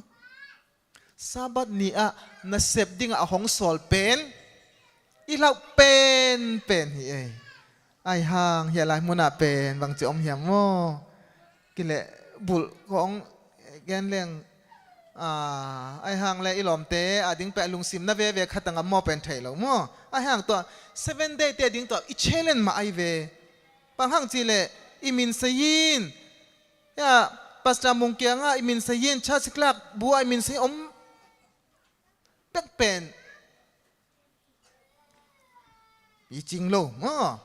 Sabbath ni ah na sep dingah a hong sawl pen i hlauh penpen hi ei. Ai hang hiah lai munah pen bangci om hiam maw? Kileh bulh kong gen leng, ah, ai hang le i lawmte a ding peh a lungsim na veve khat a ngam maw pen thei lo maw? Ai hang tua Seven Day te a ding tua i challenge mah ai ve. Bang hang ci leh i min sayin, ya, Pastor Mung kiangah i min sayin, church clerk bu ah i min sayin om pek pen picing lo maw.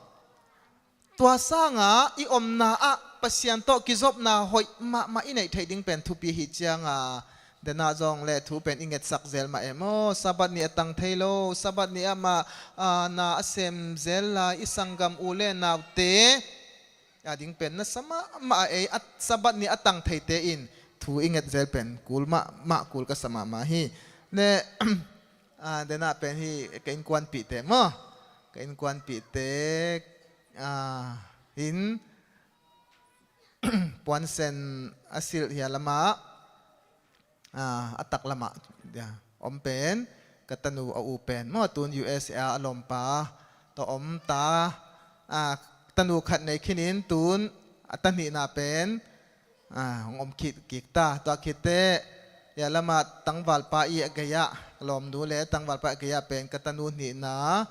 Tua sangah i omna ah Pasian tawh kizopna hoih mahmah i neih theih ding pen thupi hi cianga, denah zong le thu pen i ngetsak zel mah e maw. Sabbath ni a tang thei lo, Sabbath ni ah mah, ah, na a sem zel lai i sanggam u le naute a ding pen na sa mahmah a ei, a Sabbath ni a tang theite in thu i nget zel pen kul mahmah, kul ka sa mahmah hi. Le, ah, denah pen hi ka innkuanpihte maw. Ka innkuanpihte, ah, hin puansen a silh hia lamah, ah, a tak lamah, ya, om pen ka tanu a u pen maw, tun U S A a lawmpa tawh om ta, ah, tanu khat nei khinin tun a ta hnihna pen, ah, hong om khit kik ta. Tua khitteh, ya, lamah tangvalpa i a gei-ah, lawmnu le tangvalpa a gei-ah pen ka tanu hnihna,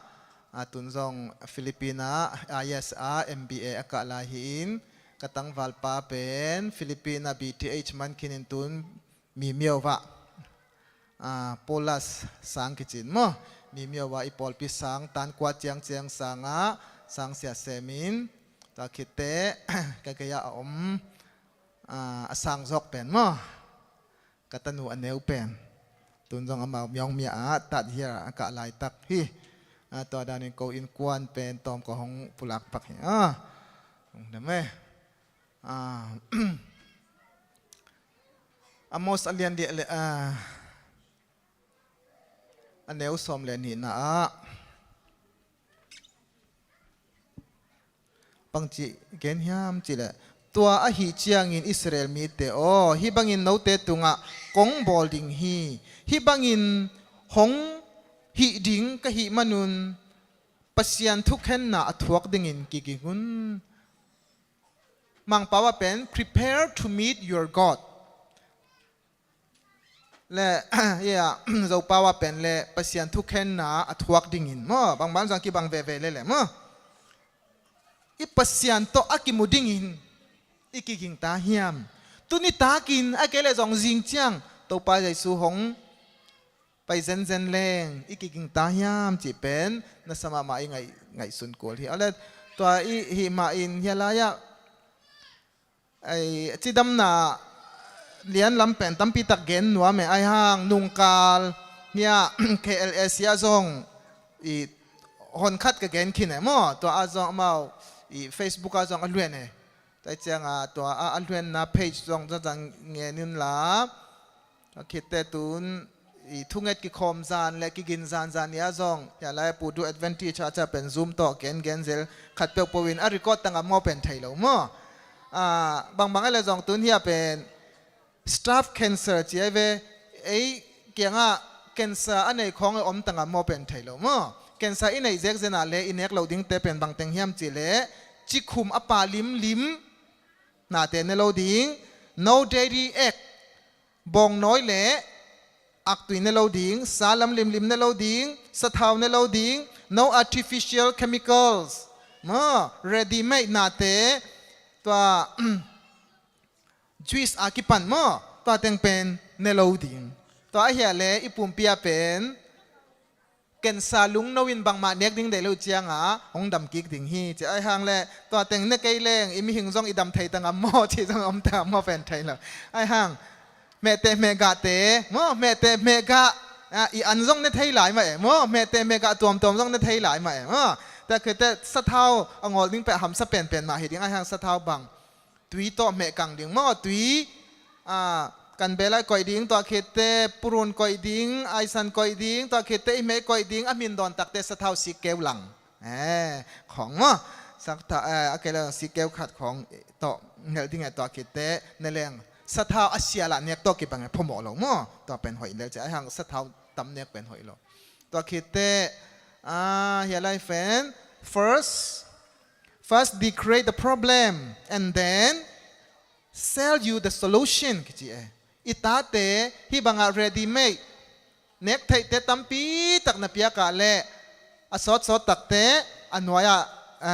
ah, tun zong Philippine ah I S ah M B A a kah lai hi-in, ka tangvalpa pen Philippine ah B T H man khinin tun Mimio ah, ah, Polas sang kicin maw. Mimio ah i pawlpi sang, tan kua ciangciang sangah sang sia semin, tua khitteh ka gei-ah a om, ah, a sang zawk pen maw, ka tanu a neu pen, tun zong amau Myaung Mya ah tat hiar a kah laitak hi. Ah, tua danin ko innkuan pen tawm ko hong pulak pak hi. Ah, hong dem e. Ah, Amos a lian liah le, ah, a neu sawm le nihna ah bangci gen hiam cih leh, tua ahih ciangin Israel mite aw, hih bangin note tungah kong bawl ding hi. Hih bangin hong hih ding ka hih manun Pasian thukhenna a thuak dingin kiging un. Mangpau ah pen, "Prepare to meet your God." Le, ya, Zopau ah pen le Pasian thukhenna a thuak dingin maw, bangban zong kibang veve lele maw. I Pasian tawh a kimu dingin i kiging ta hiam? Tuni takin a kei leh zong zing ciang Topa Jesu hong pai zenzen leng i kiging ta hiam cih pen nasa mahmah i ngaih, ngaihsun kul hi. Awle tua i hih mahin hia lai-ah ai cidamna lian lam pen tampi tak gen nuam e, ai hang nungkal hia K L S hia zong i hon khat ka gen khin e maw, tua a zong amau i Facebook a zong a luan e. Tua cianga tua a, a luanna page zong zazang ngen in la. A khitte tun i thunget kikhawm zan le kigin zan zan ni a zong hia lai Pu Du Adventist Church a pen Zoom tawh gen gen zel khat peuhpeuh in a record tangam maw pen thei lo maw? A, bangbang a le zong tun hia pen staff cancer ci ai ve, ei kiangah cancer a nei khawng i om tangam maw pen thei lo maw? Cancer i neih zekzenah le i nek loh dingte pen bangteng hiam cih leh cikhum a pa limlim nate ne lo ding, no dairy egg, bawngnawi le aktui ne lo ding, sa lam limlim ne lo ding, sathau ne lo ding, no artificial chemicals maw, ready made nate, tua juice a kipan maw, tua teng pen ne lo ding. Tua ahia le i pumpi a pen cancer lungno in bangmah nek ding deih lo cianga hong dam kik ding hi ci ai hang le, tua teng ne kei leng i mihing zong i dam thei tangam maw ci zong om tangam maw pen thei lo. Ai hang mehteh mehgahte maw, mehteh mehgah, a, i an zong ne thei lai mah e maw, mehteh mehgah tuamtuam zong ne thei lai mah e maw. Tua khitte sathau a ngawl ding peh hamsa penpen mah hi ding, ai hang sathau bang tui tawh meh kang ding maw, tui, a, kan belai koih ding, tua khitte purun koih ding, aisan koih ding, tua khitte i meh koih ding, a min dawn takte sathau sikkeu lang, e, khawng maw, sathau, e, a kei le sikkeu khat khawng tawh ngelh ding e, tua khitte ne leng sathau a sialah nek tawh kibang e phamawh lo maw, tua pen hoih lel ci ai hang sathau tam nek pen hoih lo. Tua khitte, a, hia lai pen first, first they create the problem and then sell you the solution kici e. I tate hih bangah ready made nek theihte tampi tak na piakah le a sawtsawt takte a nuai-ah, a,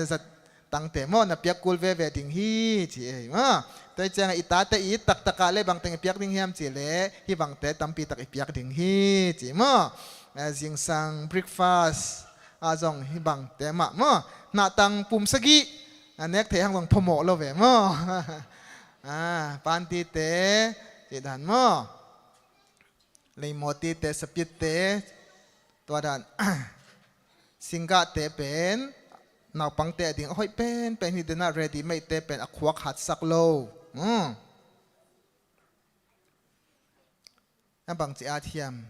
zat tangte maw na piak kul veve ding hi ci e maw. Tua ciangah i tate i taktakah le bangteng i piak ding hiam ci le hih bangte tampi tak i piak ding hi ci maw. A, zingsang breakfast a zong hih bangte mah maw, nahtang pum sagih a nek theih hang zong phamawh lo ve maw. A, pantite cih dan maw, leimawtite, sapitte, tua dan singgahte pen naupangte a ding a hoih penpen hi denah ready made te pen a khuak hatsak lo. Hmm. A bangci a thiam.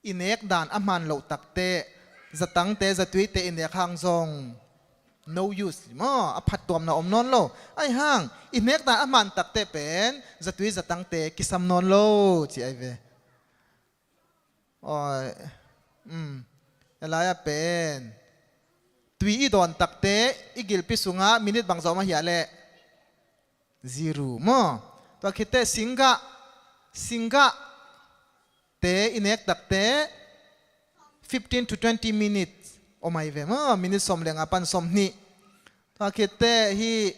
I nek dan a man loh takteh zatangte, zatuite i nek hang zong no use maw, a phattuamna om nawn lo. Ai hang i nek dan a man takteh pen zatui zatangte kisam nawn lo ci ai ve. Oi, um, a lai-ah pen tui i dawn takteh i gilpi sungah minute bangzah om ahia leh zero maw. Tua khitteh singgah, singgah te i nek takteh fifteen to twenty minutes om ai ve maw, minute sawm le nga pan sawm hnih. Tua khitteh hih,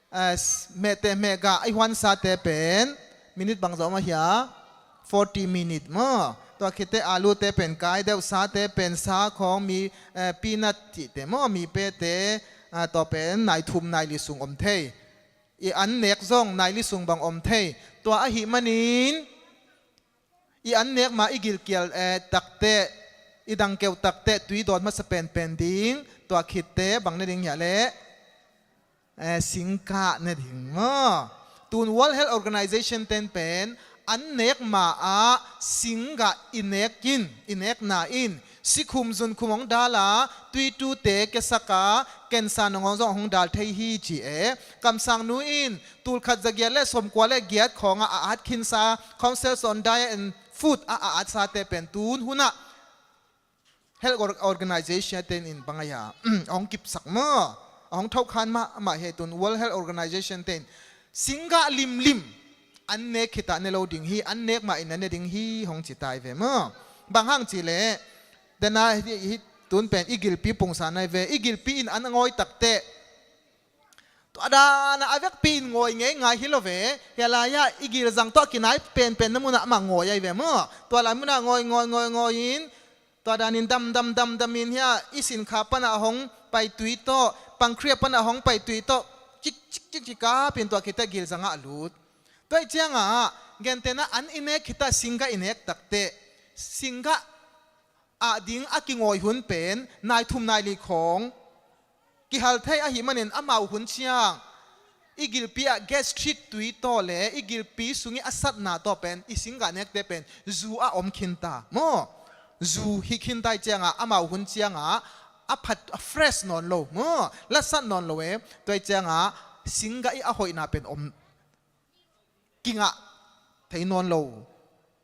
eh, mehteh mehgah i huansate pen minute bangzah om ahia, forty minute maw. Tua khitteh alute pen kai deuh, sate pen sa khawng mi, eh, peanut cihte maw, mi pete, ah, tua pen nai thum nai li sung om thei. I an nek zong nai li sung bang om thei. Tua ahih manin i an nek ma i gilkial, eh, takteh, i dangkeuh takteh tui dawn masa penpen ding. Tua khitteh bang ne ding hiah leh, eh, singkah ne ding maw. Tun World Health Organization ten pen an nek ma-ah singgah i nek in, i nekna in sikhum zunkhum hong dal a, tuitute kiasak a, cancer nangawn zong hong dal thei hi ci e. Kamsangnu in tulkhat zagiat le sawmkua le giat khawngah a at khinsa, Council on Diet and Food a a atsate pen tun hunah Health Or-, Organization ten in bang ai-a a hong kipsak maw, a hong thokhan mahmah hi. Tun World Health Organization ten singgah limlim an nek khitah ne lo ding hi, an nek mah in a ne ding hi hong ci tai ve maw. Bang hang ci leh dena hi, hi tun pen i gilpi pungsan ai ve. I gilpi in an a ngawi takteh Tua dan a vekpi in ngawi ngei ngai hi lo ve. Hia lai-ah i gilzang tawh a kinai penpen na munah amah ngawi ahi ve maw. Tua lai munah ngawi, ngawi, ngawi, ngawi in, tua danin dam, dam, dam, dam in hia i sinkha panah a hong pai tui tawh, pankria panah a hong pai tui tawh, cik, cik, cik, cik kapin tua khit teh gilzangah a lut. Tua ih ciangah, gentehna an i nek khit ah singgah i nek tak teh, singgah ah ding a kingawi hun pen nai thum nai li khawng kihal thei ahih manin amau hun ciang i gilpi ah gastric tui tawh le i gilpi sung i a satna tawh pen i singgah nekte pen zu a om khinta maw. Zu hi khinta ih ciangah amau hun ciangah a phat, a fresh nawn lo maw, lasat nawn lo e. Tua ih ciangah singgah i a hoihna pen om, kingah thei nawn lo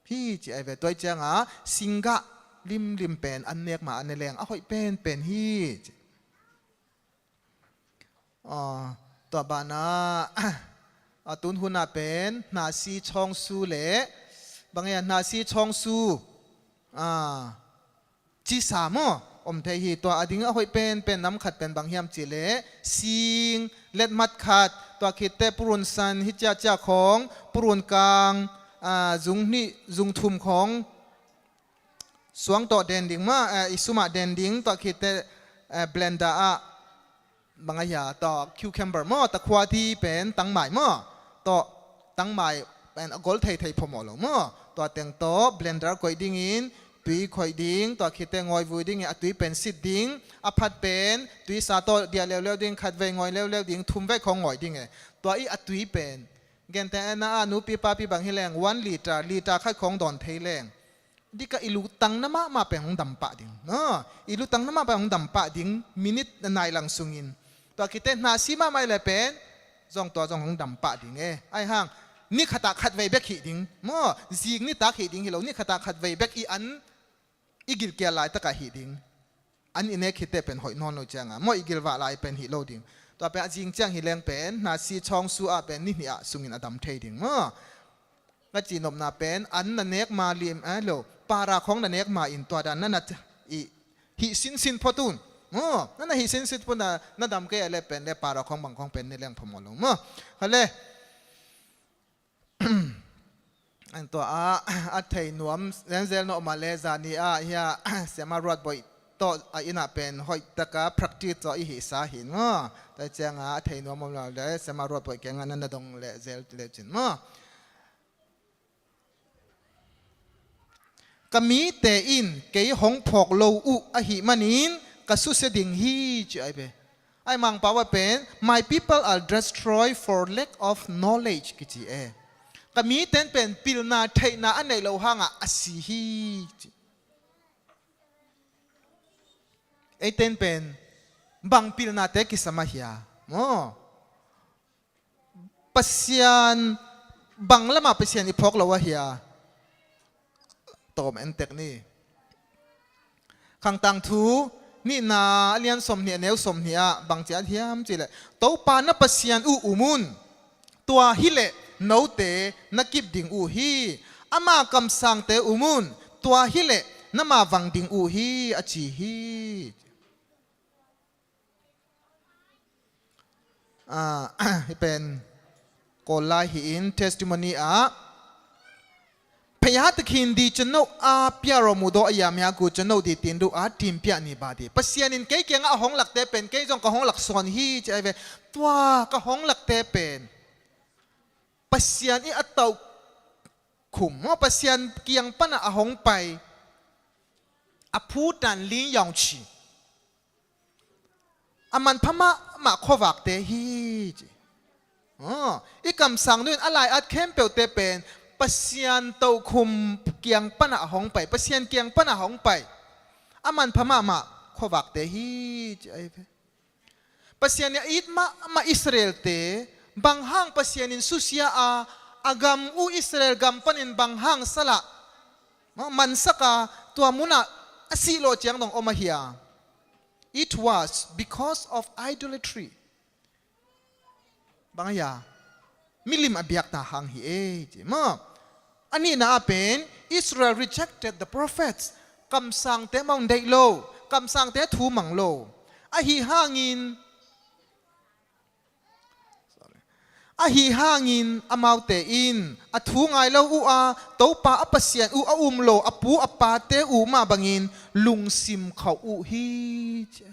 hi ci ahi ve. Tua ih ciangah singgah limlim pen an nek ma an ne leng a hoih penpen hi ci. Ah, tua banah a tun hunah pen hnasi chawngsu le bang hia hnasi chawngsu, ah, cisa maw om thei hi. Tua a ding a hoih penpen nam khat pen bang hiam cihleh sing, letmat khat, tua khit teh purun san hi ciahciah khawng, purun kang, ah, zung hnih, zung thum khawng suang tawh den ding maw, ah, i sumah den ding, tua khit teh, ah, blender ah bang a hia, tua cucumber maw, takhuati pen tangmai maw, tua tangmai pen a gol theithei phamawh lo maw, tua teng tawh blender koih dingin tui khoih ding, tua khit teh ngawivui dingin a tui pen sit ding, a phat pen tuisa tawh diah leuleu ding, khatvei ngawi leuleu ding, thumvei khawng ngawi ding e. Tua i a tui pen gentehna ah nupi papi bang hi leng one liter, liter khat khawng dawn thei leng, dikah i lutang na mahmah pen hong dam pah ding, no? I lutang na mahmah pen hong dam pah ding, minit na nai lang sungin. Tua khit teh hnasi mahmah i le pen zong tua zong hong dam pah ding e. Ahi hang ni khatah khatvei bek hih ding maw, zing nitak hih ding hi lo, ni khatah khatvei bek i an i gilkial laitakah hih ding. An i nek khit teh pen hoih nawn lo ciangah maw, i gilvah lai pen hih lo ding. Tua pen a zing ciang hi leng pen hnasi chawngsu ah pen ni hnih ah sungin a dam thei ding maw. Ka cihnopna pen an na nek ma lim a lo, para khawng na nek ma in tua dan na na i hih sinsin phot un maw. Na na hih sinsin phot na, na dam kei a le pen le para khawng bang khawng pen ne leng phamawh lo maw. Kha le. An tua ah a thei nuam zenzel nawh mah le, zani ah hia Siama Ruat Boih tawh a inn ah pen hoih taka practice tawh i hihsa hi maw. Tua ciangah a thei nuam om lo le Siama Ruat Boih kiangah na na dong leh zel leh cin maw. Ka mite in kei hong phawk lo uh ahih manin ka susia ding hi ci ahi ve. Ahi mangpau ah pen, "My people are destroyed for lack of knowledge," kici e. Ka mite in pen pilna theihna a neih loh hangah a si hi ci. Eite in pen bang pilnate kisam a hia maw? Pasian, bang lamah Pasian i phawk lo a hia? Tawm entek ni. Khangtang thu nihna a lian sawmhnih a neu sawmhnih ah bang ciat hiam cihleh, "Topa na Pasian uh um un, tua hileh note na kip ding uh hi. Ama kamsangte um un, tua hileh nama vang ding uh hi," a ci hi. Ah, hih pen Kawl lai hi-in testimony ah, "Phaya takhin di chano a piaro mudo a yamya ku chano di tindu a timpia ni ba di." Pasian in kei kiangah a hong lakte pen kei zong ka hong laksawn hi ci ahi ve. Tua ka hong lakte pen Pasian i a tauh khum maw, Pasian kiang pana a hong pai a phutan lin yaung chi a manpha mahmah khuavakte hi ci. Oh, i kamsang nu in a lai-at khempeuhte pen Pasian tokhum kiang pana a hong pai, Pasian kiang pana a hong pai a manpha mahmah khuavakte hi ci ahi ve. Pasian i a it mahmah Israelte bang hang Pasian in susia a, a gam uh Israel gam panin bang hang salah mansak a, tua munah a sihlawh ciang dong om ahi a. It was because of idolatry. Bang ahi a, milim a biakna hang hi e ci maw. A nihna ah pen Israel rejected the prophets. Kamsangte mah hong deih lo, kamsangte thu mang lo. Ahi hangin Ahi hangin amaute in a thu ngai lo uh a, Topa a Pasian uh a um lo a pu a pate uh mah bangin lungsim khauh uh hi, ci.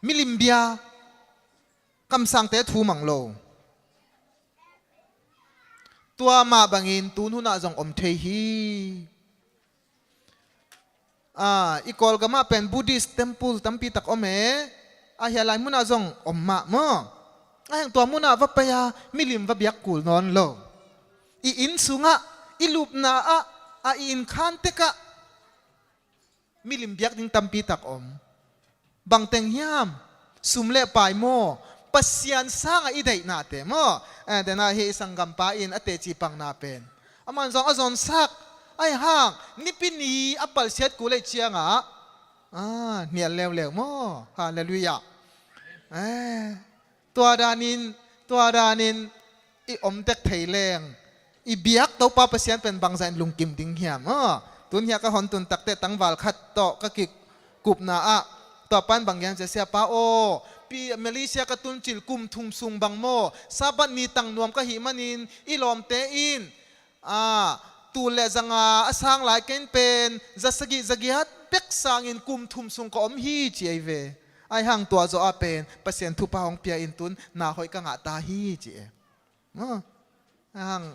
Milim bia, kamsangte thu mang lo. Tua mah bangin tun hunah zong om thei hi. Ah, i Kawlgamah pen Buddhist temple tampi tak om e. A hia lai munah zong om mah maw? A heng tua munah va pai a milim va biak kul nawn lo. I inn sungah, i lupna ah, a i inn khan tekah milim biak ding tampi tak om. Bangteng hiam? Sum le pai maw? Pasian sangah i deihnate maw? Eh, dena hi i sanggampa in a teci pangna pen, aman zong a zonsak. Ahi hang Nipi ni a palsiat kul ei ciangah, ah, hnial leuleu maw? Halleluiah. Eh, tua danin, tua danin i om tek thei leng, i biak Topa Pasian pen bangzah in lungkim ding hiam? Ah, tun hiah ka hon tun takte tangval khat tawh ka kikupna ah, tua pan bang gen cia, siapa aw, pi Malaysia ka tun cil kum thum sung bang maw, Sabbath ni tang nuam ka hih manin i lawmte in, ah, tul le zanga a sang lai ken pen za sagih za giat bek sangin kum thum sung ka om hi, ci ei ve. Ahi hang tua zawh ah pen Pasian thupha hong pia in tun na hoih ka ngah ta hi, ci e. Maw? Ahi hang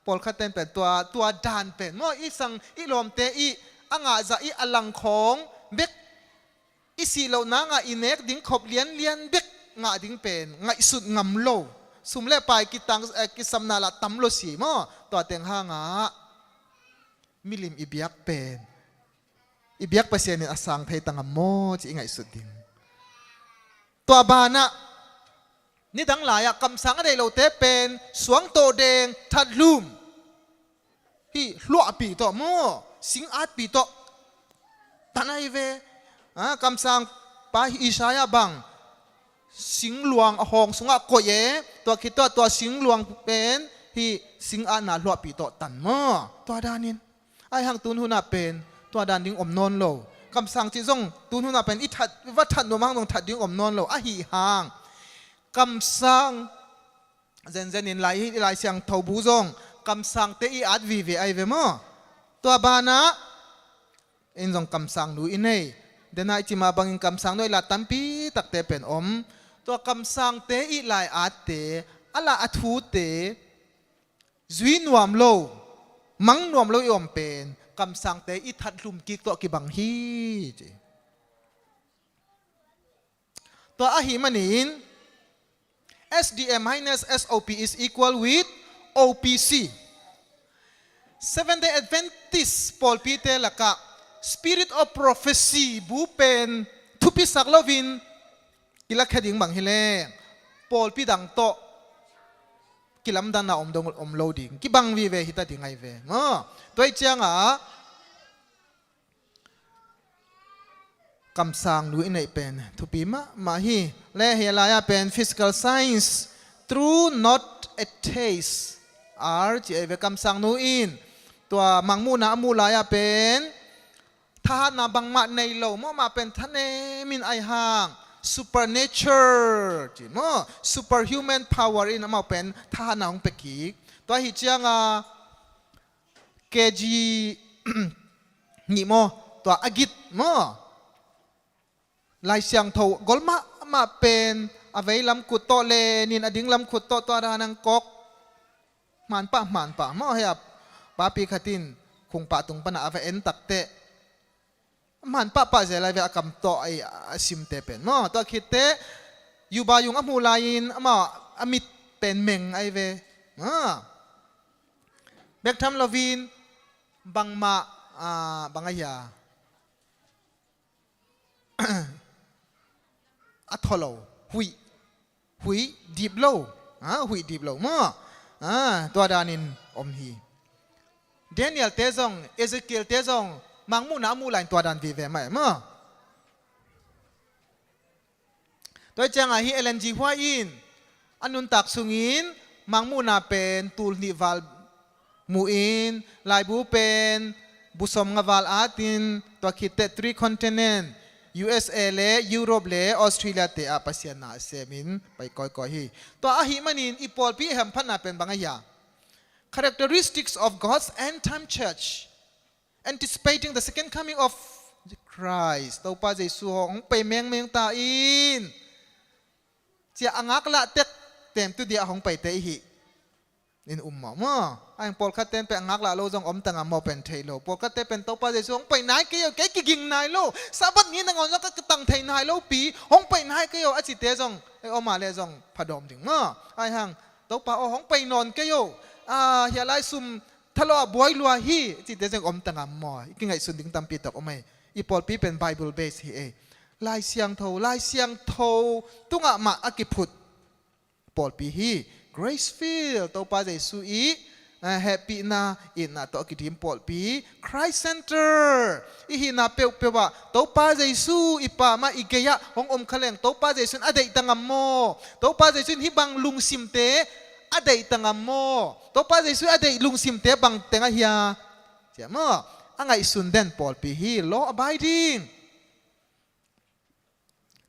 pawlkhat ten pen tua, tua dan pen maw, i sang i lawmte i a ngahzah i a langkhawng bek, i sih lohna ngah i nek ding khop lianlian bek ngah ding pen ngaihsut ngam lo. Sum le pai kitang, eh, kisapna lah tam lo si maw? Tua teng hangah milim i biak pen, i biak Pasian in a sang thei ta ngam maw, ci i ngaihsut ding. Tua banah nidang lai-ah kamsang a deih lote pen suang tawh deng, thatlum, hih hluahpih tawh maw, singatpih tawh tan ahi ve. Ah, kamsangpa Isaiah bang singluang a hawng sungah koih e, tua khit tawh tua singluang pen hih singatna hluahpih tawh tan maw? Tua danin. Ahi hang tun hunah pen tua dan ding om nawn lo. Kamsang cih zong tun hunah pen i that, i va that nuam hang zong that ding om nawn lo. Ahi hang kamsang, zenzen in lai, i Lai Siangtho bu zong kamsangte i at vive ahi ve maw? Tua banah in zong kamsang nu i nei. Dena i cimah bangin kamsang nu i la tampi takte pen om. Tua kamsangte i lai atte, a lah a thute zui nuam lo, mang nuam lo i om pen kamsangte i thatlum kik tawh kibang hi, ci. Tua ahi manin S D M minus S O P is equal with O P C. Seventh Day Adventist pawlpite lakah Spirit of Prophecy bu pen thupisak loin kilakhia ding bang hileh pawlpi dang tawh kilamdanna om dong om lo ding, kibang vive hita ding ahi ve maw? Tua hi ciangah kamsang nu i neih pen thupi mahmah hi. Le hih lai-ah pen physical science, true, not a taste, ar ci ahi ve. Kamsang nu in tua mangmuhna a muh lai-ah pen thahatna bangmah nei lo maw, amah pen thanem in ahi hang, supernature ci maw, superhuman power in amah pen thahatna hong pia kik. Tua hi ciangah K G nih maw, tua a git maw, Lai Siangtho gol mahmah pen a veilam khut tawh lenin a dinglam khut tawh tua dan ang kawk hman pah, hman pah maw, hei a papi khat in khungpah tung panah a va en takteh hman pahpah zel ahi ve, a kam tawh a simte pen maw. Tua khitteh yuba yung a hmuh lai-in amah a mit pen meng ahi ve. Ah. Bek tham loin bangmah, ah, bang ahi a, a thaw lo, huih, huih dip lo, ah, huih dip lo maw. Ah, tua danin om hi. Daniel te zong, Ezekiel te zong mangmuhna a muh lai-in tua dan vive mah e maw. Tua hi ciangah hih Ellen G. White in a nuntak sungin mangmuhna pen tul hnih val muhin, laibu pen bu sawmnga val atin, tua khitteh three continent, U S A le Europe le Australia te ah Pasian na a semin pai kawikawi hi. Tua ahih manin i pawlpi i hamphatna pen bang a hia? Characteristics of God's end time church, anticipating the second coming of Christ. Topa Jesu hong pai mengmeng ta in, cia a ngaklah tek temtu dia hong paite i hi. In um maw maw. Aing pawlkhat ten pen a ngaklah lo zong om tangam maw pen thei lo. Pawlkhat te pen Topa Jesu hong pai nai kei o, kei kiging nai lo. Sabbath ni nangawn zong ka kitang thei nai lo pi. Hong pai nai kei o a cite zong ei om a le zong phadawm ding maw. Aihang Topa aw hong pai nawn kei o. A hia lai sum thalo a buai lua hi cite zong om tangam maw. I kingaihsun ding tampi tak om ei. I pawlpi pen Bible base hi ei. Lai Siangtho, Lai Siangtho tungah mah a kiphut pawlpi hi. Grace filled, Topa Jesu i, eh, hehpihna, itna tawh a kidim pawlpi. Christ center, i hihna peuhpeuh ah Topa Jesu i pamah i gei-ah hong om kha leng Topa Jesu in a deih tangam maw? Topa Jesu in hih bang lungsimte a deih tangam maw? Topa Jesu a deih lungsimte bang teng a hia? Cia maw? A ngaihsun den pawlpi hi, law abiding.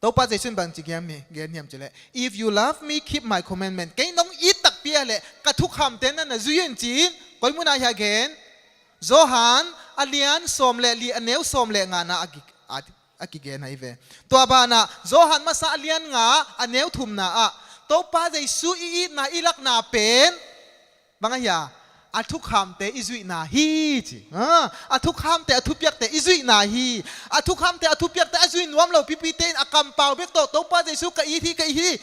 Topa Jesu in bangci gen hiam, gen hiam cileh, "If you love me, keep my commandment." Kei nong it takpi a leh ka thukhamte na na zui in ci-in, koi munah hia gen? Johan a lian sawm le li a neu sawm le ngana a ki, a, a kigen ahi ve. Tua banah Johan masa a lian nga a neu thumna ah Topa Jesu i itna i lakna pen bang a hia? A thukhamte i zuihna hi ci. A, a thukhamte a thupiakte i zuihna hi. A thukhamte a thupiakte a zui nuam lo pipite in a kampau bek tawh Topa Jesu ka it hi, ka it hi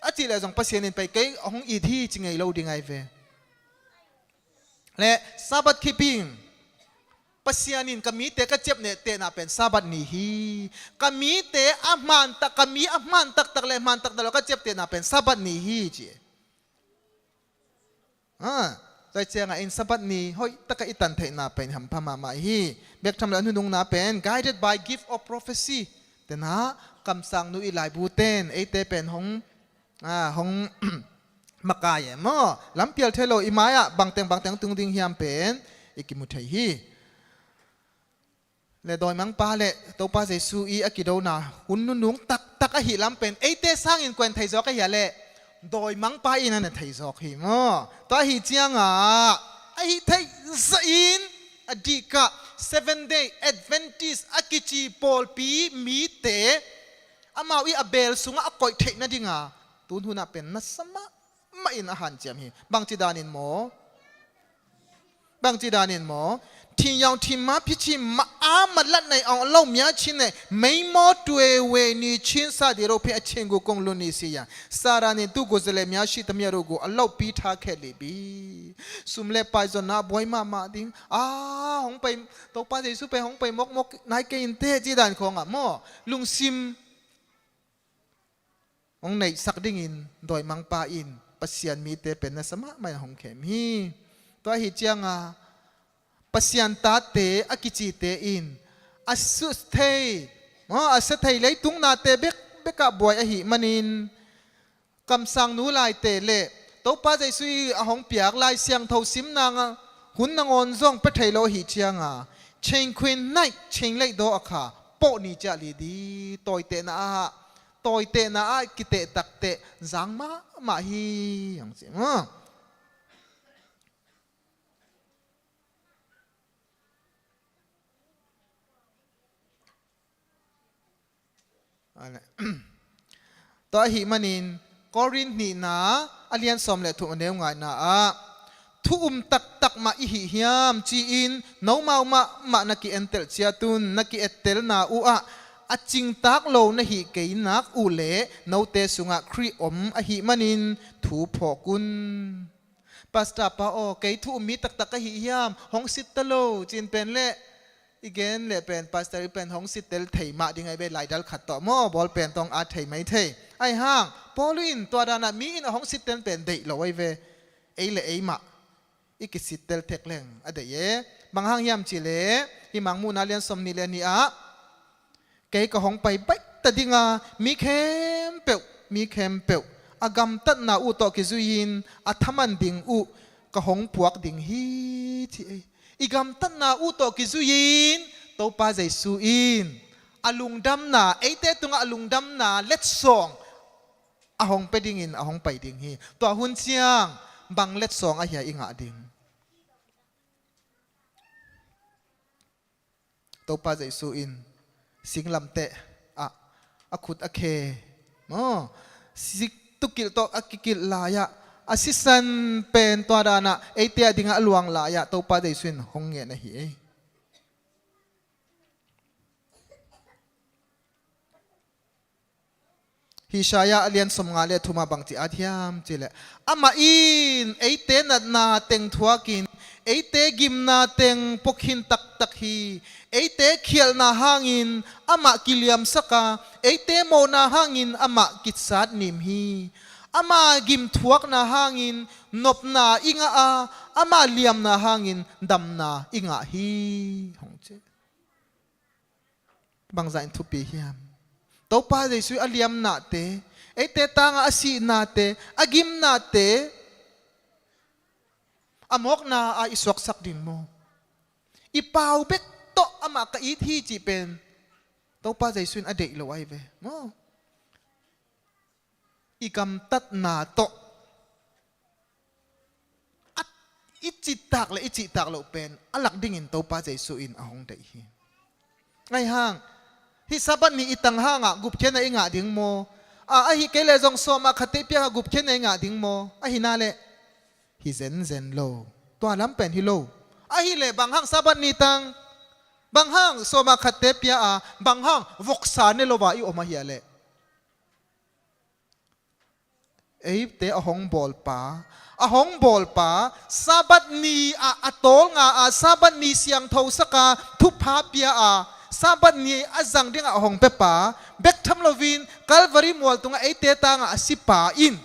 a cih leh zong Pasian in pai kei hong it hi ci ngei lo ding ahi ve. Le Sabbath keeping, Pasian in ka mite ka ciaptehna pen Sabbath ni hi. Ka mite a hman tak, ka mi a hman taktak le hman taktak lo ka ciaptehna pen Sabbath ni hi ci. Ha, tua ciangah in Sabbath ni hoih taka i tan theihna pen hampha mahmah hi. Bek tham le a nunungna pen guided by gift of prophecy. Tena kamsangnu i laibu ten eite pen hong, a, hong makai e maw? Lampial thei lo i mai-ah bangteng bangteng tung ding hiam pen i kimu thei hi. Le dawimangpa le Topa Jesu i a kidona hun nunung taktak ahi lam pen eite sangin kua in thei zawk ahi a leh dawimangpa in a na thei zawk hi maw? Tua ahi ciangah ahi theih zahin a dihkah Seven Day Adventist a kici pawlpi mite amau i a beel sungah a koih theih nadinga tun hunah pen nasa mah mah in a hanciam hi. Bangci danin maw? Bangci danin maw? 天要聽嗎？脾氣嗎？啊，麼爛泥哦，老мя親呢，眉毛對尾，你親啥的肉片，啊，千古公論你是呀。Sara ni tu gu zele mya shi tamya ru gu, a lau pi tha khe li bi. Sum le pai zon na buai mahmah ding. A, hong pai, Topa Jesu pai hong pai mokmok nai kei in te ci dan khawngah maw? Lungsim hong neihsak dingin dawimangpa in Pasian mite pen nasa mahmah in hong khem hi. Tua ahi cianga Pasian tate a kicite in a suthei, a sathei leitung nate bekbekah buai ahi manin kamsangnu laite le Topa Jesu i a hong piak Lai Siangtho simna hun nangawn zong pia thei lo ahi cianga cheng khuin naih cheng leih daw a kha pawh ni ciah li di tawitehna ah tawitehna ah kiteh takteh zang mahmah hi hong ci maw? Tua ahih manin Korin nihna a lian sawm le thum a neu ngaina ah thu um taktak mah i hih hiam ci-in nomau mahmah na ki-entelh ciatun na ki-ettelna uh ah a cingtak lo na hih kei nak uh le note sungah Khrih om ahih manin thu phawk un. Pastor pa aw, kei thu um mi taktak ka hih hiam? Hong sitta lo cin pen le i gen le pen pastor i pen hong sittel thei mah ding ahi ve, laidal khat tawh maw bawl pen tawh a thei mai thei. Ahi hang Paul in tua danah mi in a hong sittel pen deih lo ahi ve. Ei le ei mah i kisittel thek leng a deih e. Bang hang hiam cih leh hih Mangmuhna lian sawm nih le nih ah kei ka hong pai baih ta dinga mi khempeuh, mi khempeuh a gamtatna uh tawh kizui-in a thaman ding uh ka hong puak ding hi ci ei. I gamtatna uh tawh kizui-in Topa Jesu in a lungdamna, eite tungah a lungdamna letsong a hong pia dingin a hong pai ding hi. Tua hun ciang bang letsong ahi a i ngah ding? Topa Jesu in singlamteh ah a khut a khe, maw, sik tukilh tawh a kikilh lai-ah, a sisan pen tua danah eite a dingah a luang lai-ah Topa Jesu in hong ngen ahi ei. Isaiah a lian sawmnga le thumah bangci at hiam cihleh, amah in eite natna teng thuakin, eite gimna teng pua khin taktak hi. Eite khialhna hangin amah kiliamsak a, eite mawhna hangin amah kisat nim hi. Ama gimthuakna hangin nopna i ngah a, ama liamna hangin damna i ngah hi, hong ci. Bangzah in thupi hiam? Topa Jesu a liamnate, eite tangah a sihnate, a gimnate, a mawkna ah i suaksak ding maw? I pau bek tawh amah ka it hi cih pen Topa Jesu in a deih lo ahi ve maw? I gamtatna tawh a, i cihtak le i cihtak loh pen a lak dingin Topa Jesu in a hong deih hi. Ahi hang, hih Sabbath ni i tang hangah gupkhiatna i ngah ding maw? A, ahi kei leh zong sawmah khatte piakah gupkhiatna i ngah ding maw? Ahi na leh hi zenzen lo. Tua lam pen hi lo. Ahi leh bang hang Sabbath ni tang, bang hang sawmah khatte pia a, bang hang voksa ne lo a i om ahi a leh? Eite a hong bawlpa, a hong bawlpa, Sabbath ni ah a tawlnga a, Sabbath ni siangtho saka thupha pia a, Sabbath ni a zang dingah a hong piapa bek tham loin Calvary mual tungah eite tangah a sipa in,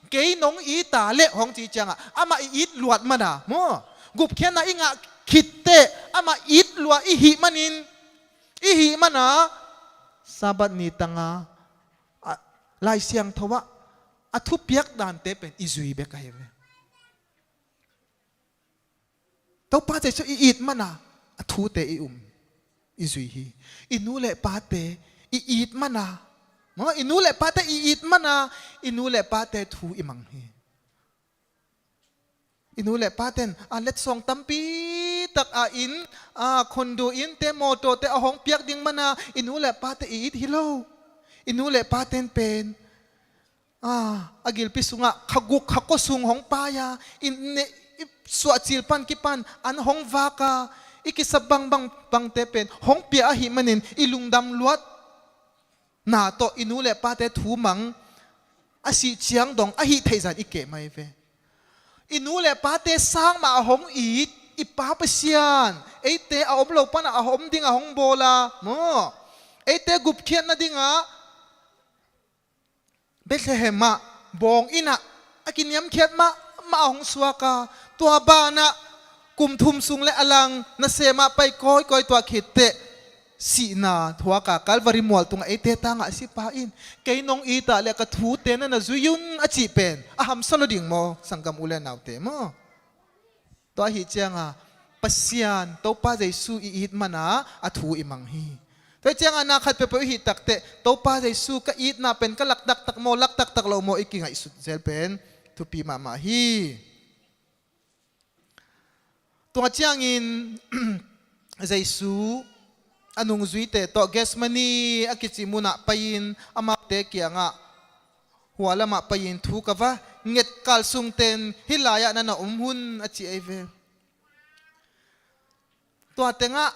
kei nong ita leh hong ci ciangah amah i it luat mana maw? Gupkhiatna i ngah khitteh amah it luat i hih manin, i hih mana Sabbath ni tanga a, Lai Siangtho ah a thupiak dante pen i zui bek ahi ve. Topa Jesu i it mana a thute i um, i zui hi. I nu le pate i it mana, maw, i nu le pate i it mana, i nu le pate thu i mang hi. I nu le paten a letsong tampi tak a inn, a condo innte, mawtawte a hong piak ding mana i nu le pate i it hi lo. I nu le paten pen a, a gilpi sungah kha guk kha kua sung hong pai a, i ne, i suahcil pan kipan an hong vak a, i kisap bangbang bangte pen hong pia ahih manin i lungdam luat na tawh i nu le pate thu mang, a sih ciang dong a hih theih zah in i kem ahi ve. I nu le pate sang mah a hong it i Pa Pasian, eite a om lo panah a om dingah hong bawl a maw, eite gupkhiatna dingah Bethlehem ah bawng inn ah a kiniamkhiat mahmah a hong suak a, tua banah kum thum sung le a lang nasem ah pai kawikawi, tua khitteh sihna thuak a, Calvary mual tungah eite tangah a sipa in, kei nong it a leh ka thute na na zui un, a cih pen a hamsa lo ding maw, sanggam u le naute maw? Tua ahih cianga Pasian Topa Jesu i it mana a thu i mang hi. Tua ahih cianga na khat peuhpeuh i hih takteh Topa Jesu ka itna pen ka lak taktak maw, lak taktak lo maw, i kingaihsut zel pen thupi mahmah hi. Tua ciangin Jesu a nungzuite tawh Gethsemane a kici munah pai-in amaute kiangah, hua lamah pai-in thu ka va nget kal sungten hih lai-ah na na om un, a ci ahi ve. Tua tengah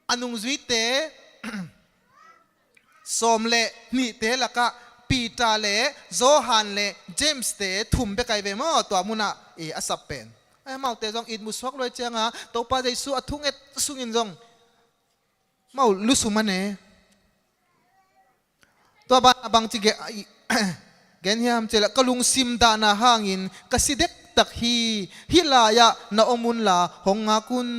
a nungzuite sawm le nihte lakah Peter le Johan le James te thum bek ahi ve maw, tua munah, eh, a sap pen. Amaute zong it musuak luai cianga Topa Jesu a thunget sungin zong mau lusum a ne. Tua banah bangci gen, gen hiam cihleh, ka lungsim dahna hangin ka si dektak hi. Hih lai-ah na om unla hong ngak un,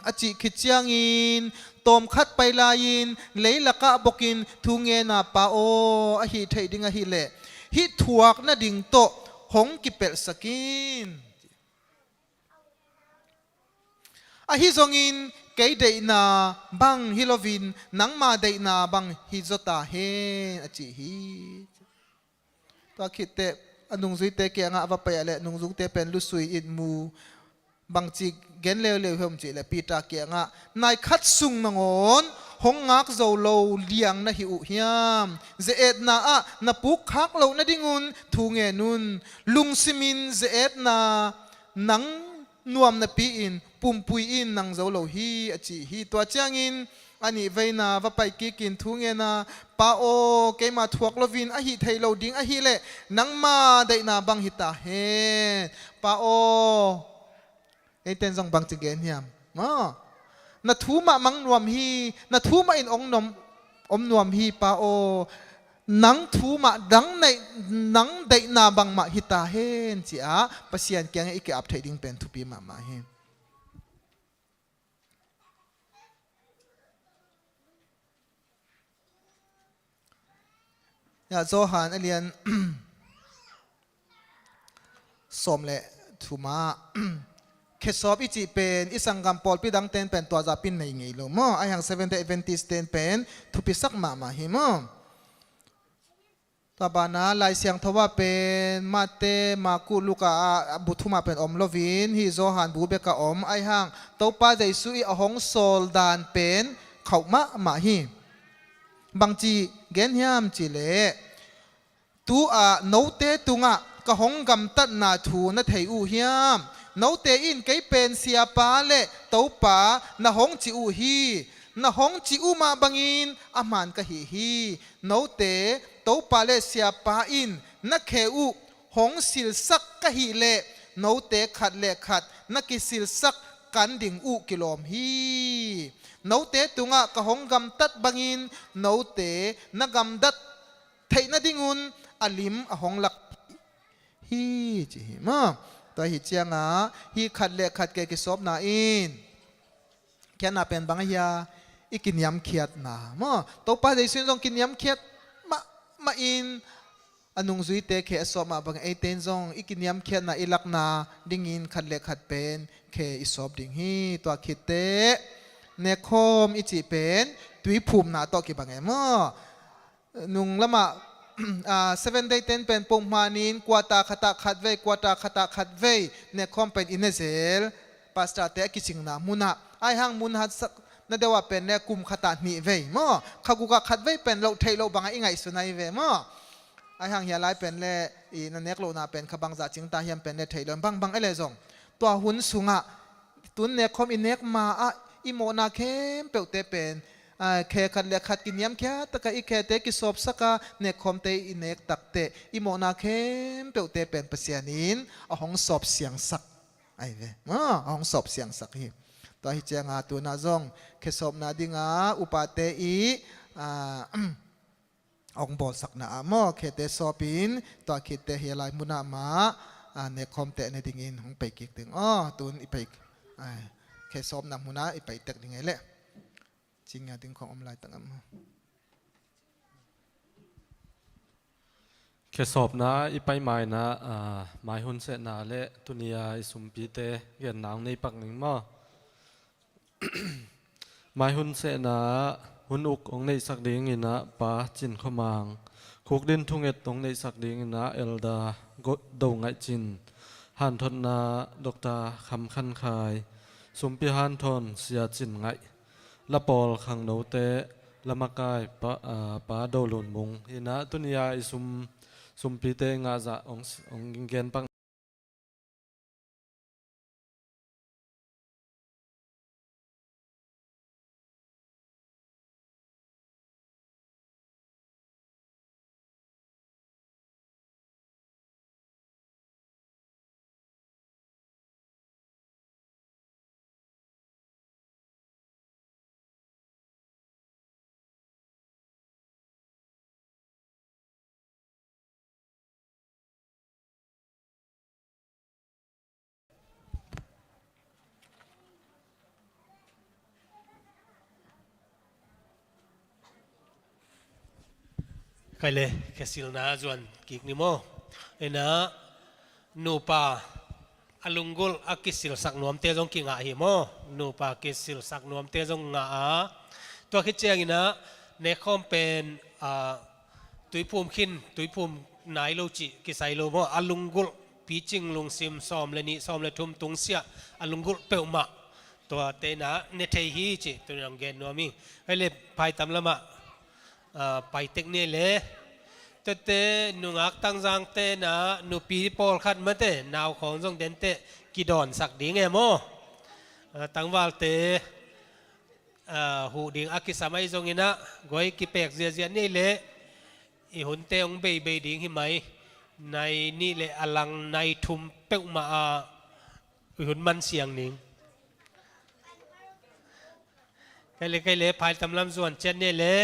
a cih khit ciangin tawmkhat pai lai-in leilakah bokin thu ngen a, Pa aw, a hih theih ding ahih leh hih thuak nading tawh hong kipelhsak in. Ahi zongin kei deihna bang hi loin nangma deihna bang hi zaw ta hen, a ci hi. Tua khit teh a nungzuite kiangah a va pai ah leh nungzuite pen lusui in mu, bangci gen leuleu hiam cih leh Peter kiangah, "Nai khat sung nangawn hong ngak zo lo liang na hi uh hiam? Ze-etna ah na puk khak loh nadingun thu ngen un. Lungsimin ze-etna nang nuam napi-in pumpui in nang zo lo hi," a ci hi. Tua ciangin a nih veina va pai kikin thu ngen a, "Pa aw, keima thuak loin a hih theih loh ding ahih leh nangma deihna bang hi ta hen. Pa aw," eiten zong bangci gen hiam? Maw, "Na thu mah mang nuam hi, na thu mah in ong nuam, om nuam hi, Pa aw. Nang thu mah, nang neih, nang deihna bangmah hi ta hen," ci-a Pasian kiangah i ki-ap theih ding pen thupi mahmah hi. Ya, Johan a lian sawm le thum ah, khesawp i cih pen i sanggam pawlpi dang ten pen tua zah pen nei ngei lo maw. Ahi hang Seventh Day Adventist ten pen thupisak mahmah hi maw. Tua banah Lai Siangtho ah pen Mate, Marku, Luka ah bu thum ah pen om loin, hih Johan bu bek ah om. Ahi hang Topa Jesu ii a hong sawl dan pen khauh mahmah hi. Bangci gen hiam cih leh, "Tu-ah note tungah ka hong gamtatna thu na thei uh hiam? Note in kei pen Siapa le Topa na hong ci uh hi. Na hong cih uh mah bangin a man ka hi hi. Note Topa le Siapa in na khe uh hong silsak ka hih leh, note khat le khat na kisilsak kan ding uh kilawm hi. Note tungah ka hong gamtat bangin note na gamtat theih nadingun a lim a hong lak hi," ci hi maw. Tua hi ciangah hih khat le khat ke kisawpna in khiatna pen bang ahi a, i kiniamkhiatna maw. Topa Jesu in zong kiniamkhiat mahmah in a nungzuite khe a sawp mah bangin eite in zong i kiniamkhiatna i lakna dingin khat le khat pen khe i sawp ding hi. Tua khit teh nekkhawm i cih pen tuiphumna tawh kibang e maw. Nung lamah, ah, Seventh Day ten pen pumh manin quarter khatah khatvei, quarter khatah khatvei nekkhawm pen i ne zel. Pastor te a kicingna munah, ahi hang mun hatsak na deuh ah pen le kum khatah hnihvei maw, kha gukah khatvei pen loh theih loh bangah i ngaihsun ahi ve maw. Ahi hang hia lai pen le i na nek lohna pen kha bangzah cingta hiam pen le theih loh bangbang e le zong, tua hun sungah tun nekkhawm i nek ma-ah i mawhna khempeuhte pen, ah, khe khat le khat kiniamkhiat takah i khete kisawpsaka nekkhawmte i nek takteh i mawhna khempeuhte pen Pasian in a hong sawp siangsak ahi ve. Ah, a hong sawp siangsak hi. Tua hi cianga tunah zong khe sawpna dinga upate i, ah, hong bawlsakna ah maw, khete sawpin tua khitte hi a lai munah mah, ah, nekkhawmte ne dingin hong pai kik ding. Aw, tun i pai, ah, khe sawpna munah i pai tek ding ei leh. Cinga ding khong om laitak a maw. Khe sawpna i pai maina, ah, mai hun sehna le tunia i sumpite genna hong nei pak ning maw. Mai hun sehna ah hun uk hong neihsak dingin ah Pa Cin Khua Mang, khukdin thunget hong neihsak dingin ah Elder Do Ngaih Cin, hanthotna Doctor Kham Khan Khai, sumpi hanthon Sia Cin Ngaih, lapawl khangnote lamakai Pa, ah, Pa Do Lun Mung in ah tunia i sum, sumpite ngahzah hong, hong gen pak. Khaile, khesilna zuan kik ni maw. Ena, nupa a lunggulh a kisilsak nuamte zong kingah hi maw? Nupa kisilsak nuamte zong ngah a, tua khit ciangin ah nekkhawm pen, ah, tuiphum khin, tuiphum nai lo cih kisai lo maw? A lunggulh picing lungsim sawm le nih, sawm le thum tungsiah a lunggulh peuhmah tuate in ah ne thei hi cih tuni-in hong gen nuam ing. Hei le, phaitam lamah, ah, paitek ni le. Tete nungak Tangzangte in ah nupi pawlkhat mate, nau khawng zong dente kidawnsak ding e maw? Ah, tangvalte, ah, huh ding a kisam ahi zongin ah guai kipek ziahziah ni le. I hunte hong beibei ding hi mai. Nai nih le a lang nai thum peuhmah ah i hun man siang ning. Kei le, kei le, phaitam lam zuan ciat ni le.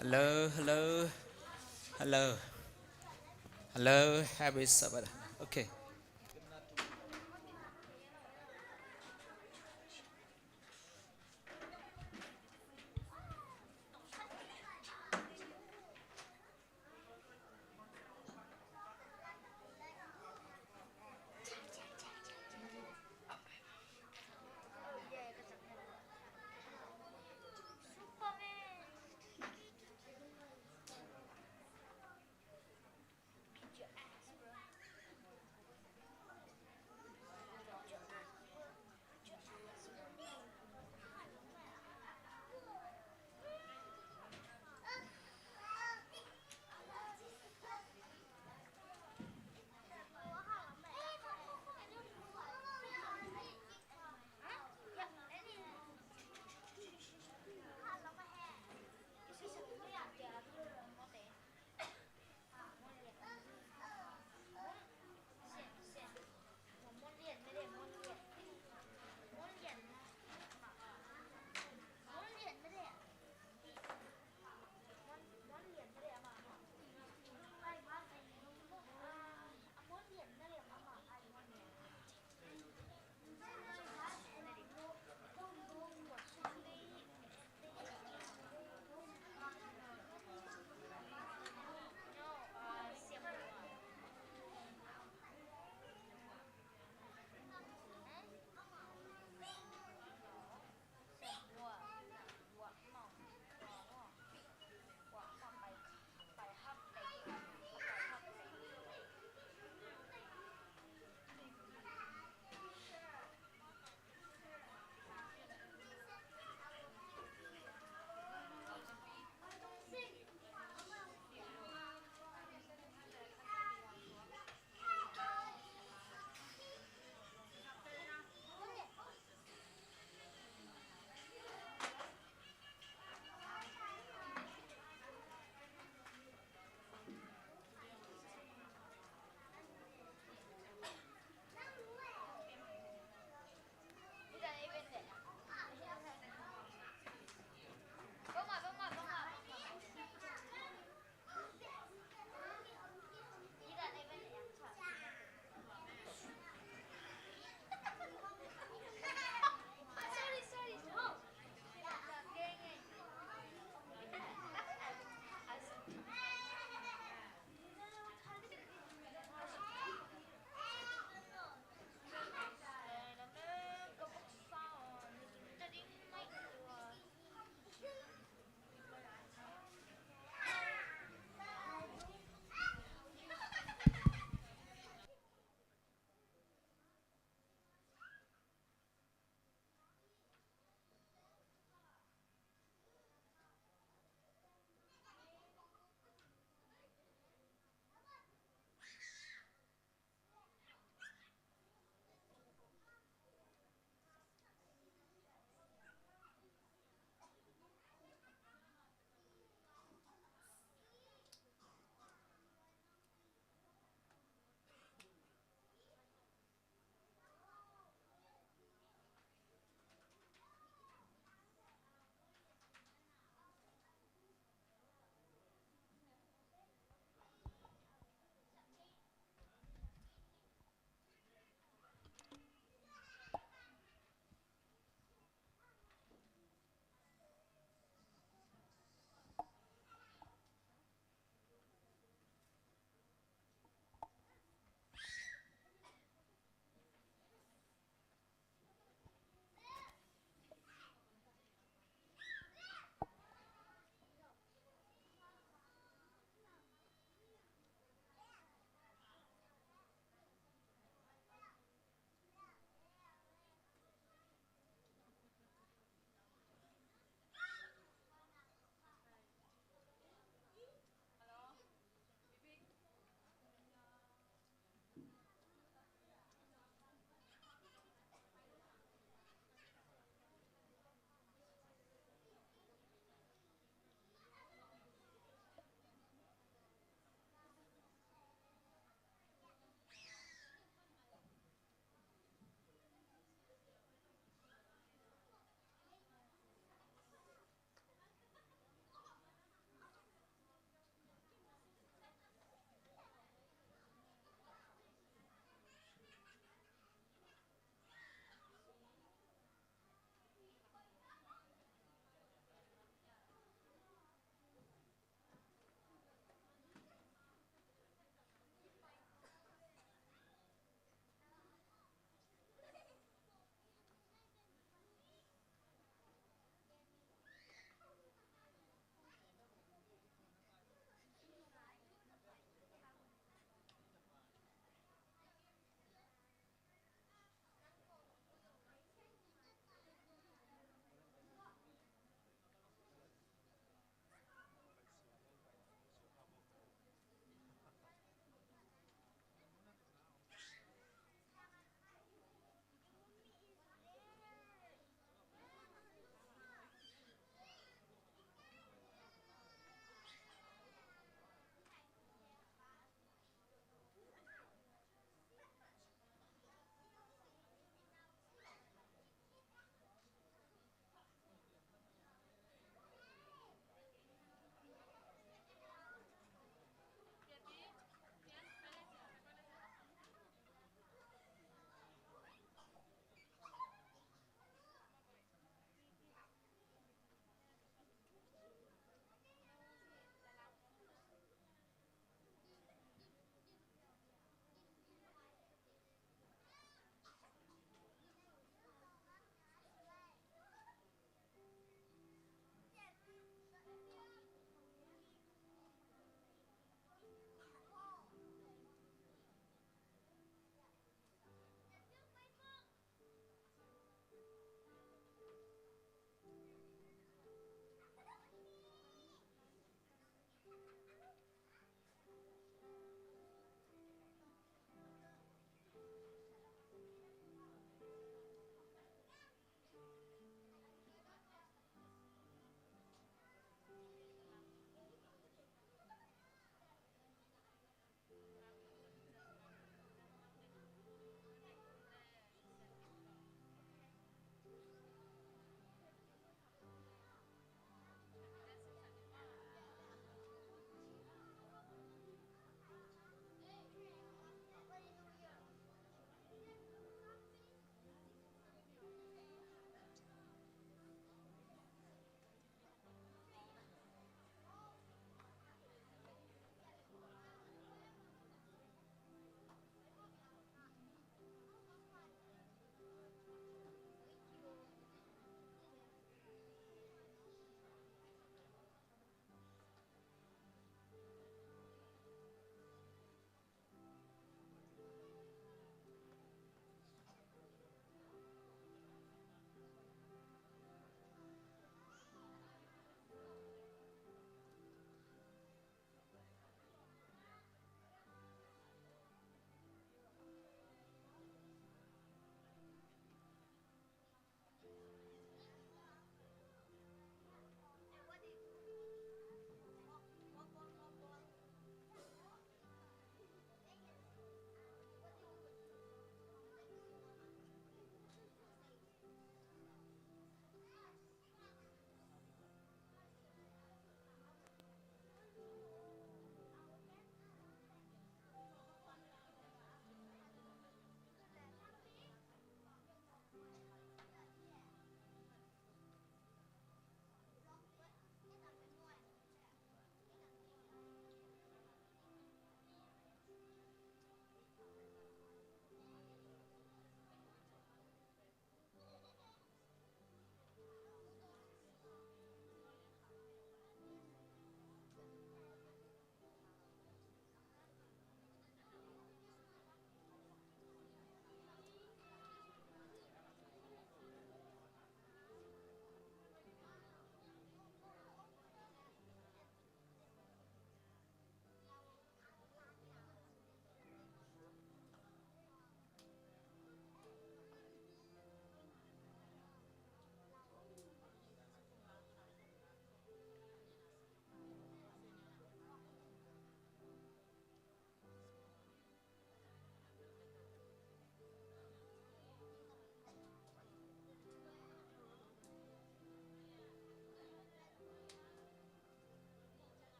Hello, hello, hello, hello. Happy Sabbath. Okay.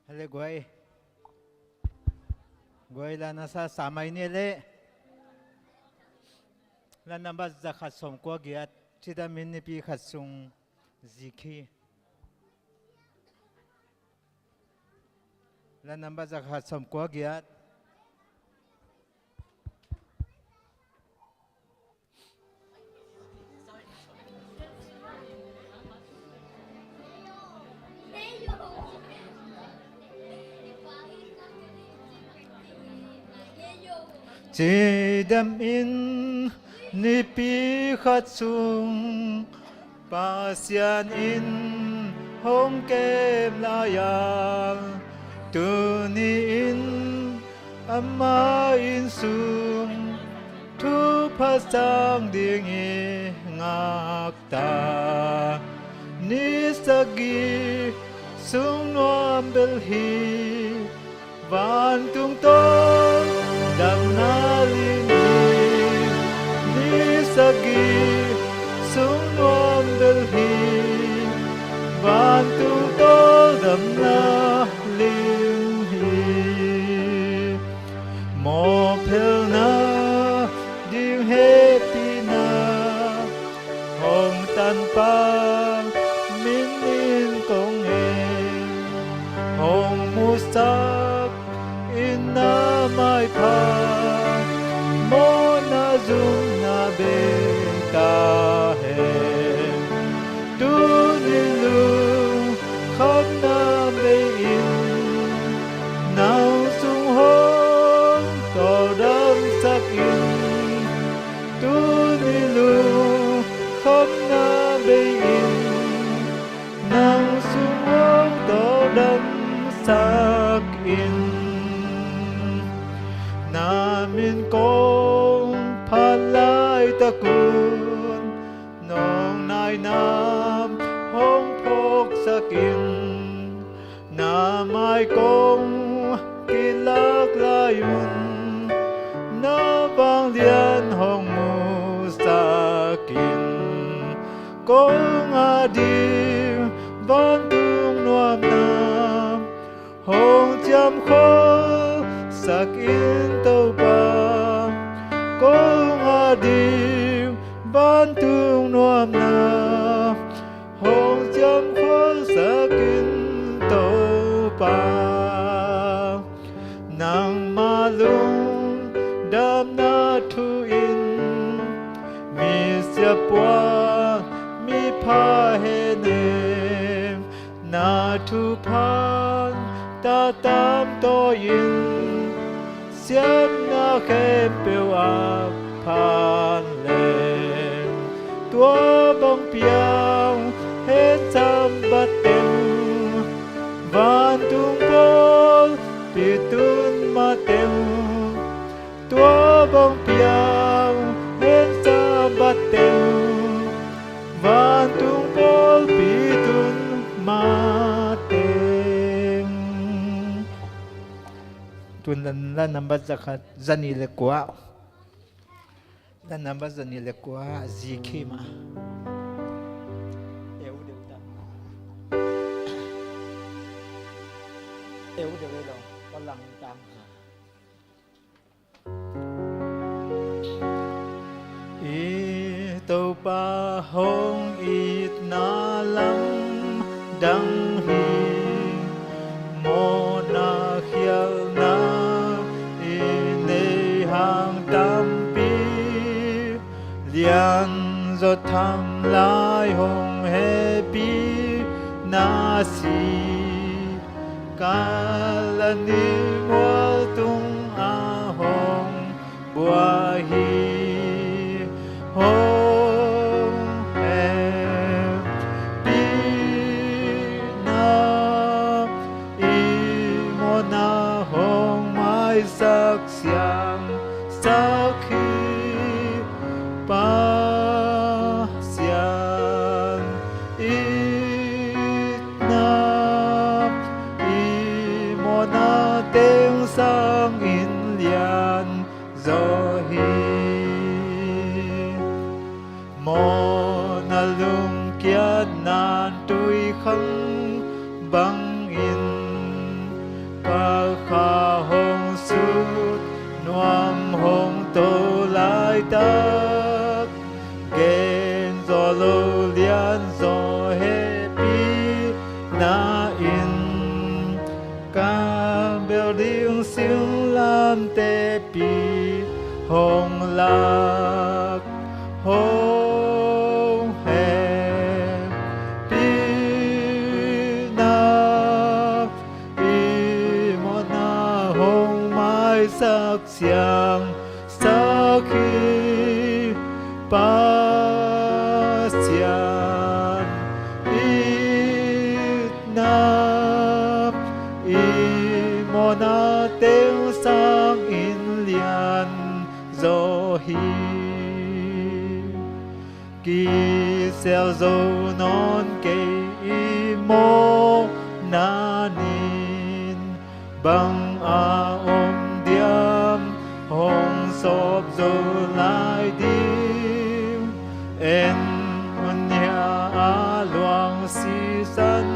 Hale guai. Guai la na sa sa mai ni le. La number zakhat sawmkua giat. Cidam in nipi khat sung zikhi. La number zakhat sawmkua giat. Cidam in nipi khat sung Pasian in hong kem lai-a, tuni in ama inn sung thupha sang ding i ngakta. Ni sagih sung nuam bel hi, vantung tawldamna lim hi. Ni sagih sung nuam bel hi, vantung tawldamna lim hi. Mawhphelna ding hehpihna hong tanpa min in kong ngen, hong musak in na maipha, mawhna zumna bei ta hen. Tuni lungkhamna bei in, nang sung hong tawldamsak in. Tuni lungkhamna bei in, nang sung hong tawldamsak in. Na min kong phat laitak un, nong nainam hong phawksak in. Na mai kong kilak lai un, na vanglian hong musak in. Kong ading vantung nuamna hong ciamkholsak in Topa. Kong ading vantung nuamna hong ciamkholsak in Topa. Nangma lungdamna thu in, misiapuan mipha henem, na thupha tatam tawi in, siatna khempeuh a phan leng. Tua bang piang hen Sabbath teng, vantung pawlpi tun mateng. Tua bang piang hen Sabbath teng, vantung pawlpi tun mateng. Tun la, la number zakhat, zanih le kua. La number zanih le kua, zikhi mah. Eu deuh ta. Eu deuh lo, palang tang. I Topa hong itna lamdang hi, mawhna khialhna i nei hang tampi, lianzaw tham lai hong hehpihna si. Kalvary mual tungah hong buai hi. Hong hehpihna i mawhna hong maisak siangsak hi. Pasian itna i mawhna teng sangin lianzaw hi. Mawhna lungkiatna in tuikhang bangin Singlamteh pi hong lak, hong hehpihna i mawhna hong maisak, siangsak hi. Pasian itna i mawhna teng sangin lian zaw hi. Kisial zo nawn kei i mawhna nin, bang a om diam hong sawp zo lai ding. En un hia a luang sisan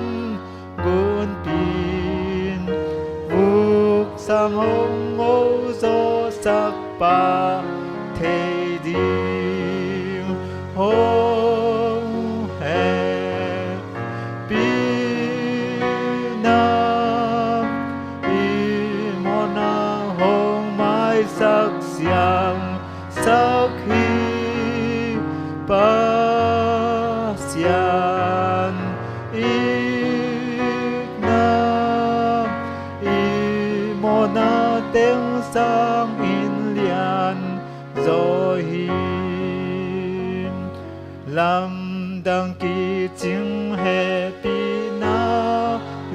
gunpin, vuk sang hong ngo zawhsak pah thei ding. Hong hehpihna i mawhna hong maisak, siangsak hi. Pasian itna i mawhna teng sangin lian zaw hi. Lamdang kicing hehpihna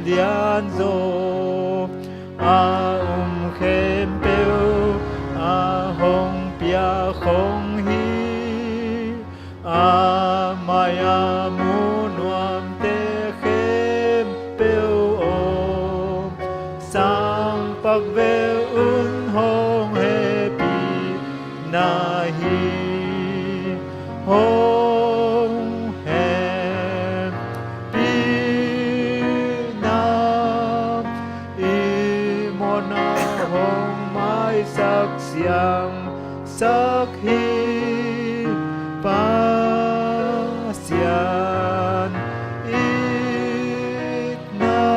lian zaw a um khempeuh a hong pia khong hi. A mai-a mu nuamte khempeuh aw, sang pak ve un, hong hehpihna hi. Hong hehpihna i mawhna hong maisak, siangsak hi. Pasian itna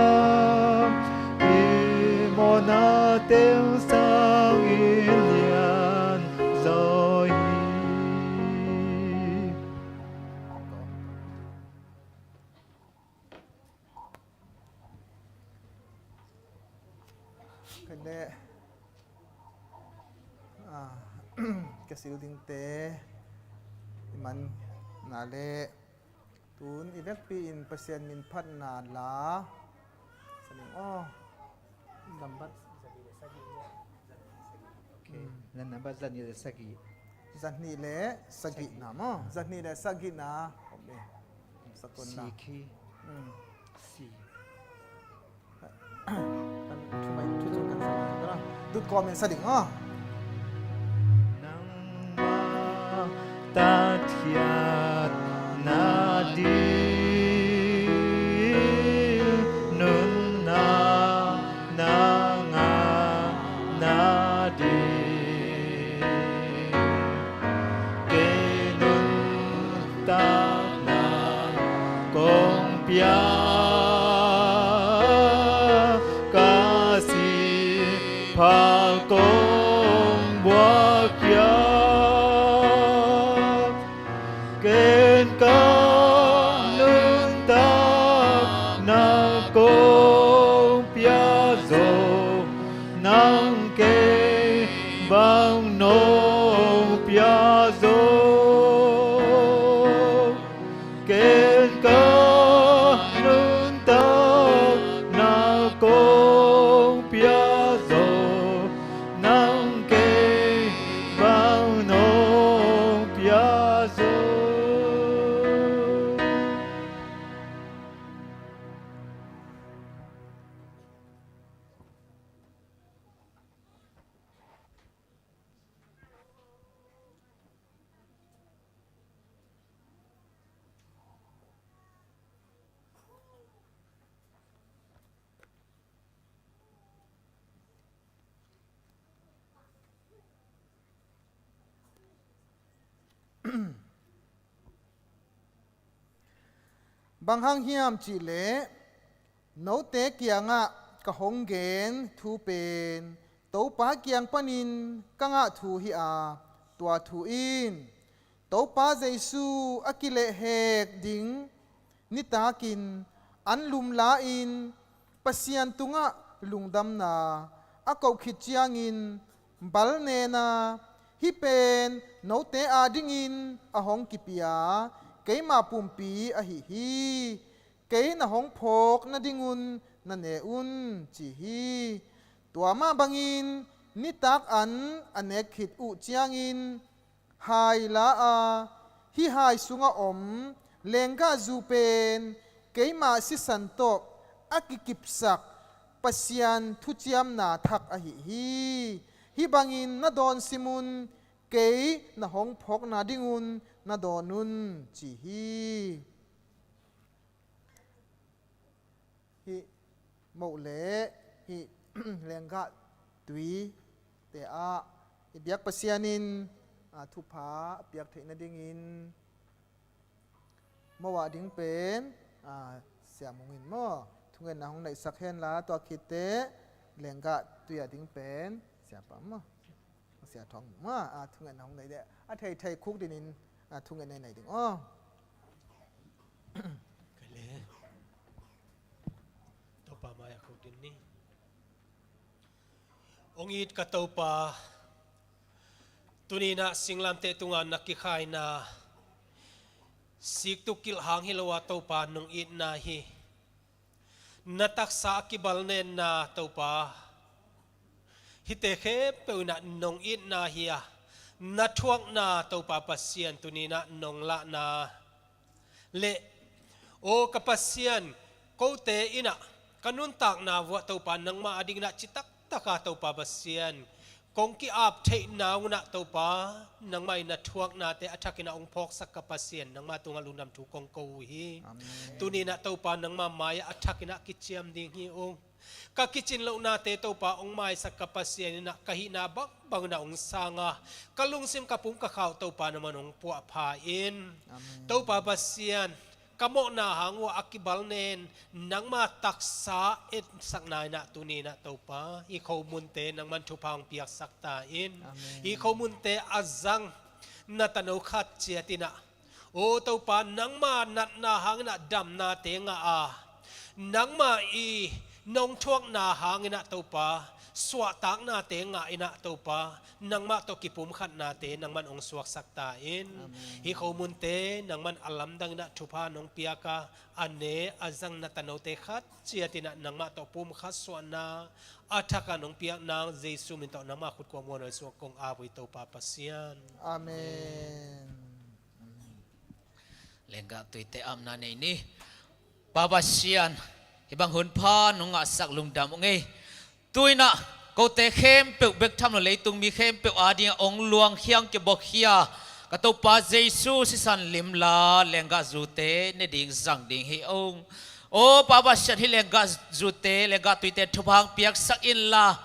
i mawhna teng sangin lian zaw hi. Kei le, ah, ka sil dingte i man na le, tun i vekpi in Pasian min phatna la sa ning aw. Nambat Okay. Hmm. Nambat zahnih le sagih. Zahnih le sagihna maw? Sagih. Zahnih le sagihna. Okay. Sakonna. C key. Hmm. C. Kan thu mai thu chung kan sa ding. Dut kawm in sa ding maw? Nangmah tatkhiatna ding nunna na ngahna ding, kei nuntakna kong pia, ka sih pha kong buak khia. Ken ka nuntakna kong pia zo, nang kei bang nong pia zo. Ken ka nuntakna kong pia zo, nang kei bang nong pia zo. Bang hang hiam cih leh, note kiangah ka hong gen thu pen Topa kiang panin ka ngah thu hi a, tua thu in Topa Jesu a kilehhek ding nitakin an lumla-in Pasian tungah lungdamna a koh khit ciangin bal nena, hih pen note adingin a hong kipia keima pumpi ahi hi. Kei na hong phawk nadingun na ne un, ci hi. Tua mah bangin nitak an a nek khit uh ciangin hai la a, hih hai sungah om lenggahzu pen keima sisan tawh a kikipsak Pasian thuciamna thak ahi hi. Hih bangin na dawn sim un, kei na hong phawkna dingun na dawn un, ci hi. Hih moh le hih lenggah tuite ah i biak Pasian in, a, thupha a piak theih nadingin moh ah ding pen, a, Sia Mung in maw, thungetna hong neihsak henla, tua khitteh lenggah tui ah ding pen Sia Pam maw, Sia Thawng maw, a, thungetna hong nei deh. A theithei khuk dinin, a, thungetna nei ding aw. Kei le Topa mai-ah khuk din ni. Hong it ka Topa, tuni-in ah singlamteh tungah na kikhaina, siktuk kilh hang hi lo a Topa nong itna hi. Na taksa a kibalnenna Topa, hihte khempeuh in ah nong itna hi a, na thuakna Topa Pasian tuni-in ah nong lahna le, aw ka Pasian, kote in ah ka nuntakna vuah Topa nangmah adingin ah citaktak a Topa Pasian kong ki-ap theihna un ah Topa, nangmah in na thuaknate a thakin ah hong phawksak ka Pasian, nangmah tungah lungdam thu kong ko uh hi. Amen. Tuni-in ah Topa nangmah mai-ah a thakin ah kiciam ding hi ung. Ka kicin lohnate Topa hong maisak ka Pasian in ah ka hihna bangbang in ah hong sang a, ka lungsim ka pum ka khau Topa nangman hong puahpha in. Amen. Topa Pasian, ka mawhna hang uh a kibalnen nangma taksa etsakna in ah tuni-in ah Topa, hih khomunte nangman thupha hong piaksak ta in. Amen. Hih khomunte a zang na tano khat ciat in ah, aw Topa, nangma natna hangin ah damnate ngah a, nangmah i nong thuakna hangin ah Topa, suahtaknate ngah in ah Topa, nangmah tawh kipumkhatnate nangman hong suaksak ta in. Amen. Hih khomunte nangman a lamdang in ah thupha nong piak a, a ne a zang na tanote khat ciat in ah nangmah tawh pumkhat suahna a thak a nong piak nang Jesu min tawh nangmah khut kuang muan hoi suak kong ap uh hi Topa Pasian. Amen. Lenggah tuite apna nei ni. Pa Pasian, hih bang hun pha nong ngahsak lungdam ung ei. Tu-in ah kote khempeuh bek tham lo leitung mi khempeuh adingin hong luangkhia hong kibawkkhia ka Topa Jesu sisan limla lenggah zute ne ding zang ding hi ung. Aw Pa Pasian, hih lenggah zute, lenggah tuite thupha hong piaksak inla,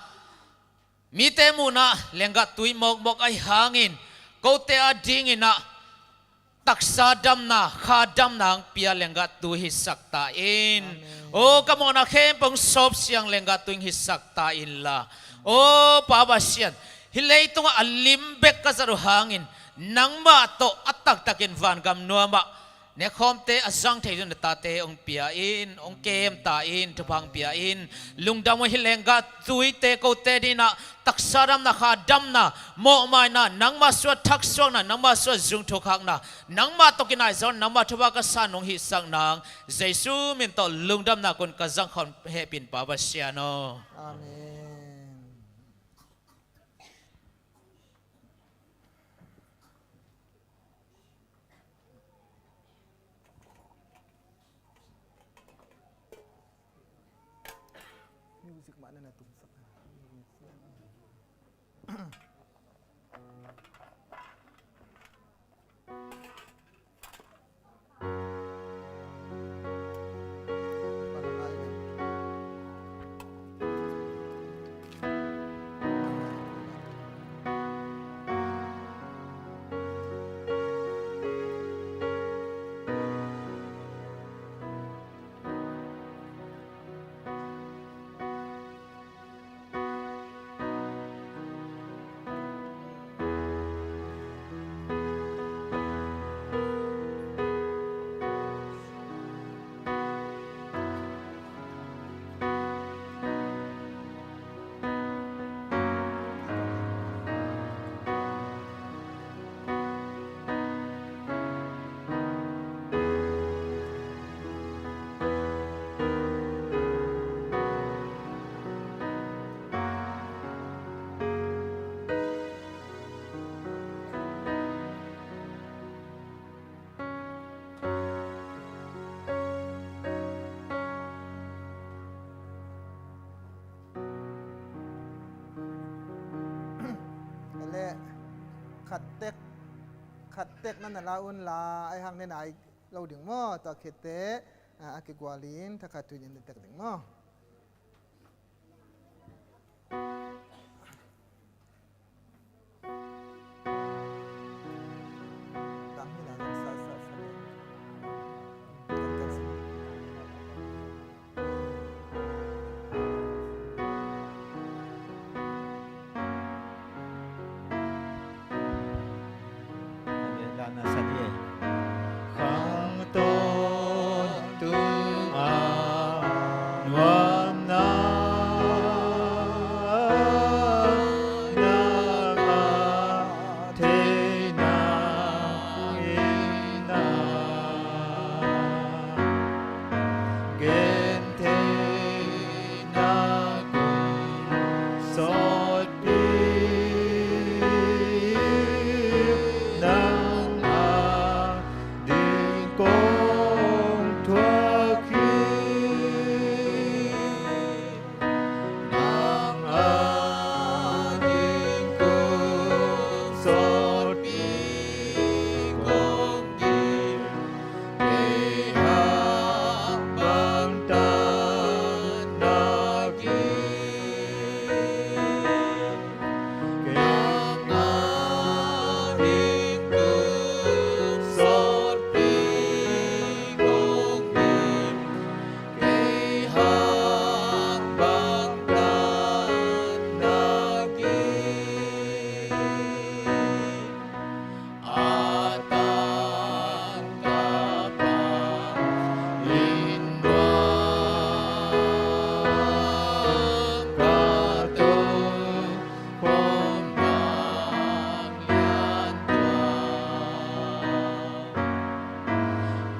mite muhna lenggah tui mawkmawk ahi hangin kote adingin ah taksa damna, kha damna hong pia lenggah tui hisak ta in. Amen. Aw ka mawhna khempeuh hong sawpsiang lenggah tui hong hisak ta inla. Aw Pa Pasian, hih leitungah a lim bek ka zat uh hangin nangmah tawh a taktakin vangam nuamah nekhawmte a zang thei zong na tate hong pia in, hong kem ta in, thupha hong pia in. Lungdam uh, hih lenggah tuite kote adingin ah taksa damna, kha damna, mawhmaina, nangmah suah thaksuakna, nangmah suah zung thukhakna, nangmah tawh kinai zaw nangmah thupha ka sa nong hihsak nang Jesu min tawh lungdamna kun ka zang khawm hehpih in Pa Pasian aw. Amen. Music mah na na tumsak. Khat tek, khat tek na na la un la, ahih hang ne nai lo ding maw? Tua khit teh, ah, a kigualin thakhat tui-in na tek ding maw? Khang tawntung a nuamna, nang a theihna in a gentheihna kong sawtpi, nang a ding kong thuak hi. Nang a ding kong sawtpi kong gim, kei hang bangtan na gim. Nang a ding kong sawtpi kong gim, kei hang bangtan na gim. A tangka pa in nuam ka tung, khum bang lian tua.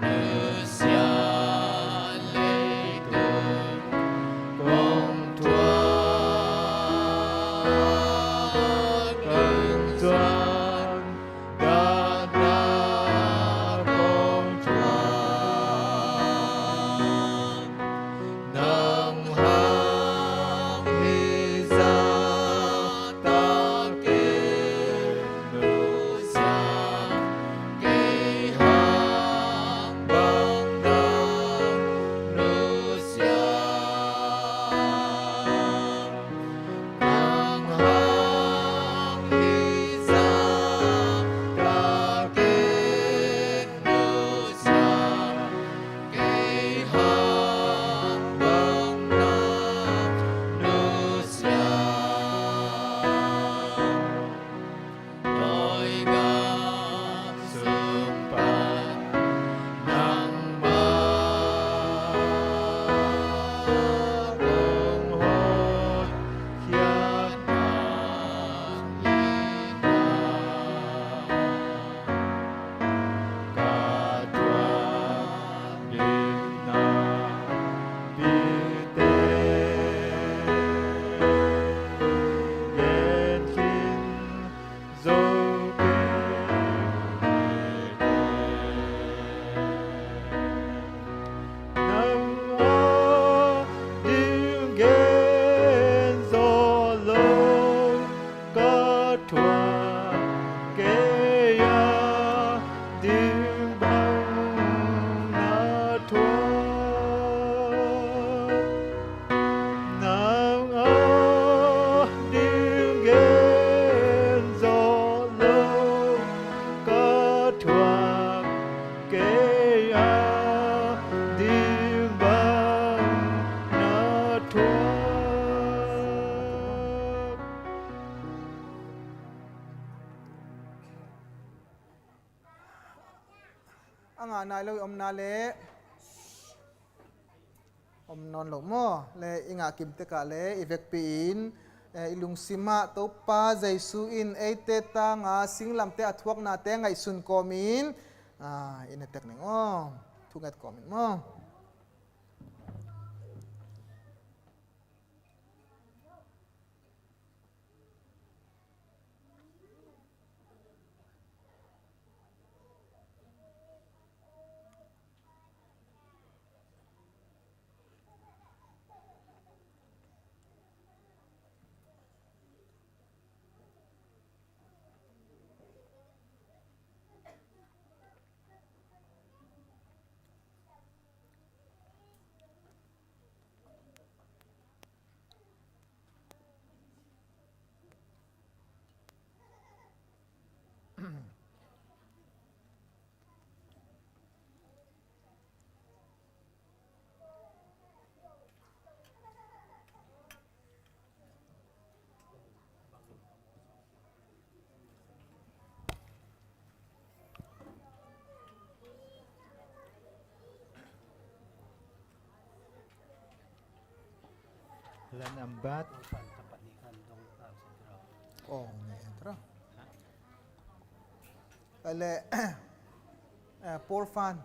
Nusia leitung kong thuak, tung zuan datna kong thuak. Nang hang hi zah tak ken nusia, kei hang bang nang nusia. Nang hang hi zah tak ken nusia, kei hang bang nang nusia. Dawi gam sung pan nangmah kong hotkhiat bang hi na. Ka thuak ding nakpite gen khin zo kei. Nang a ding gen zo lo ka thuak, kei a ding bang na thuak. Nang a ding gen zo lo ka thuak, kei a ding bang na thuak. A ngah nai lo i omna le om nawn lo maw? Le i ngah kim tekah le i vekpi-in, eh, i lungsimah Topa Jesu in eite tanga singlamteh a thuaknate ngaihsun kawmin, ah, i na tek ning aw. Thunget kawmin maw? Lan ambat. Oh, ni entra. Ale, eh, Paul Fan.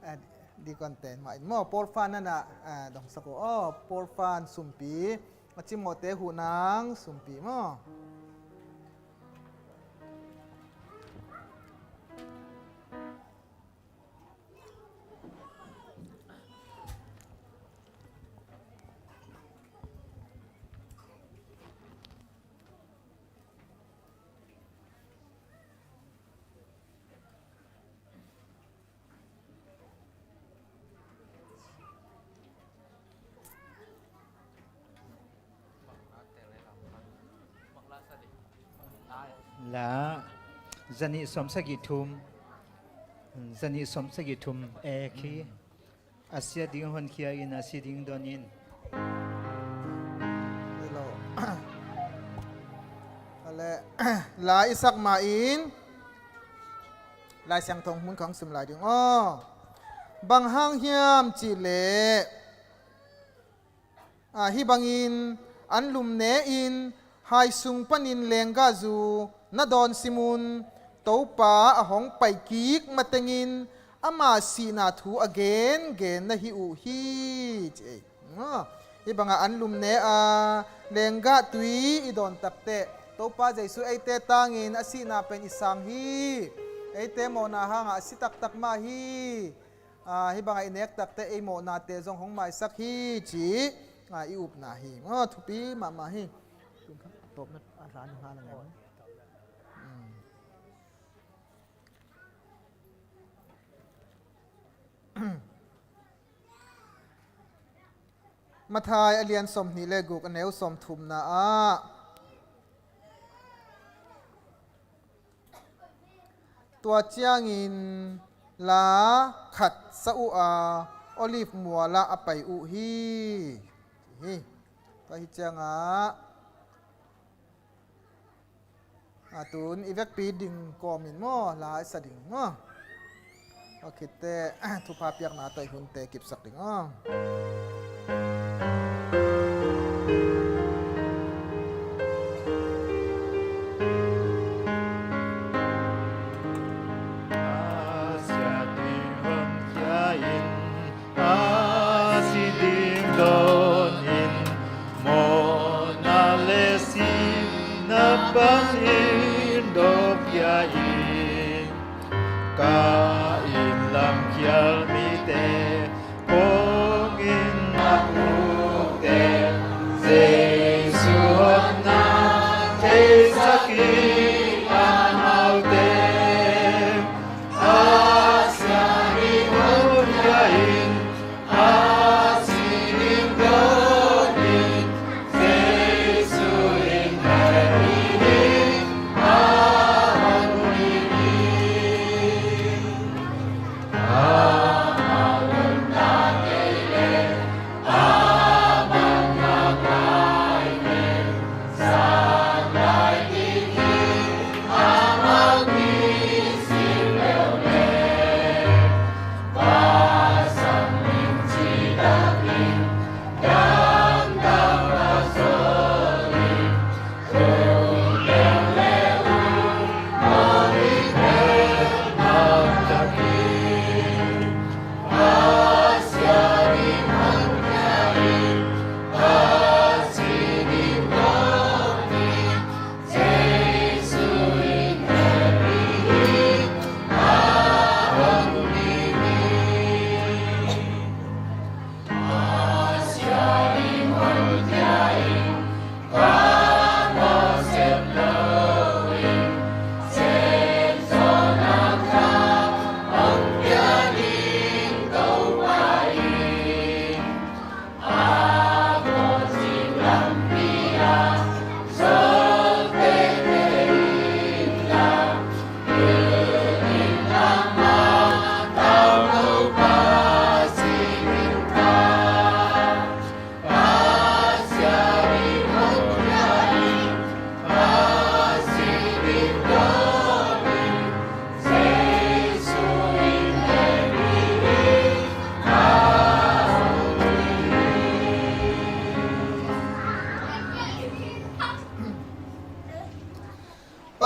Eh, di content ma in mo. Paul Fan na na, eh, dong sako. Oh, Paul Fan sumpi. A cimawte hu nang sumpi mo. La, zanih sawmsagih thum, zanih sawmsagih thum, eh, khi, a sia ding honkhia in, a si ding don in. Hello. Ale, la i sak ma in, Lai Siangtho mun khang sim lai ding aw. Bang hang hiam cih leh, a, hih bangin an lum ne in, hai sung panin lenggah zu na dawn sim un, Topa a hong pai kik matengin ama sihna thu a gengen na hi uh hi, ci ei. Nga, hih bangah an lum ne a, lenggah tui i dawn takteh, Topa Jesu eite tangin a sihna pen i sang hi. Eite mawhna hangah a si taktak mah hi. A, hih bangah i nek takteh ei mawhnate zong hong maisak hi, ci, a, i upna hi. Aw, thupi mahmah hi. Tawpna a hlan hi hang a ngen. Matthai a lian sawmhnih le guk, a neu sawmthumna ah, tua ciangin la khat sa uh a, Olive mualah a pai uh hi. Hi. Tua hi ciangah, a, tun i vekpi ding kawmin maw, la i sa ding maw? Aw, khitteh, thupha piakna tawh i hunte kipsak ding aw. A sia ding honkhia in, a si ding dawnin, mawhna le sihna panin dawhkhia in, ka inn lam khial mite kongin a ukte, Jesu hotna theisak hi amaute.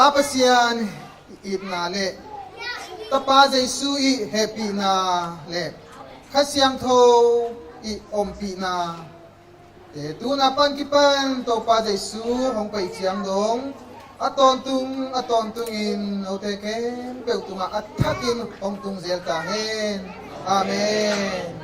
Pa Pasian i itna le Tapa Jesu i hehpihna le Kha Siangtho i ompihna te tuna pan kipan Topa Jesu hong pai ciang dong a tawntung a tawntungin note khempeuh tungah a thakin hong tung zel ta hen. Amen.